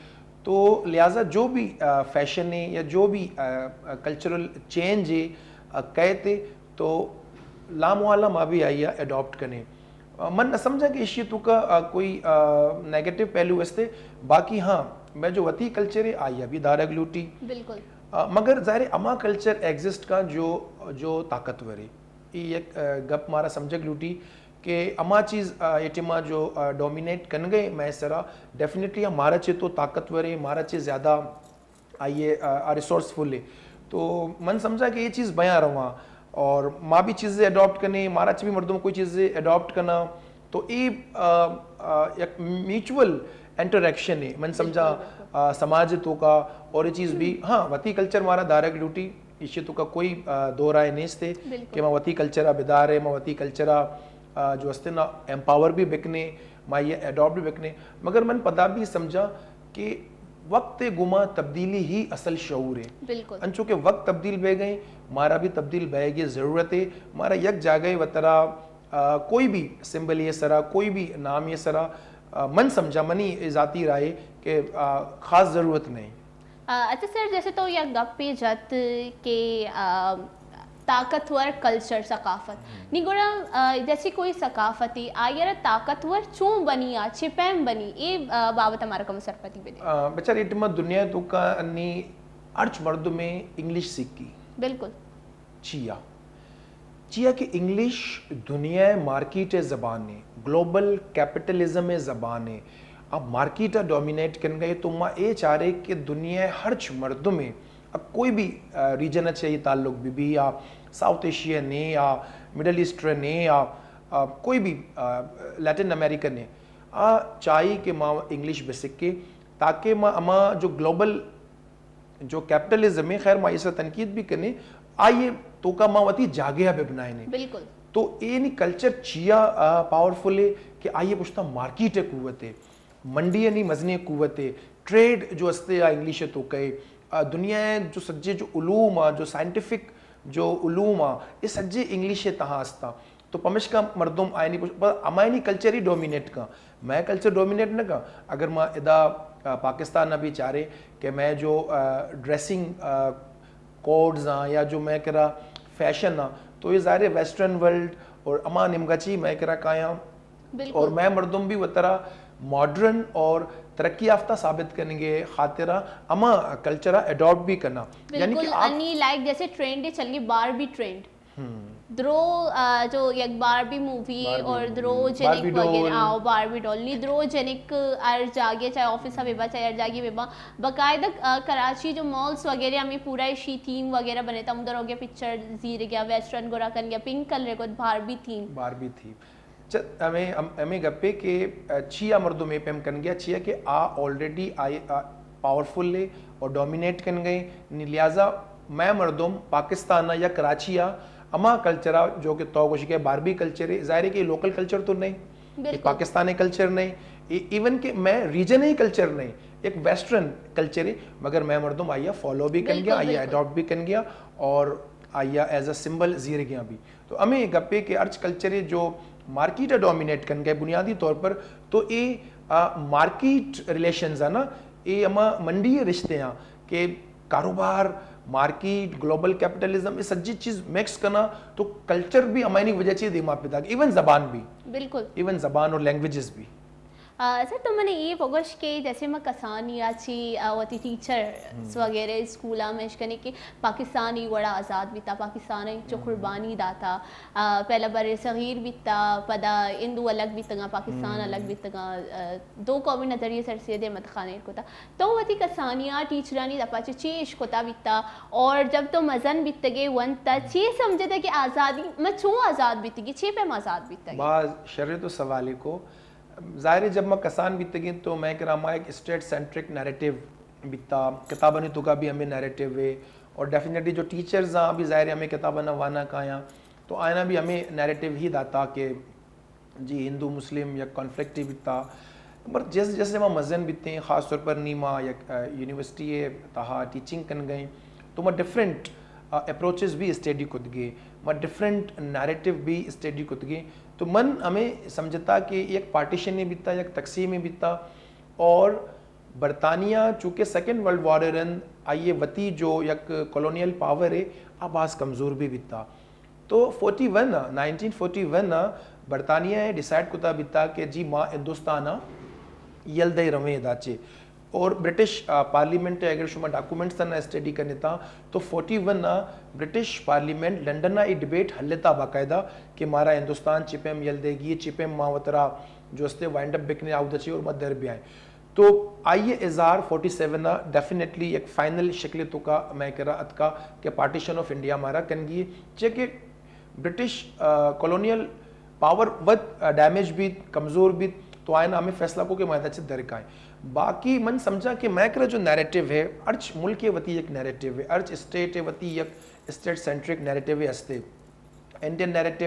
تو لہذا جو بھی، آ، فیشن ہے یا جو بھی، آ، آ، کلچرل چینج ہے، آ، کہتے تو لاموالا ما بھی آئی اڈاپٹ کنے۔ آ، من نہ سمجھا کہ ایشی تو کا، آ، کوئی، آ، نیگیٹو پہلو استے، باقی ہاں، میں جو وتی کلچر ہے، آئی ابھی دارگ لوٹی۔ بالکل۔ آ، مگر ظاہر ہے، اما کلچر ایگزسٹ کا جو، جو طاقتور ہے۔ یہ ایک، آ، گپ مارا سمجھگ لوٹی کہ اما چیز، آ، یہ ٹیما جو، آ، ڈومینیٹ کن گئے میں سرا، ڈیفینیٹلی ہمارا چے تو طاقتور ہے، ہمارا چے زیادہ آئیے، آ، آ، ریسورسفل ہے۔ تو من سمجھا کہ یہ چیز بیاں رواں اور ما بھی چیزیں اڈاپٹ کنے، مارا چ بھی مردم کوئی چیزیں اڈاپٹ کنا، تو یہ، آ، آ، یک میوچل انٹریکشن ہے۔ من سمجھا، بالکل، بالکل۔ آ، سماج تو کا اور یہ چیز بھی، ہاں، وتی کلچر مارا دارگ لوٹی، ایشی تو کا کوئی، آ، دو رائے نیست ہے، بالکل، کہ ما وتی کلچر بدار ہے، ما وتی کلچر، آ، جو استے نا، امپاور بھی بکنے، ما یہ اڈاپٹ بھی بکنے۔ مگر من پدا بھی سمجھا کہ وقت گما تبدیلی ہی اصل شعور ہے۔ بالکل۔ انچو کہ وقت تبدیل بہ گئے، مارا بھی تبدیل بہ گئے ضرورت ہے۔ مارا یک جاگہ وترا، آ، کوئی بھی سمبل یہ سرا، کوئی بھی نام یہ سرا، آ، من سمجھا، منی ذاتی رائے کہ، آ، خاص ضرورت نہیں۔ آ، اچھا سر، جیسے تو یک گپے جت کہ، آ، طاقتور کلچر، ثقافت۔ نی گڑا، آ، جیسے کوئی ثقافت ہے، آئی را طاقتور چون بنی یا چے پیم بنی، اے، آ، بابت ہمارا کم سرپدی بدے۔ آ، بچار، اے ٹیما دنیا تو کا انی ہرچ مردم انگلش سیکھی۔ بالکل۔ چیا؟ چیا کہ انگلش دنیا مارکیٹ زبان ہے، گلوبل کیپیٹلزم زبان ہے۔ اب مارکیٹ ڈومینیٹ کن گئے تو ما اے چارے کہ دنیا ہرچ مردم ہے، اب کوئی بھی، آ، ریجن اچھے یہ تعلق بھی بھی یا ساؤتھ ایشیا نے یا مڈل ایسٹرن نے یا، آ، کوئی بھی، آ، لیٹن امریکن نے، آ چاہی کہ ما انگلش بسکے تاکہ ما اما جو گلوبل جو کیپٹلزم ہے، خیر ما اسے تنقید بھی کنے، آئیے تو کا ما وتی جاگہ بہ بنائے نے۔ بالکل۔ تو اے نی کلچر چیا، آ، پاورفل ہے کہ آئیے پشتا مارکیٹ قوت ہے، منڈی نی مزنی قوت ہے، ٹریڈ جو استے آ انگلش تو کہے، آ، دنیا جو سجے جو علوم آ، جو سائنٹیفک جو علوم آ، یہ سجے انگلش تہا استا۔ تو پمشکا مردم آئینی پش-، پر ہمائنی کلچر ہی ڈومینیٹ کا۔ میں کلچر ڈومینیٹ نہ کا۔ اگر ما ادا، آ، پاکستان نہ بھی چارے کہ میں جو، آ، ڈریسنگ، آ، کوڈز ہاں یا جو میں کرا فیشن ہاں، تو یہ ظاہر ہے ویسٹرن ورلڈ اور اما نمگا چی میں کرا کایاں۔ بالکل۔ اور میں مردم بھی وترا ماڈرن اور ترقی یافتہ ثابت کرنے کے خاطر اما کلچر اڈاپٹ بھی کرنا۔ یعنی کہ بالکل، آپ انی لائک جیسے ٹرینڈ چل گئی باربی ٹرینڈ۔ درو، آ، جو یک باربی مووی باربی اور مووی، درو جنک باربی وغیرہ، ڈول۔ آؤ، باربی ڈول، نی درو جنک ہر جاگے، چاہے آفس ہا بیبا، چاہے ہر جاگے بیبا، باقاعدہ، آ، کراچی جو مالز وغیرہ ہمیں پورا ایشی تھیم وغیرہ بنے تھا، ادھر ہو گیا پکچر زیر گیا، ویسٹرن گورا کن گیا، پنک کلر کو باربی تھیم۔ باربی تھیم۔ چ-، ہمیں، ہم-، ہمیں گپے کہ، آ، چیا مردم اے پیم کن گیا، چیا کہ آ آلریڈی آئی، آ، پاورفل ہے اور ڈومینیٹ کن گئے، نی لہذا میں مردم پاکستان یا کراچی آ، اما کلچر آ جو کہ تو گوشی کہ باربی کلچر ہے، ظاہر ہے کہ یہ لوکل کلچر تو نہیں، یہ بالکل۔ پاکستانی کلچر نہیں، یہ ایون کہ میں ریجن ہی کلچر نہیں، ایک ویسٹرن کلچر ہے، مگر میں مردم آئی فالو بھی کن گیا، بالکل، آئی بالکل۔ اڈاپٹ بھی کن گیا اور آئی ایز اے سمبل زیر گیا بھی۔ تو ہمیں گپے کہ ہرچ کلچر جو مارکیٹ ڈومینیٹ کن گئے بنیادی طور پر، تو اے، آ، مارکیٹ ریلیشنز ہے نا، اے ہما منڈی رشتے ہیں کہ کاروبار مارکیٹ، گلوبل کیپٹلزم، اے سجی چیز مکس کنا تو کلچر بھی ہمائنی وجہ چی دیما پیدا، ایون زبان بھی۔ بالکل۔ ایون زبان اور لینگویجز بھی۔ آ، سر، تو منے اے بگوش کہ جیسے ما کسانی آ چی، آ، وتی ٹیچرز وغیرہ اسکولاں میں اشکنے کہ پاکستانی وڑا آزاد بیتا، پاکستان چو قربانی داتا، آ، پہلا بر صغیر بیتا، پدا ہندو الگ بیتگاں، پاکستان الگ بیتگاں، آ، دو قومی نظریہ سر سید احمد خان ایر کتا۔ تو وتی کسانی آ ٹیچرانی دپا چے چے اشکتا بیتا، اور جب تو مزن بیتگے ونتا چے سمجھتا کہ آزادی ما چون آزاد بیتگی، چے پیم آزاد بیتگی؟ باز شر تو سوالے کو۔ ظاہر ہے، جب ما کسان بیتگیں تو میں کرا ما ایک اسٹیٹ سینٹرک نیریٹو بیتا، کتابانی توکا بھی ہمیں نیریٹو ہے، اور ڈیفینیٹلی جو ٹیچرز آں بھی ظاہر ہے ہمیں کتاباں وانا کایاں، تو آئینا بھی ہمیں نیریٹو ہی داتا کہ جی ہندو مسلم یک کانفلکٹ ہی بیتا۔ پر جیسے جیسے ما مزن بیتے ہیں، خاص طور پر نی ما یک، آ، یونیورسٹی ہے تہا ٹیچنگ کن گئے، تو ما ڈفرنٹ، آ، اپروچز بھی اسٹڈی کت گئے، ما ڈفرنٹ نیریٹو بھی اسٹڈی کت گئے۔ تو من ہمیں سمجھتا کہ یک پارٹیشن ہی بیتا، یک تقسیم ہی بیتا، اور برطانیہ چونکہ سیکنڈ ورلڈ وار رند آئیے وتی جو یک کالونیل پاور ہے، آ باز کمزور بھی بیتا۔ تو forty one, nineteen forty one برطانیہ ہے ڈیسائیڈ کتا بیتا کہ جی ما ہندوستان یل دے رویں ادا چے۔ اور برٹش، آ، پارلیمنٹ ہے، اگر شما ڈاکومنٹس تنا اسٹڈی کرنے تا، تو forty one British parliament London ای ڈبیٹ ہلتا باقاعدہ کہ مارا ہندوستان چپیم یل دے گی، چپیم ما وترا جو استے وائنڈ اپ بکنے آؤ دچے اور ما در بیائیں۔ تو آئی اے اظہار فورٹی سیون ڈیفینیٹلی یک فائنل شکل توکا میں کرا اتکا کہ پارٹیشن آف انڈیا مارا کنگی، چہ کہ برٹش، آ، کالونیل پاور وت، آ، ڈیمیج بیت، کمزور بیت، تو آئین ہمیں فیصلہ کو کہ ما ادا چہ در کائیں۔ باقی من سمجھا کہ میں کرا جو نیریٹو ہے، ہرچ ملک وتی یک نیریٹو ہے، ہرچ اسٹیٹ وتی یک اسٹیٹ سینٹرک نیریٹو ہے ہستے۔ انڈین نیریٹو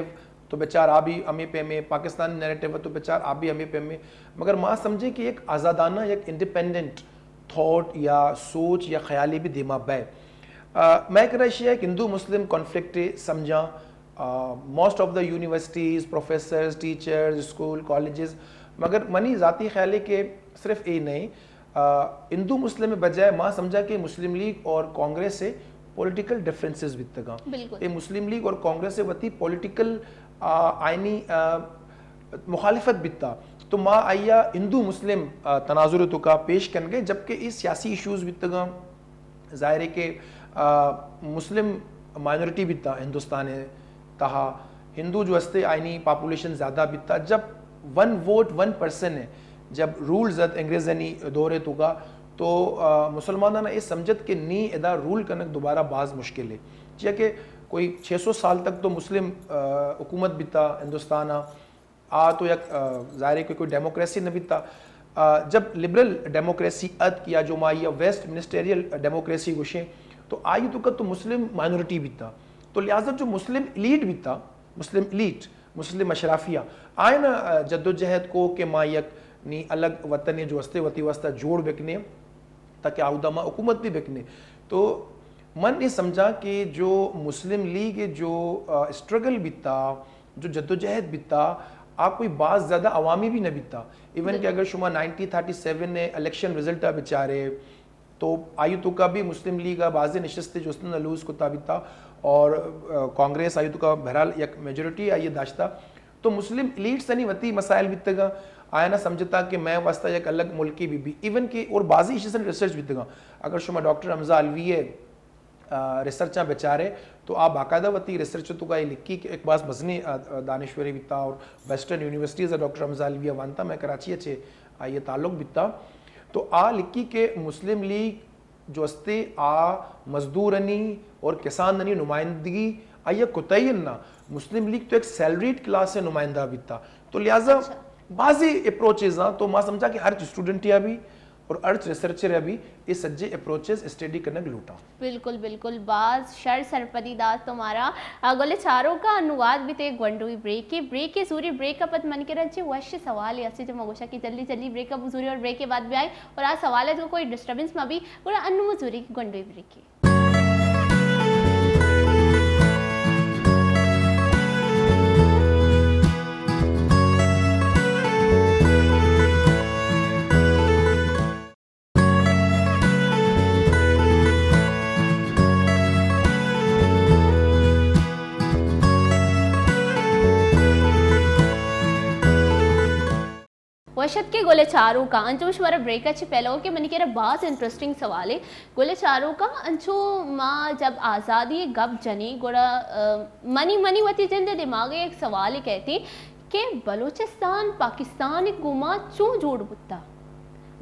تو بچار آ بھی ہمیں پیمے، پاکستانی نیریٹو تو بچار آ بھی ہمیں پیمے، مگر ما سمجھے کہ یک آزادانہ، یک انڈیپینڈنٹ تھاٹ یا سوچ یا خیالی بھی دیما بے۔ آ، میں کرا ایشی ہے کہ ہندو مسلم کانفلکٹ سمجھاں، آ، most of the universities, professors, teachers, school, colleges, مگر منی ذاتی خیال ہے کہ صرف اے نہیں، آ، ہندو مسلم بجائے ما سمجھا کہ مسلم لیگ اور کانگریس سے پولیٹیکل ڈفرنسز بیتگاں۔ بالکل۔ اے مسلم لیگ اور کانگریس سے وتی پولیٹیکل، آ، آئینی، آ، مخالفت بیتا۔ تو ما آیا ہندو مسلم، آ، تناظر توکا پیش کن گئے، جبکہ اے سیاسی ایشوز بیتگاں۔ ظاہر ہے کہ، آ، مسلم مائنورٹی بیتا ہندوستان تہا، ہندو جو استے آئینی پاپولیشن زیادہ بیتا۔ جب ون ووٹ ون پرسن ہے، جب رول زد انگریزانی دور توکا، تو، آ، مسلماناں اے سمجھت کہ نی ادا رول کنگ دوبارہ باز مشکل ہے، چیا کہ کوئی چھ سو سال تک تو مسلم، آ، حکومت بیتا ہندوستان آ، آ تو یک، آ، ظاہر ہے کہ کوئی ڈیموکریسی نہ بیتا۔ آ، جب لبرل ڈیموکریسی اتک یا جو ما یا ویسٹ منسٹریل ڈیموکریسی گوشیں، تو آئی توکا تو مسلم مائنورٹی بیتا، تو لہذا جو مسلم ایلیٹ بیتا، مسلم ایلیٹ، مسلم اشرافیہ، آئین، آ، جدوجہد کو کہ ما یک نی الگ وطن جو استے وتی واسطہ جوڑ بکنے، تاکہ آودا ما حکومت بھی بکنے۔ تو من یہ سمجھا کہ جو مسلم لیگ جو، آ، اسٹرگل بیتا، جو جدوجہد بیتا، آ کوئی باز زیادہ عوامی بھی نہ بیتا۔ ایون کہ اگر شما نائنٹین تھرٹی سیون نے الیکشن رزلٹ بچارے، تو آئی توکا بھی مسلم لیگ آ بازیں نشست جو استن لوز کتا بیتا اور، آ، کانگریس آئی توکا بہرحال یک میجورٹی آئی داشتا۔ تو مسلم ایلیٹس نی وتی مسائل بیتگا، آیا نہ سمجھتا کہ میں واسطہ یک الگ ملکی بھی بھی، ایون کہ اور بازی ایشیز ریسرچ بیتگا۔ اگر شما ڈاکٹر حمزہ علوی ہے، آ، ریسرچاں بچارے تو آ باقاعدہ وتی ریسرچ توکا یہ لکھی کہ ایک باز مزنی، آ، آ، دانشوری بیتا اور ویسٹرن یونیورسٹیز ڈاکٹر حمزہ علوی وانتا، میں کراچی اچے آئیے تعلق بیتا۔ تو آ لکھی کہ مسلم لیگ جو استے آ مزدورانی اور کسانانی نمائندگی آئی کتئی نہ، مسلم لیگ تو ایک سیلریڈ کلاس نمائندہ بیتا۔ تو لہذا بازی اپروچز آں، تو ما سمجھا کہ ہر اسٹوڈنٹ یا بھی اور ہرچ ریسرچر ء بھی اے سجے اپروچز اسٹڈی کنگ لوٹاں۔ بالکل، بالکل، باز شر سرپدی دات تو مارا۔ آ، گل چاروکا انو واد بیتے گونڈوی بریک ء، بریک ء زوری بریک ء پد من کرا چے وش سوالے استے جو ما گوشا کہ جلدی جلدی بریک ء بزوری اور بریک ء بعد بیائیں اور آ سوال ء تو کوئی ڈسٹربنس ما بھی، گڑا انو زوری گونڈوی بریک ء۔ شت کہ گل چاروکاں، انچو شمارا بریک ءَ چہ پہلو کہ منی کرا باز انٹرسٹنگ سوالے۔ گل چاروکاں، انچو ما جب آزادی گپ جنی گڑا، آ، منی، منی وتی جند دماغ ءَ یک سوالے کہتی کہ بلوچستان پاکستان گوما چوں جوڑ بوتا؟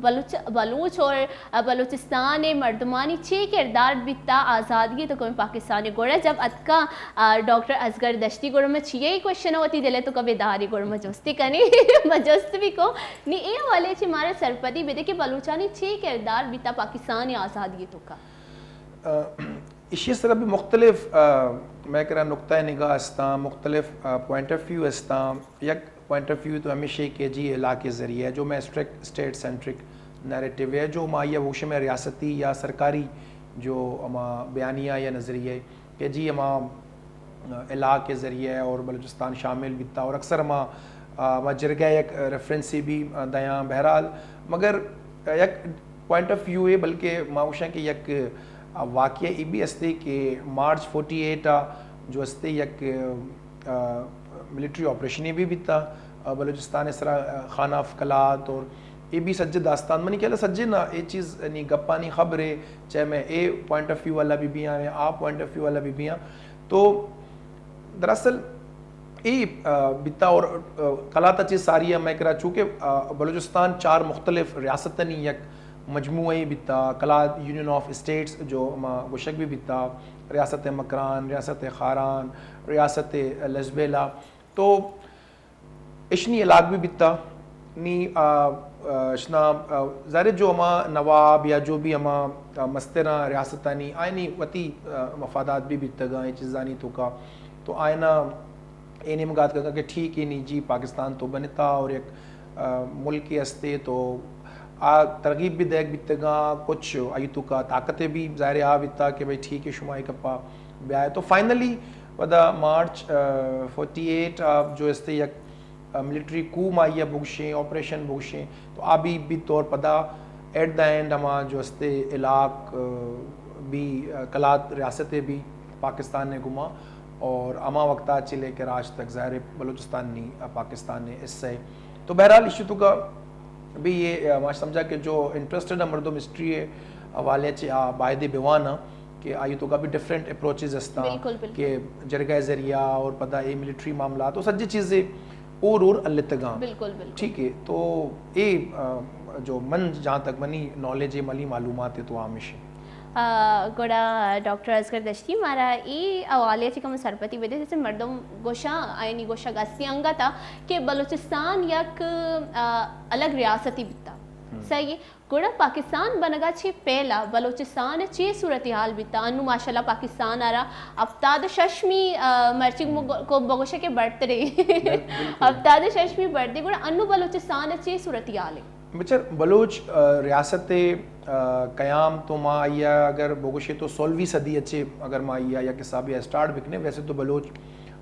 بلوچ، بلوچ اور بلوچستان ءِ مردمانی چے کردار بیتا آزادگی تو کمیں پاکستان ءَ؟ گڑا جب اتکا، آ، ڈاکٹر اصغر دشتی، گڑا میں چیئے کوشچن وتی دل ءِ تو کبھی داری گڑا میں جستی کنی، میں جست بھی کو نی اے حوالے چی مارا سرپدی بدے کہ بلوچانی چے کردار بیتا پاکستان ءِ آزادگی تو کا؟ آ، ایشی سرا بھی مختلف، آ، میں کرا نقطہ نگاہ استاں، مختلف، آ، پوائنٹ آف ویو استاں۔ یک پوائنٹ آف ویو تو ہمیشہ کہ جی علاقے ذریعہ جو میں اسٹرکٹ اسٹیٹ سینٹرک نیریٹو ہے، جو ما یہ بوشے میں ریاستی یا سرکاری جو ہما بیانیہ یا نظریہ ہے کہ جی ہما، آ، علاقے ذریعہ اور بلوچستان شامل بیتا اور اکثر ہما، آ، ہما جرگہ یک ریفرنس بھی، آ، دیاں۔ بہرحال، مگر یک پوائنٹ آف ویو ہے، بلکہ ما گوشاں کہ یک، آ، واقعہ یہ بھی استے کہ مارچ فورٹی ایٹ آ جو استے یک، آ، ملٹری آپریشن بھی بیتا، آ، بلوچستان سرا، آ، خان آف قلات اور یہ بھی سجے داستان منی خیال سجے نا یہ چیز نی گپانی خبر ہے، چاہے میں اے پوائنٹ آف ویو والا بھی بیاں یا آ پوائنٹ آف ویو والا بھی بیاں۔ تو دراصل اے، آ، بیتا اور، آ، قلات چیز ساری ہے میں کرا چونکہ، آ، بلوچستان چار مختلف ریاستانی یک مجموعہ بیتا، قلات یونین آف اسٹیٹس جو ما گوشگ بھی بیتا، ریاست مکران، ریاست خاران، ریاست لزبیلا۔ تو اشنی علاق بھی بیتا۔ نی، آ، آ، اشنا، آ، ظاہر ہے جو ہما نواب یا جو بھی ہما، آ، مستراں ریاستانی آئینی وتی، آ، مفادات بھی بیتگاں، اے چیزانی توکا۔ تو آئینا اے نیمگا اتکگاں کہ ٹھیک ہے نی جی پاکستان تو بنتا اور یک، آ، ملک استے تو آ ترغیب بھی دیگ بیتگاں، کچھ آئی توکا طاقت بھی ظاہر ہے آ بیتا کہ بھئی ٹھیک ہے شما ایک پا بیائے۔ تو فائنلی پدا مارچ، آ، فورٹی ایٹ آ جو استے یک، آ، ملٹری کو ما یہ بگشیں، آپریشن بگشیں، تو آ بھی، بھی طور پدا ایٹ دا اینڈ ہما جو استے علاق، آ، بھی، آ، قلات ریاست بھی پاکستان نے گما اور ہما وقتا چلے کہ راج تک ظاہر ہے بلوچستان نی، آ، پاکستان نے حصہ ہے۔ تو بہرحال ایشی توکا بھی یہ، آ، ما سمجھا کہ جو انٹرسٹڈ مردم ہسٹری ہے حوالے چے آ بایدے بوانا کہ آئی توکا بھی ڈفرنٹ اپروچز ہستاں بالکل، بالکل۔ کہ جرگہ ذریعہ اور پدا اے ملٹری معاملات، تو سجے چیزیں اور اور التگاں۔ بالکل، بالکل۔ ٹھیک ہے، تو اے، آ، جو من جہاں تک منی نالج ہے، منی معلومات ہے، تو آ ہمیش ہے۔ آ، گڑا ڈاکٹر اصغر دشتی مارا اے حوالے چی کم سرپتی بدے، جیسے مردم گوشاں، آئینی گوشگ استی انگتا کہ بلوچستان یک، آ، الگ ریاستی بیتا۔ ہم۔ صحیح ہے۔ گڑا پاکستان بنگا چے پہلا بلوچستان چے صورتحال بیتا؟ انو ماشاءاللہ پاکستان آرا ہفتاد و ششمی، آ، مرچی ہم۔ کو بگوشے کہ برتھ ڈے۔ بل-، بالکل۔ ہفتاد و ششمی برتھ ڈے، گڑا انو بلوچستان چے صورتحال ہے؟ بچار بلوچ، آ، ریاست، آ، قیام تو ما آئیا اگر بگوشے تو سولہویں صدی اچے اگر ما آئیا یک حسابے اسٹارٹ بکنے، ویسے تو بلوچ،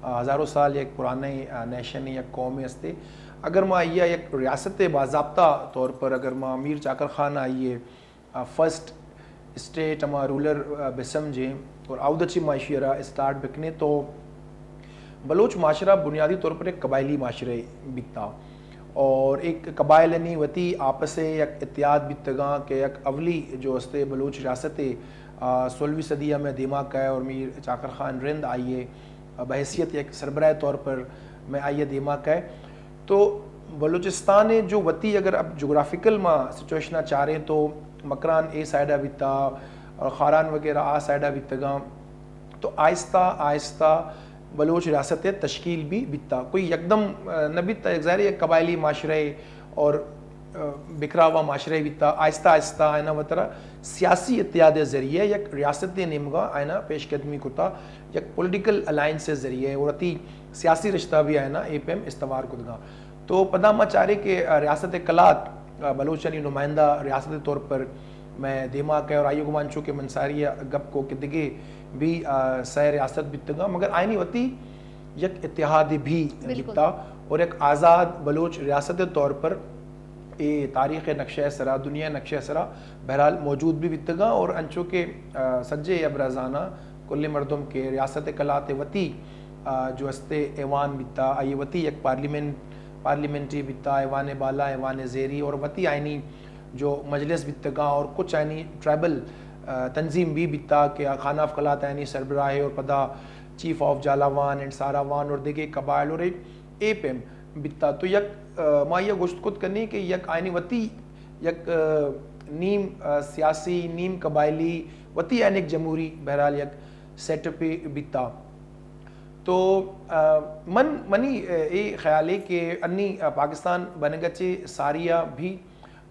آ، ہزاروں سال یک پرانے، آ، نیشن ہے، یک قوم استے۔ اگر ما آئیا یک ریاست باضابطہ طور پر اگر ما میر چاکر خان آئیے، آ، فرسٹ اسٹیٹ ہما رولر، آ، بسمجھیں اور اود چی ما ایشی را اسٹارٹ بکنے تو بلوچ معاشرہ بنیادی طور پر ایک قبائلی معاشرے بیتا اور ایک قبائلانی وتی آپس یک اتحاد بیتگاں کہ یک اولی جو استے بلوچ ریاست، آ، سولہویں صدی میں دیما کئے اور میر چاکر خان رند آئیے، آ، بحیثیت یک سربراہ طور پر میں آئیے دیما کئے۔ تو بلوچستان جو وتی اگر اب جغرافیکل ما سچویشن چاریں تو مکران اے سائیڈ بیتا اور خاران وغیرہ آ سائیڈ بیتگاں۔ تو آہستہ آہستہ بلوچ ریاست تشکیل بھی بیتا، کوئی یکدم، آ، نہ بیتا، یک ظاہر ہے یک قبائلی معاشرے اور، آ، بکھرا ہوا معاشرے بیتا، آہستہ آہستہ آئینا وترا سیاسی اتحاد ذریعہ یک ریاست نیمگا آئینا پیش قدمی کتا، یک پولیٹیکل الائنس ذریعہ اور اتی سیاسی رشتہ بھی آئینا اے پیم استوار کتگا۔ تو پدا ما چارے کہ، آ، ریاست قلات، آ، بلوچانی نمائندہ ریاست طور پر میں دیما کئے اور آئیے گمان چو کہ منصاری گپ کو کہ دگے بھی، آ، سہ ریاست بیتگا، مگر آئینی وتی یک اتحاد بھی بالکل۔ بیتا اور یک آزاد بلوچ ریاست طور پر اے تاریخ نقشہ سرا، دنیا نقشہ سرا بہرحال موجود بھی بیتگا اور انچو کہ، آ، سجے ابرازانا کل مردم کے ریاست قلات وتی، آ، جو استے ایوان بیتا، آئیے وتی یک پارلیمنٹ پارلیمنٹی بیتا، ایوان بالا، ایوان زیری اور وتی آئینی جو مجلس بیتگاں اور کچھ آئینی ٹرائبل تنظیم بھی بیتا کہ خان آف قلات آئینی سربراہ اور پدا چیف آف جالاوان اینڈ ساراوان اور دیگے قبائل اور اے پیم بیتا۔ تو یک ما یہ گوشت کت کنی کہ یک آئینی وتی یک نیم سیاسی، نیم قبائلی، وتی آئینی یک جمہوری بہرحال یک سیٹ اپ بیتا۔ تو من منی اے خیال ہے کہ انی پاکستان بنگا چے ساریا بھی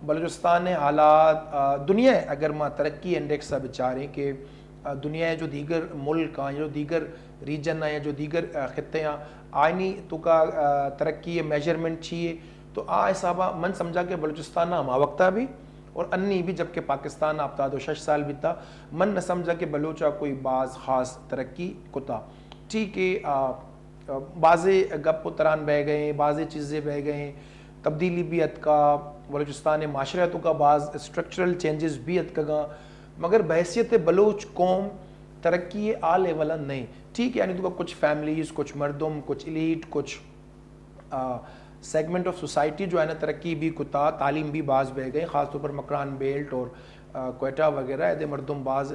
بلوچستان حالات دنیا اگر ما ترقی انڈیکس بچاریں کہ دنیا جو دیگر ملک ہیں، جو دیگر ریجن ہیں یا جو دیگر خطے ہیں، آئینی تو کا ترقی میجرمنٹ چیے، تو آ حسابا من سمجھا کہ بلوچستان ہما وقتا بھی اور انی بھی، جبکہ پاکستان ہفتاد و شش سال بیتا، من نہ سمجھا کہ بلوچا کوئی باز خاص ترقی کتا۔ ٹھیک ہے، بازے گپ و تران بہ گئے، بازے چیزیں بہ گئے، تبدیلی بھی اتکا، بلوچستان معاشرہ تو کا باز اسٹرکچرل چینجز بھی اتکگاں، مگر بحیثیت بلوچ قوم ترقی آ لیول نہیں۔ ٹھیک ہے، یعنی تو کا کچھ فیملیز، کچھ مردم، کچھ ایلیٹ، کچھ سیگمنٹ آف سوسائٹی جو ہے نا ترقی بھی کتا، تعلیم بھی باز بہ گئے، خاص طور پر مکران بیلٹ اور کوئٹہ وغیرہ ادے مردم باز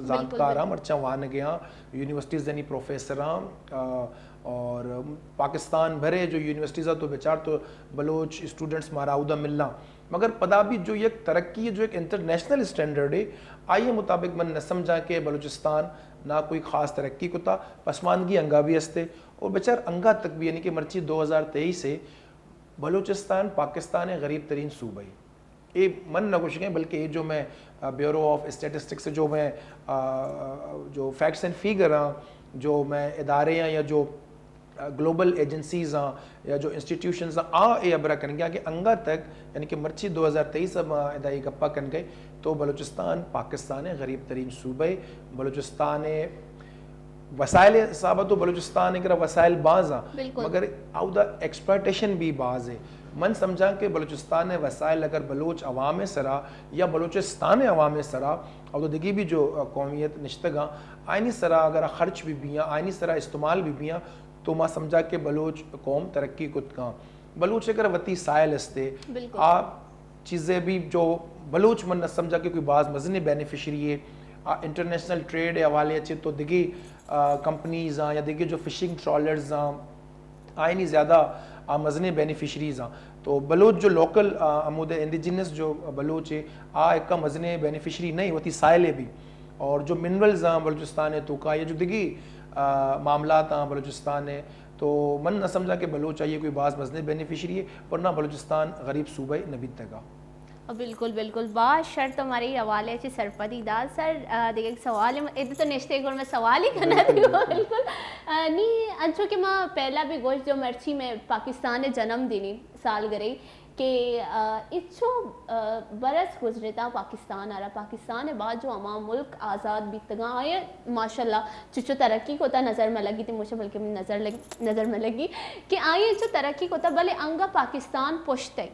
زانتکار ہاں، مرچاں وانگے ہاں، یونیورسٹیز دنی پروفیسر ہاں، اور پاکستان بھرے جو یونیورسٹیز تو بچار تو بلوچ اسٹوڈنٹس مارا اودا ملاں، مگر پدا بھی جو یک ترقی ہے، جو ایک انٹرنیشنل اسٹینڈرڈ ہے، آئی مطابق من نہ سمجھا کہ بلوچستان نہ کوئی خاص ترقی کتا، پسماندگی انگا بھی ہستے، اور بچار انگا تک بھی، یعنی کہ مرچی دو ہزار تئیس ہے، بلوچستان پاکستان غریب ترین صوبہ ہے۔ اے من نہ گوشگیں، بلکہ اے جو میں بیورو آف اسٹیٹسٹکس جو میں جو فیکٹس اینڈ فیگر ہاں، جو میں ادارے ہاں یا جو گلوبل ایجنسیز ہاں یا جو انسٹیٹیوشنز ہاں، آ اے ابرا کن گیا کہ انگا تک، یعنی کہ مرچی دو ہزار تئیس ما ادا اے گپا کن گئے، تو بلوچستان پاکستان غریب ترین صوبہ ہے۔ بلوچستان وسائل حساب تو بلوچستان کرا وسائل باز ہیں، مگر اودا ایکسپلائٹیشن بھی باز ہے۔ من سمجھاں کہ بلوچستان وسائل اگر بلوچ عوام سرا یا بلوچستان عوام سرا اور دگی بھی جو قومیت نشتگاں، آئینی سرا اگر خرچ بھی بیاں، آئینی سرا استعمال بھی بیاں، تو ما سمجھا کہ بلوچ قوم ترقی کت کاں۔ بلوچ اگر وتی سائل استے، آ چیزے بھی جو بلوچ من نہ سمجھا کہ کوئی باز مزنیں بینیفیشری ہے۔ آ انٹرنیشنل ٹریڈ حوالے چے تو دگی کمپنیز آں یا دگی جو فشنگ ٹرالرز آں، آئینی زیادہ آ مزنیں بینیفیشریز آں۔ تو بلوچ جو لوکل ہمود انڈیجنس جو بلوچ ہے، آ ایک مزنیں بینیفیشری نہیں، وتی سائلے بھی۔ اور جو منرلز آں بلوچستان ہے تو کا یہ جو دگی معاملات آں بلوچستان ہے، تو من نہ سمجھا کہ بلوچ آئیے کوئی باز مزنیں بینیفیشری ہے، ورنہ بلوچستان غریب صوبہ نہ بیتگا۔ بالکل، بالکل۔ باز شر تو مارے حوالے چی سرپدی دات سر۔ دیگہ ایک سوال ہے، ادھر تو نشتے گڑ میں سوال ہی کرنا تھی۔ بالکل۔ نی انچو کہ ما پہلا بھی گوشت جو مرچی میں پاکستان جنم دینی سال گرے کہ اچو برس گزرتا پاکستان آرا، پاکستان بعد جو ہما ملک آزاد بیتگاں آئے ماشاءاللہ چچو ترقی کوتا نظر میں لگی تھی، مجھے بلکہ نظر لگ، نظر میں لگی کہ آئے چو ترقی کوتا بلے انگا پاکستان پشت ہے۔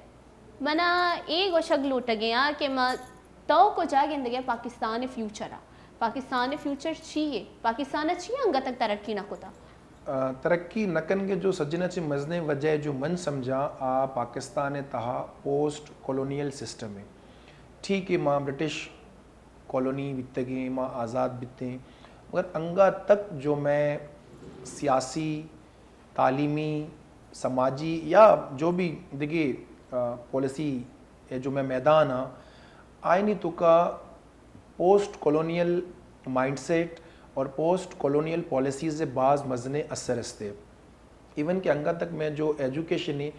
منا اے گوشگ لوٹگے آ کہ ما تو کجا گندگے پاکستان فیوچر آ؟ پاکستان فیوچر چی ہے؟ پاکستان چی انگا تک ترقی نہ کتا؟ ترقی نہ کنگے جو سجنا چی مزنیں وجہ جو من سمجھا آ پاکستان تہا پوسٹ کولونیل سسٹم ہے۔ ٹھیک ہے، ما برٹش کالونی بیتگیں، ما آزاد بیتیں، مگر انگا تک جو میں سیاسی، تعلیمی، سماجی یا جو بھی دگے پالیسی ہے جو میں میدان آ آئینی تو کا پوسٹ کولونیل مائنڈ سیٹ اور پوسٹ کولونیل پالیسیز باز مزنے اثر استے۔ ایون کہ انگا تک میں جو ایجوکیشن ہے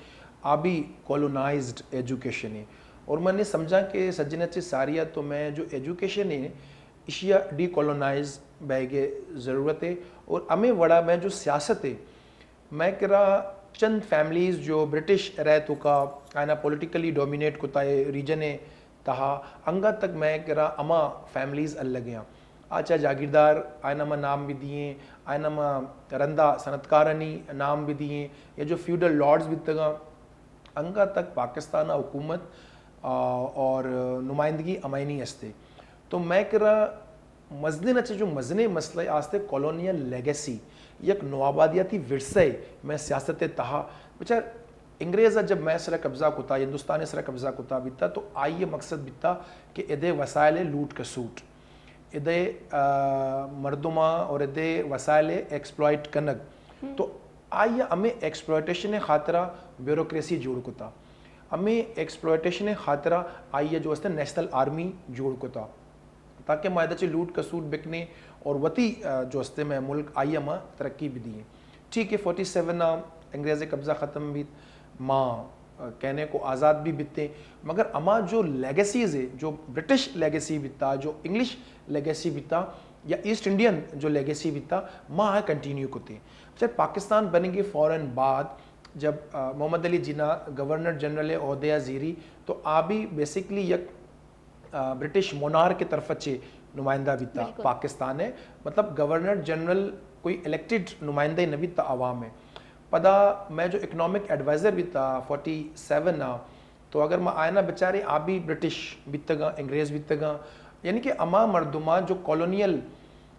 آ بھی کولونائزڈ ایجوکیشن ہے۔ اور میں نے سمجھا کہ سجن اچے ساریا تو میں جو ایجوکیشن ہے اشیا ڈی کولونائز بہ گے ضرورت ہے۔ اور ہمیں وڑا میں جو سیاست ہے میں کرا چند فیملیز جو برٹش رہ تو کا آئنا پولیٹیکلی ڈومینیٹ کتا ہے ریجن ہے تہا انگت تک مئے کرا ہما فیملیز الگیاں۔ آ چا جاگیردار آئنا ما نام بھی دیئیں، آئنا ما رندا صنعتکارانی نام بھی دیئیں، یا جو فیوڈل لارڈز بیتگاں، انگت تک پاکستان حکومت اور نمائندگی امینی استے۔ تو مئے کرا مزنیں اچے جو مزنیں مسئلہ آستے کالونیل لیگیسی، یک نوآبادیاتی ورثہ مئے سیاست تہا بچار انگریز ءَ جب مئے سرا قبضہ کتا، ہندوستان ءِ سرا قبضہ کتا بیتا، تو آئی ءِ مقصد بیتا کہ ادے وسائل ءِ لوٹ کسوٹ، ادے، آ، مردماں اور ادے وسائل ءِ ایکسپلائٹ کنگ۔ تو آئی ءَ ہمے ایکسپلائٹیشن ءِ خاطرا بیوروکریسی جوڑ کتا، ہمے ایکسپلائٹیشن ءِ خاطرا آئی ءَ جو است نیشنل آرمی جوڑ کتا۔ تاکہ ما ادا چہ لوٹ کسوٹ بکنیں اور وتی، آ، جو استے مئے ملک آئی ءَ ما ترقی بدییں۔ ٹھیک ہے، فورٹی سیون ءَ انگریز قبضہ ختم بیت، ما، آ، کہنے کو آزاد بھی بیتیں، مگر اما جو لیگسیز ہے، جو برٹش لیگسی بیتا، جو انگلش لیگسی بیتا یا ایسٹ انڈین جو لیگسی بیتا، ما آ کنٹینیو کتے۔ اچھا، پاکستان بننے کے فوراً بعد جب، آ، محمد علی جناح گورنر جنرل عہدہ زیری، تو آ بھی بیسکلی یک آ، برٹش مونارک ءِ طرف ءَ چہ نمائندہ بیتا پاکستان ءِ، مطلب گورنر جنرل کوئی الیکٹڈ نمائندہ نہ بیتا عوام ءِ۔ پدا مئے جو اکنامک ایڈوائزر بیتا فورٹی سیون ءَ، تو اگر ما آئینا بچاریں، آ بھی برٹش بیتگاں، انگریز بیتگاں، یعنی کہ ہما مردماں جو کالونیل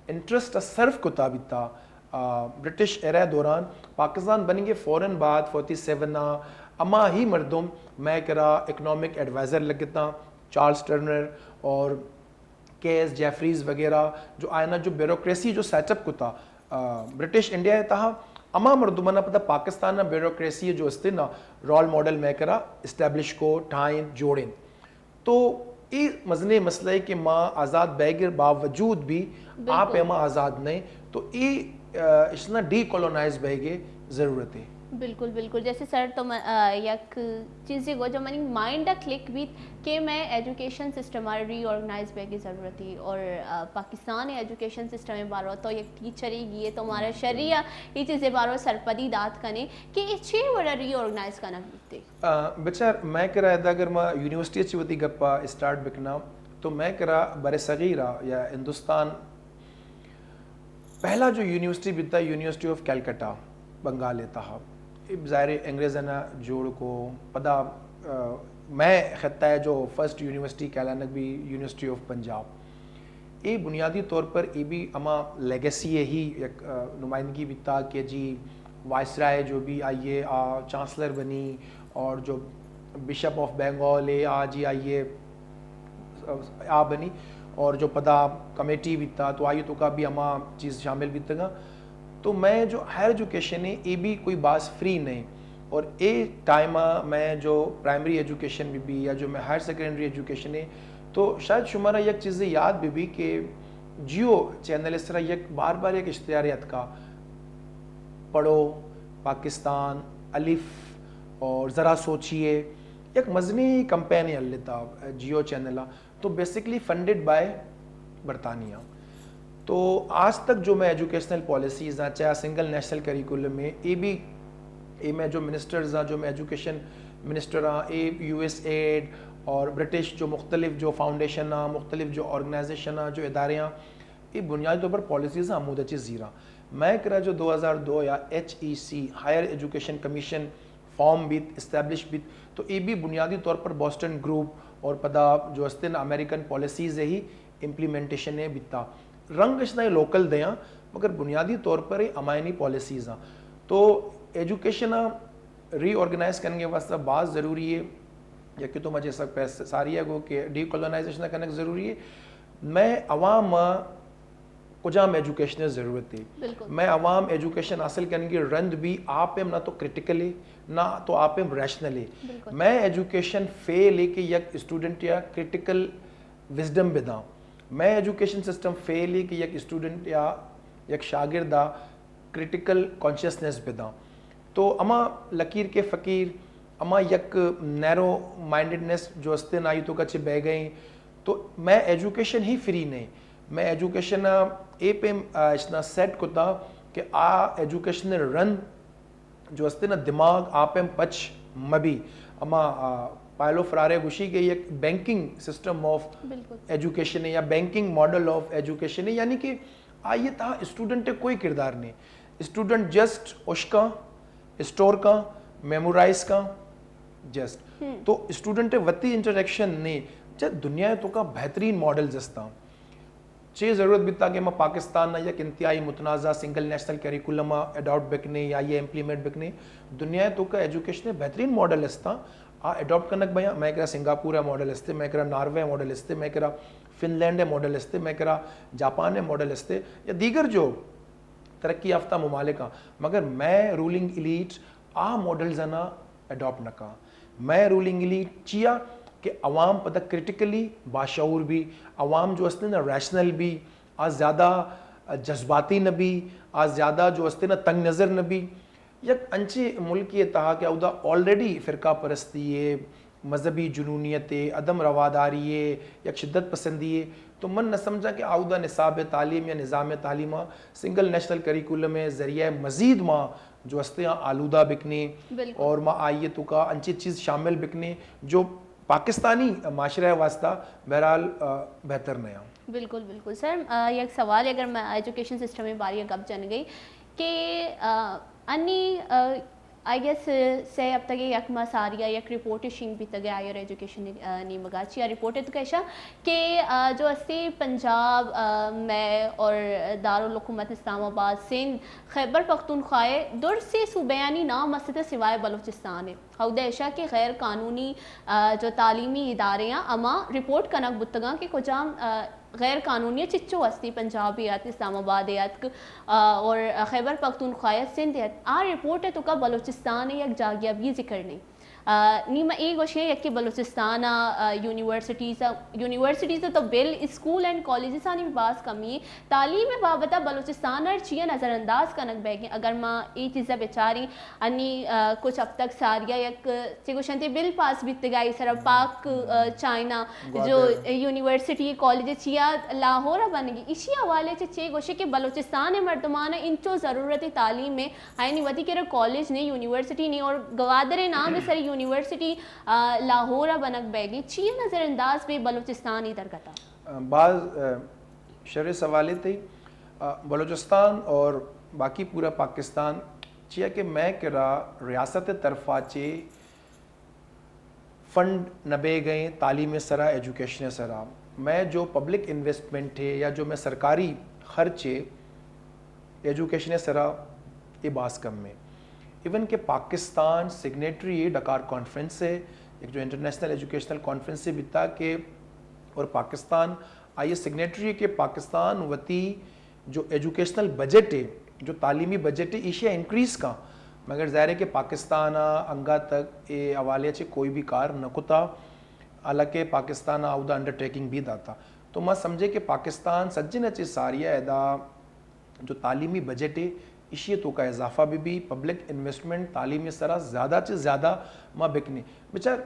انٹرسٹ ءَ سرو کتا بیتا، آ، برٹش ایرا دوران پاکستان بننگ ءِ فوراً بعد فورٹی سیون ءَ ہما ہی مردم مئے کرا اکنامک ایڈوائزر لگتاں، چارلس ٹرنر اور کے ایس جیفریز وغیرہ، جو آئینا جو بیوروکریسی جو سیٹ اپ کتا، آ، برٹش انڈیا ءِ تہا، ہما مردمانا پدا پاکستان ءِ بیوروکریسی جو استے نا، رول ماڈل مئے کرا اسٹیبلش کو، ٹھائیں، جوڑیں۔ تو اے مزنیں مسئلہ ہے کہ ما آزاد بیگ ءِ باوجود بھی آ پیما آزاد نہیں، تو اے، آ، اس نا ڈی کالونائز بیگ ءِ ضرورت ہے۔ بالکل، بالکل۔ جیسے سر تو من، آ، یک چیزے گو جو منی مائنڈ ءَ کلک بیت کہ مئے ایجوکیشن سسٹم ءَ ری آرگنائز بیگ ءِ ضرورت ہے اور، آ، پاکستان ءِ ایجوکیشن سسٹم ءِ بارو تو یک ٹیچرے گیے تو مارا شری ءَ اے چیزے بارو سرپدی دات کنے کہ اے چے وڑا ری آرگنائز کنگ بیتے؟ آ، بچار، مئے کرا ادا اگر ما یونیورسٹی ءَ چہ وتی گپ ءَ اسٹارٹ بکناں، تو مئے کرا بر صغیر ءَ یا ہندوستان پہلا جو یونیورسٹی بیتا، یونیورسٹی آف کلکتہ، بنگال ءِ تہا۔ اے ظاہر ہے انگریزانا جوڑ کو، پدا، آ، مئے خطہ ءِ جو فرسٹ یونیورسٹی کہلانگ بھی یونیورسٹی آف پنجاب۔ اے بنیادی طور پر اے بھی ہما لیگسی ءِ ہی یک، آ، نمائندگی بیتا کہ جی وائسرائے جو بھی آئیے آ چانسلر بنی اور جو بشپ آف بنگال ہے آ جی آئیے آ بنی اور جو پدا کمیٹی بیتا تو آئی توکا بھی ہما چیز شامل بیتگا۔ تو مئے جو ہائر ایجوکیشن ہے اے بھی کوئی باز فری نہیں، اور اے ٹائم ءَ مئے جو پرائمری ایجوکیشن بھی بھی یا جو مئے ہائر سیکنڈری ایجوکیشن ہے، تو شاید شمارا یک چیز یاد بھی بھی کہ جیو چینل ءِ سرا یک بار بار یک اشتہارے اتکا، پڑھو پاکستان، الف اور ذرا سوچیے، یک مزنیں کمپینے ہلتا جیو چینل ءَ۔ تو بیسکلی فنڈڈ بائی برطانیہ۔ تو آج تک جو مئے ایجوکیشنل پالیسیز ہیں، چاہے سنگل نیشنل کریکولم ہے، اے بھی، اے مئے جو منسٹرز ہیں، جو مئے ایجوکیشن منسٹر ہیں، اے یو ایس ایڈ اور برٹش جو مختلف جو فاؤنڈیشن ہیں، مختلف جو آرگنائزیشن ہیں، جو ادارے ہیں، اے بنیادی طور پر پالیسیز ہیں، ہمودا چہ زیراں۔ مئے کرا جو دو ہزار دو یا ایچ ای سی، ہائر ایجوکیشن کمیشن، فارم بیت، اسٹیبلش بیت، تو اے بھی بنیادی طور پر بوسٹن گروپ اور پدا جو استن امریکن پالیسیز ہی امپلیمنٹیشن ہے بیتا۔ رنگ اشنا لوکل دیاں، مگر بنیادی طور پر اے امائنی پالیسیز ہیں۔ تو ایجوکیشن ری آرگنائز کرنے کے واسطے باز ضروری ہے۔ یکی تو مجھے سک پیس ساری ہے گو کہ ڈی کالونائزیشن کنگ ضروری ہے۔ مئے عوام کجام ایجوکیشن ضرورت ہے۔ مئے عوام ایجوکیشن حاصل کرنے کی رند بھی آپ ہم نہ تو کریٹیکل ہے، نہ تو آپ ہم ریشنل ہے۔ مئے ایجوکیشن فیل ہے کہ یک اسٹوڈنٹ یا کریٹیکل وزڈم بداں۔ مئے ایجوکیشن سسٹم فیل ہے کہ یک اسٹوڈنٹ یا یک شاگرد ءَ کریٹیکل کانشسنس بداں۔ تو ہما لکیر کے فقیر، ہما یک نیرو مائنڈڈنس جو استن آئی توکا چہ بہ گئیں، تو مئے ایجوکیشن ہی فری نہیں۔ مئے ایجوکیشن ءَ اے پیم، آ، اشنا سیٹ کتا کہ آ ایجوکیشن رند جو استن دماغ آ پیم پچ مبی۔ ہما، آ، پائلو فرارے گوشی کہ یک بینکنگ سسٹم آف ایجوکیشن ہے یا بینکنگ ماڈل آف ایجوکیشن ہے، یعنی کہ آئی تہا اسٹوڈنٹ کوئی کردار نہیں۔ اسٹوڈنٹ جسٹ اشکاں، اسٹور کاں، میمورائز کاں، جسٹ۔ تو اسٹوڈنٹ وتی انٹریکشن نہیں۔ چہ دنیا توکا بہترین ماڈلز استاں۔ چے ضرورت بیتا کہ ما پاکستان نا یک انتہائی متنازع سنگل نیشنل کریکولم ءَ اڈاپٹ بکنے یا یہ امپلیمنٹ بکنے؟ دنیا ءِ توکا ایجوکیشن ءِ بہترین ماڈل استاں، آ اڈاپٹ کنگ بیاں۔ مئے کرا سنگاپور ءِ ماڈل استے، مئے کرا ناروے ءِ ماڈل استے، مئے کرا فن لینڈ ءِ ماڈل استے، مئے کرا جاپان ءِ ماڈل استے یا دیگر جو ترقی یافتہ ممالک آں، مگر مئے رولنگ ایلیٹ آ ماڈلز نا اڈاپٹ نہ کاں۔ مئے رولنگ ایلیٹ چیا کہ عوام پدا کریٹیکلی باشعور بی، عوام جو استے نا ریشنل بی، آ زیادہ جذباتی نہ بی، آ زیادہ جو استے نا تنگ نظر نہ بی۔ یک انچیں ملکے ءِ تہا کہ اودا آلریڈی فرقہ پرستی ءِ، مذہبی جنونیت ءِ، عدم رواداری ءِ، یک شدت پسندی ءِ، تو من نہ سمجھاں کہ اودا نصاب تعلیم یا نظام تعلیم ءَ سنگل نیشنل کریکولم ءِ ذریعہ مزید ما جو استے آں آلودہ بکنیں بالکل۔ اور ما آئی ءِ توکا انچیں چیز شامل بکنیں جو پاکستانی معاشرہ ءِ واسطہ بہرحال، آ، بہتر نہ آں۔ بالکل، بالکل۔ سر، آ، یک سوال اگر میں ایجوکیشن سسٹم ءِ بارے گپ جنگ ءَ کہ، آ، انی، آ، آئی گیس سے ہفتگے یک ماہ ساری ءَ یک رپورٹ شنگ بیتگ ءَ ہائر ایجوکیشن، آ، نیمگ ءَ چیا رپورٹ ءِ توکا ایشاں کہ، آ، جو استے پنجاب، آ، مئے اور دارالحکومت اسلام آباد، سندھ، خیبر پختونخوا ءِ درسیں صوبیانی نام است سوائے بلوچستان ءِ۔ ہودہ ایشاں کہ غیر قانونی، آ، جو تعلیمی ادارے آں، ہما رپورٹ کنگ بوتگاں کہ کجام، آ، غیر قانونی چچو ہستی پنجاب ءَ ات، اسلام آباد ءَ اتک، آ، اور خیبر پختونخوا ءَ، سندھ ءَ ات۔ آ رپورٹ ءِ توکا بلوچستان ءِ یک جاگہ ءِ بھی ذکر نہیں۔ آ، نی ما اے گوشیں یکے بلوچستان ءَ، آ، یونیورسٹیز ءَ، یونیورسٹیز ءَ تو بل اسکول اینڈ کالجز آنی بھی باز کمی ہے۔ تعلیم ءِ بابت ءَ بلوچستان ءَ چیا نظر انداز کنگ بیگ ایں؟ اگر ما اے چیز ءَ بچاریں، انی، آ، کچھ ہفتگ ساری ءَ یک چہ گوشنتے بل پاس بیتگ ءَ، سرا پاک، آ، چائنا جو گوادر۔ یونیورسٹی کالج چیا لاہور ءَ بنگی، ایشی حوالے چہ چے گوشے کہ بلوچستان ءِ مردمان ءَ انچو ضرورت تعلیم ءِ، آیانی وتی کرا کالج نے، یونیورسٹی نے، اور گوادر ءِ نام ءِ سر یونیورسٹی، آ، لاہور ءَ بنگ بیگی، چی نظر انداز بے بلوچستان ءِ درگت ءَ؟ باز، آ، شر سوالے تئی۔ آ، بلوچستان اور باقی پورا پاکستان، چیا کہ مئے کرا ریاست ءِ طرفا چے فنڈ نہ بیگ ءَ ایں تعلیم ءِ سرا، ایجوکیشن ءِ سرا۔ مئے جو پبلک انویسٹمنٹ ہے یا جو مئے سرکاری خرچ ہے ایجوکیشن ءِ سرا، اے باز کم ہے۔ ایون کہ پاکستان سگنیٹری ہے ڈکار کانفرنس ءِ، ایک جو انٹرنیشنل ایجوکیشنل کانفرنس ہے بیتا کہ، اور پاکستان آئی سگنیٹری ہے کہ پاکستان وتی جو ایجوکیشنل بجٹ ہے، جو تعلیمی بجٹ ہے، ایشی ءَ انکریز کاں، مگر ظاہر ہے کہ پاکستان ءَ انگا تک اے حوالے چہ کوئی بھی کار نہ کتا، حالانکہ پاکستان ءَ اودا انڈرٹیکنگ بھی داتا۔ تو ما سمجھے کہ پاکستان سجن ءَ چہ ساری ءَ ادا جو تعلیمی بجٹ ہے، ایشی ءِ توکا اضافہ بہ بی، پبلک انویسٹمنٹ تعلیم ءِ سرا زیادہ چہ زیادہ ما بکنی۔ بچار،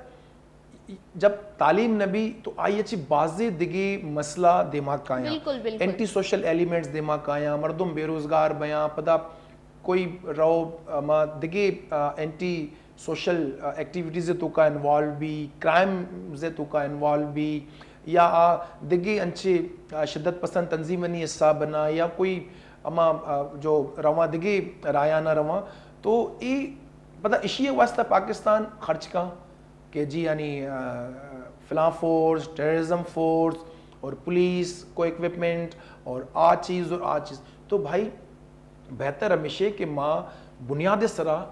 جب تعلیم نہ بی تو آئی ءَ چہ بازیں دگہ مسئلہ دیما کایاں۔ بالکل، بالکل۔ اینٹی سوشل ایلیمنٹس دیما کایاں، مردم بے روزگار بیاں، پدا کوئی رو، آ، ما دگہ، آ، اینٹی سوشل، آ، ایکٹیویٹیز ءِ توکا انوالو بی، کرائمز ءِ توکا انوالو بی، یا آ دگہ انچے، آ، شدت پسند تنظیمانی حصہ بنا، یا کوئی ہما، آ، جو رواں دگہ راہانا رواں، تو اے پدا ایشی ءِ واسطہ پاکستان خرچ کاں کہ جی یعنی، آ، فلاں فورس، ٹیررزم فورس اور پولیس کو اکوپمنٹ اور آ چیز اور آ چیز۔ تو بھائی بہتر ہمیشہ کہ ما بنیاد سرا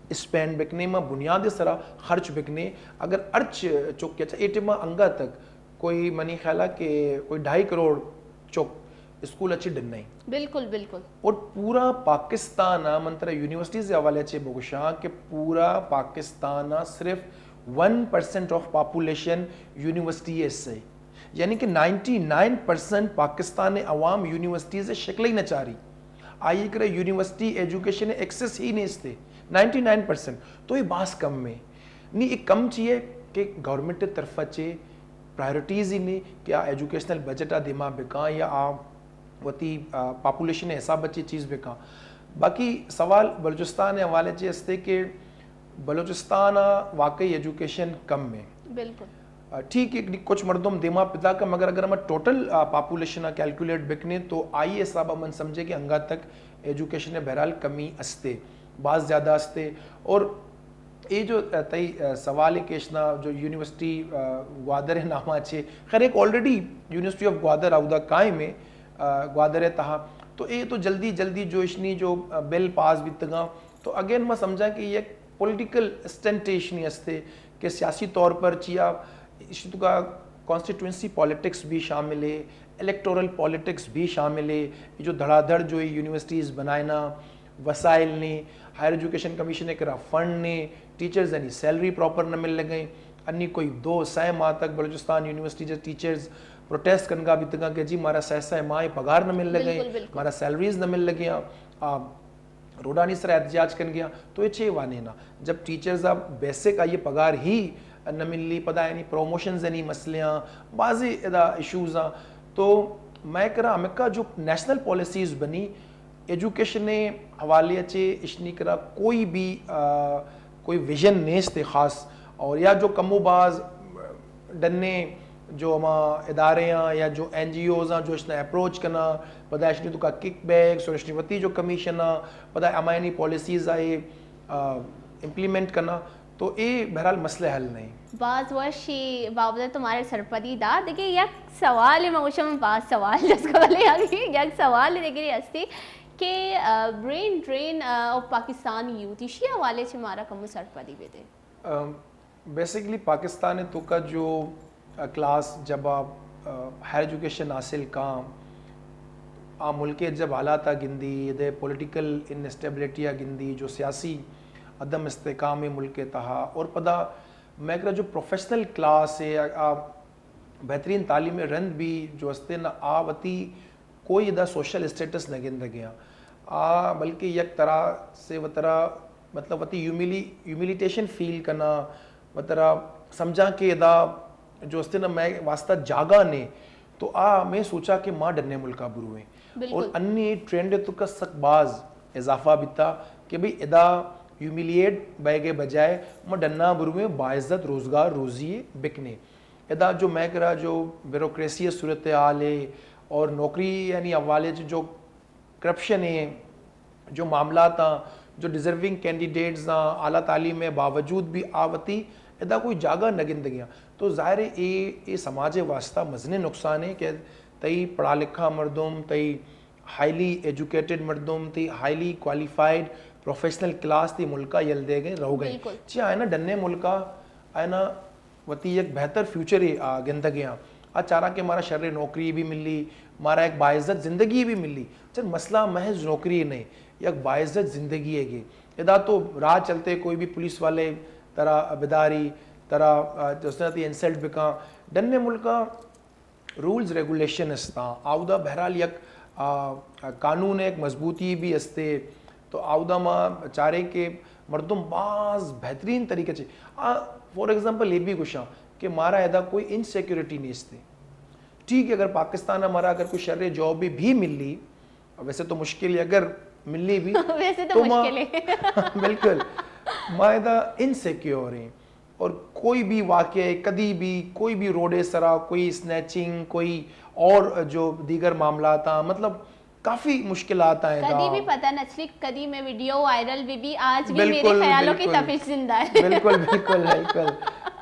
اسپینڈ بکنے، ما بنیاد سرا خرچ بکنے۔ اگر ہرچ چک، اچھا، اے ٹائم انگا تک کوئی، منی خیال ہے کہ کوئی ڈھائی کروڑ چک اسکول اچ ڈن نہیں۔ بالکل، بالکل۔ اور پورا پاکستان ءَ، من ترا یونیورسٹیز ءِ حوالے چے بگوشاں کہ پورا پاکستان ءَ صرف one percent of population university ءِ حصہ ہے۔ یعنی کہ نائنٹی نائن پرسینٹ پاکستان ءِ عوام یونیورسٹیز ءِ شکل ہی نہ چاری۔ آئی کرا یونیورسٹی ایجوکیشن ءِ ایکسس ہی نیست ہے۔ Ninety nine percent. تو یہ باز کم ہے۔ نی اے کم چی ہے کہ گورنمنٹ ءِ طرف چے پرائیورٹیز ہی نہیں کہ آ ایجوکیشنل بجٹ آ دیما بکاں یا آ وتی، آ، پاپولیشن ءِ حساب چے چیز بکاں۔ باقی سوال بلوچستان ءِ حوالے چے استے کہ بلوچستان ءَ واقعی ایجوکیشن کم ہے۔ بالکل۔ آ، ٹھیک ہے، کچھ مردم دیما پدا کا، مگر اگر ہم ٹوٹل، آ، پاپولیشن ءَ کیلکولیٹ بکنے تو آئی حساب ءَ من سمجھے کہ انگا تک ایجوکیشن ءِ بہرحال کمی استے، باز زیادہ استے۔ اور اے جو، آ، تئی، آ، سوال ہے کہ اشنا جو یونیورسٹی، آ، گوادر ءِ نام ءَ چے، خیر ایک آلریڈی یونیورسٹی آف گوادر اودا قائم ہے، گوادر ءِ تہا۔ تو اے تو جلدی جلدی جو اشنی جو بل پاس بیتگاں، تو اگین ما سمجھاں کہ یک پولیٹیکل اسٹنٹ اشنی استے کہ سیاسی طور پر چیا اشی تو کا کانسٹیٹوئنسی پالیٹکس بھی شامل ہے، الیکٹورل پالیٹکس بھی شامل ہے۔ یہ جو دھڑا دھڑ جو یونیورسٹیز بنائنا، وسائل نے، ہائر ایجوکیشن کمیشن ءِ کرا فنڈ نے، ٹیچرز انی سیلری پراپر نہ مل لگیں۔ انی کوئی دو سہ ماہ تک بلوچستان یونیورسٹی ٹیچرز پروٹیسٹ کنگا بیتگاں کہ جی مارا سہ سہ ماہ پگار نہ مل لگیں، مارا سیلریز نہ مل لگیاں۔ آ، روڈانی سر احتجاج کنگیاں۔ تو یہ چے وانے نا؟ جب ٹیچرز اب بیسک آئیے پگار ہی نہ ملی، پدا یعنی پروموشنز انی مسئلے آں، بعضی ادا ایشوز آں۔ تو میں کرا ہمکا جو نیشنل پالیسیز بنی، ایجوکیشن ءِ حوالے چے اشنی کرا کوئی بھی، آ، کوئی ویژن نیست خاص، اور یا جو کم و باز ڈنے جو ہما ادارے ہیں یا جو این جی اوز ہیں جو اشنا اپروچ کنا، پدا اشنی تو کا کک بیکس اور اشنی وتی جو کمیشن ہیں، پدا ہمایانی پالیسیز آئے، آ، امپلیمنٹ کنا، تو اے بہرحال مسئلہ حل نہیں۔ باز وش ای بابت تمہارے سرپدی دا۔ دیکھیں یک سوال ہے، میں گوشم باز سوال جس کو بلے آگے یک سوال ہے دیکھیں ہستی کہ، آ، برین ڈرین، آ، آف پاکستان یوتھ، اسی حوالے سے مارا کم سرپدی بے دے۔ آ، بیسیکلی پاکستان ءِ توکا جو، آ، کلاس جب آ، آ، ہائر ایجوکیشن حاصل کاں، آ ملک ءِ جب حالات آ گندی، ادے پولیٹیکل انسٹیبلٹی آ گندی، جو سیاسی عدم استحکام ہے ملک ءِ تہا، اور پدا میکرا جو پروفیشنل کلاس ہے، آ، آ بہترین تعلیم رند بھی جو استے نا، آ وتی کوئی ادا سوشل اسٹیٹس نہ گندگیاں۔ آ بلکہ یک طرح سے وترا، مطلب، وتی ہیوملی-، ہیوملیٹیشن فیل کنا، وترا سمجھاں کہ ادا جو استے نا میں واسطہ جاگہ نے، تو آ میں سوچا کہ ما ڈنے ملکا برویں۔ بالکل۔ اور انی ٹرینڈ تو کا سک باز اضافہ بیتا کہ بھئی ادا ہیوملیٹ بیگے بجائے ما ڈنا برویں، باعزت روزگار روزی بکنے۔ ادا جو میں کرا جو بیوروکریسی صورتحال ہے اور نوکری یعنی حوالے سے جو کرپشن ہے، جو معاملات ہیں، جو ڈیزرونگ کینڈیڈیٹس ہیں، اعلیٰ تعلیم ہے باوجود بھی آ وتی ادا کوئی جاگہ نہ گندگیاں۔ تو ظاہر ہے اے، اے سماج واسطہ مزنیں نقصان ہے کہ تئی پڑھا لکھا مردم، تئی ہائیلی ایجوکیٹڈ مردم، تئی ہائیلی کوالیفائیڈ پروفیشنل کلاس تئی ملکا یل دے گئے، رہو گئے۔ بالکل۔ چی آئے نا ڈنے ملکا آئے نا وتی یک بہتر فیوچرے آ گندگیاں۔ آ چاراں کہ مارا شریں نوکری بھی ملی، مارا یک باعزت زندگی بھی ملی۔ چن مسئلہ محض نوکری نہیں، یک باعزت زندگی ہے گی۔ ادا تو راہ چلتے کوئی بھی پولیس والے ترا بداری، ترا، آ، جس طرح تی انسلٹ بکاں۔ ڈنے ملکا رولز ریگولیشن استاں، آودا بہرحال یک، آ، قانون ءِ یک مضبوطی بھی استے۔ تو آودا ما چاریں کہ مردم باز بہترین طریقے چے، آ، فار ایگزامپل، یہ بھی گوشاں کہ مارا ادا کوئی انسیکیورٹی نہیں استے۔ ٹھیک ہے، اگر پاکستان ہمارا اگر کوئی شر جاب بھی، بھی ملی، ویسے تو مشکل ہے، اگر ملی بھی ویسے تو تو ما مشکل ہے۔ بالکل، ما ادا انسیکیور ہیں۔ اور کوئی بھی واقعہ، کدی بھی کوئی بھی روڈے سرا کوئی سنیچنگ، کوئی اور جو دیگر معاملات ہیں، مطلب کافی مشکلات ہیں کدی دا۔ بھی پتہ نہ چلی، کدی میں ویڈیو وائرل بھی، بھی آج بھی میرے بالکل، خیالوں کی بالکل۔ تپش زندہ ہے۔ بالکل، بالکل، بالکل۔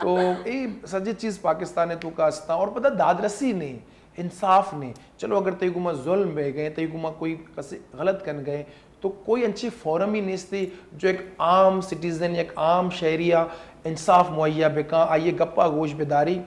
تو اے سجی چیز پاکستان ہے تو کا استا اور پتہ دادرسی نہیں، انصاف نہیں۔ چلو اگر تئی گما ظلم بہ گئے، تئی گما کوئی کسے غلط کن گئے، تو کوئی انچی فورم ہی نیستی جو ایک عام سٹیزن، یک عام شہری آ انصاف مہیا بکاں، آئیے گپا گوش بداری۔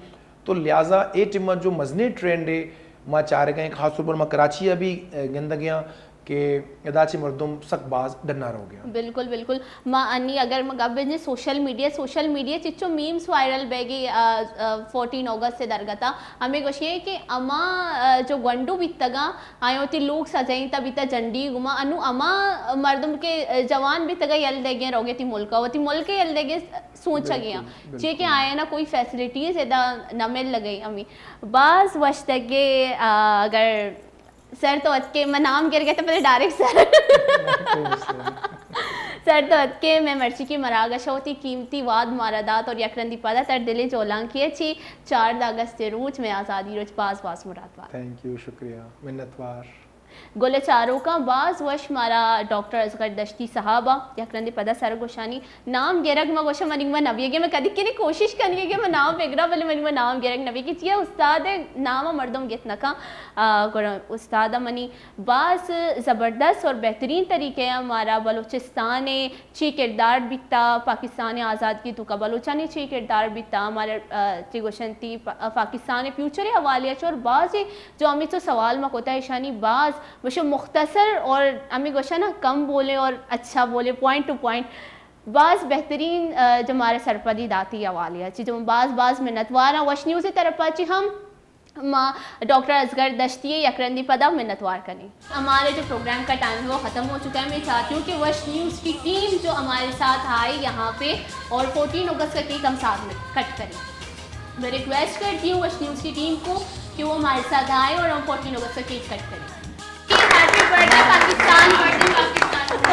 تو لہذا اے ٹیما جو مزنی ٹرینڈ ہے، ما چارگیں، خاص طور پر ما کراچی ابھی، اے، گندگیاں کہ ادا چی مردم سک باز ڈنا رو گیا۔ بالکل، بالکل۔ ما انی اگر ما گپ بجنیں سوشل میڈیا، سوشل میڈیا چچو میمز وائرل بیگی، آ، آ، فورٹین اگست سے درگتا۔ ہمیں گوشی ہے کہ اما، آ، جو گونڈو بیتگاں، آیاں وتی لوگ سجائینتا بیتا جنڈی گما، انو اما مردم کہ جوان بیتگا یل دیگیں روگے تی ملکا، وتی ملک یل دیگیں سوچگیاں۔ بالکل، چے کہ بالکل۔ آیانا کوئی فیسلٹیز ادا نہ مل لگئی۔ امی باز وشتگے، آ، اگر سر تو اتکے، میں نام گر گئے تو پہلے ڈائریکٹ سر۔ سر تو اتکے، میں مرچی کی مراگش ہوتی قیمتی واد مارا دات اور یک رندی پدا تر دلیں جولانکی چی چاردہ اگست روچ میں آزادی روچ باز باز مراد بات۔ تھینک یو، شکریہ، منتوار۔ گل چاروکاں، باز وش مارا ڈاکٹر اصغر دشتی صاحب ءَ یک رندے پدا سر گوشانی نام گرگ، ما گوشاں منی ما نبیگے، ما کدی کنی کوشش کنی کہ ما نام بگراں، بلے منی ما نام گرگ نبیگے، چیا استاد ءِ نام ءَ مردم گت نکاں۔ آ، گڑا استاد ءَ منی باز زبردست اور بہترین طریقے ءَ مارا بلوچستان ءِ چی کردار بیتا، پاکستان آزادگی توکا بلوچانی چی کردار بیتا، مارا، آ، چی گوشنتی پا-، پاکستان فیوچر حوالے چ اور بازی جو ہمیں تو سوال ما کوتا، ایشانی باز مشو مختصر اور ہمیں گوشنا کم بولیں اور اچھا بولیں، پوائنٹ ٹو پوائنٹ، باز بہترین، آ، جو مارا سرپدی داتی حوالے چی جو باز باز منتوار ہیں وش نیوز طرفا چی ہم۔ ما ڈاکٹر اصغر دشتی ءَ یک رندی پدا منتوار کنیں۔ ہمارے جو پروگرام کا ٹائم ہے وہ ختم ہو چکا ہے۔ میں چاہتی ہوں کہ وش نیوز کی ٹیم جو ہمارے ساتھ آئے یہاں پہ اور فورٹین اگست کا کیک ہم ساتھ میں کٹ کریں۔ میں ریکویسٹ کرتی ہوں وش نیوز کی ٹیم کو کہ وہ ہمارے ساتھ آئے اور ہم فورٹین اگست کا کیک کٹ کریں۔ Happy birthday Pakistan, birthday Pakistan,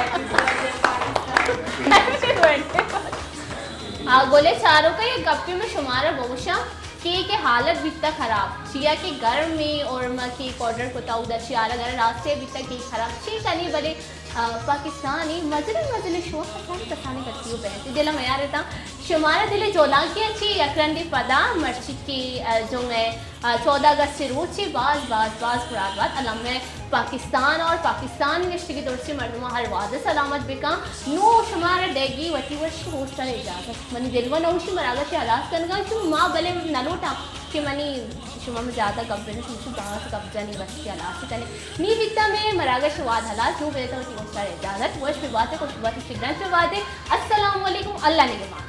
happy birthday Pakistan. آ، گلے چاروکاں، یک گپے من شمارا بگوشاں، کیک ءِ حالت بیتا خراب، چیا کہ گرم ایں اور ما کیک آرڈر کتا، اودا چیارا گرا راستے بیتا کیک خراب، چی کنی بلے، آ، پاکستان ءِ مزنیں مزنیں شوق کسان کسانیں کٹی و بہتی دل ءَ میار اتاں۔ شمارا دل ءِ جولانکی ءَ چی یک رندے پدا مرچی کہ، آ، جو میں آ، چودہ اگست ءِ روچے باز، باز، باز مراد بات۔ الم ءِ پاکستان اور پاکستان ءِ نشتگی درستی مردماں ہر وہد ءَ سلامت بکن۔ نوں شمارا ڈیگی وتی وشی ہوسٹل ءَ اجازت۔ منی دل و نوشی مراگش ءَ ہلاس کنگا چو ما بلے نہ لوٹاں کہ منی شما میں زیادہ گپ بنے، چو باز گپ جنی بس کہ ہلاس کنے۔ نی بیتا میں مراگش ءَ وہد ہلاس، نوں بدے تو وتی ہوسٹل ءَ اجازت۔ وش بباتے، خوش بباتے، شگرن بباتے۔ السلام علیکم، اللہ نگہبان۔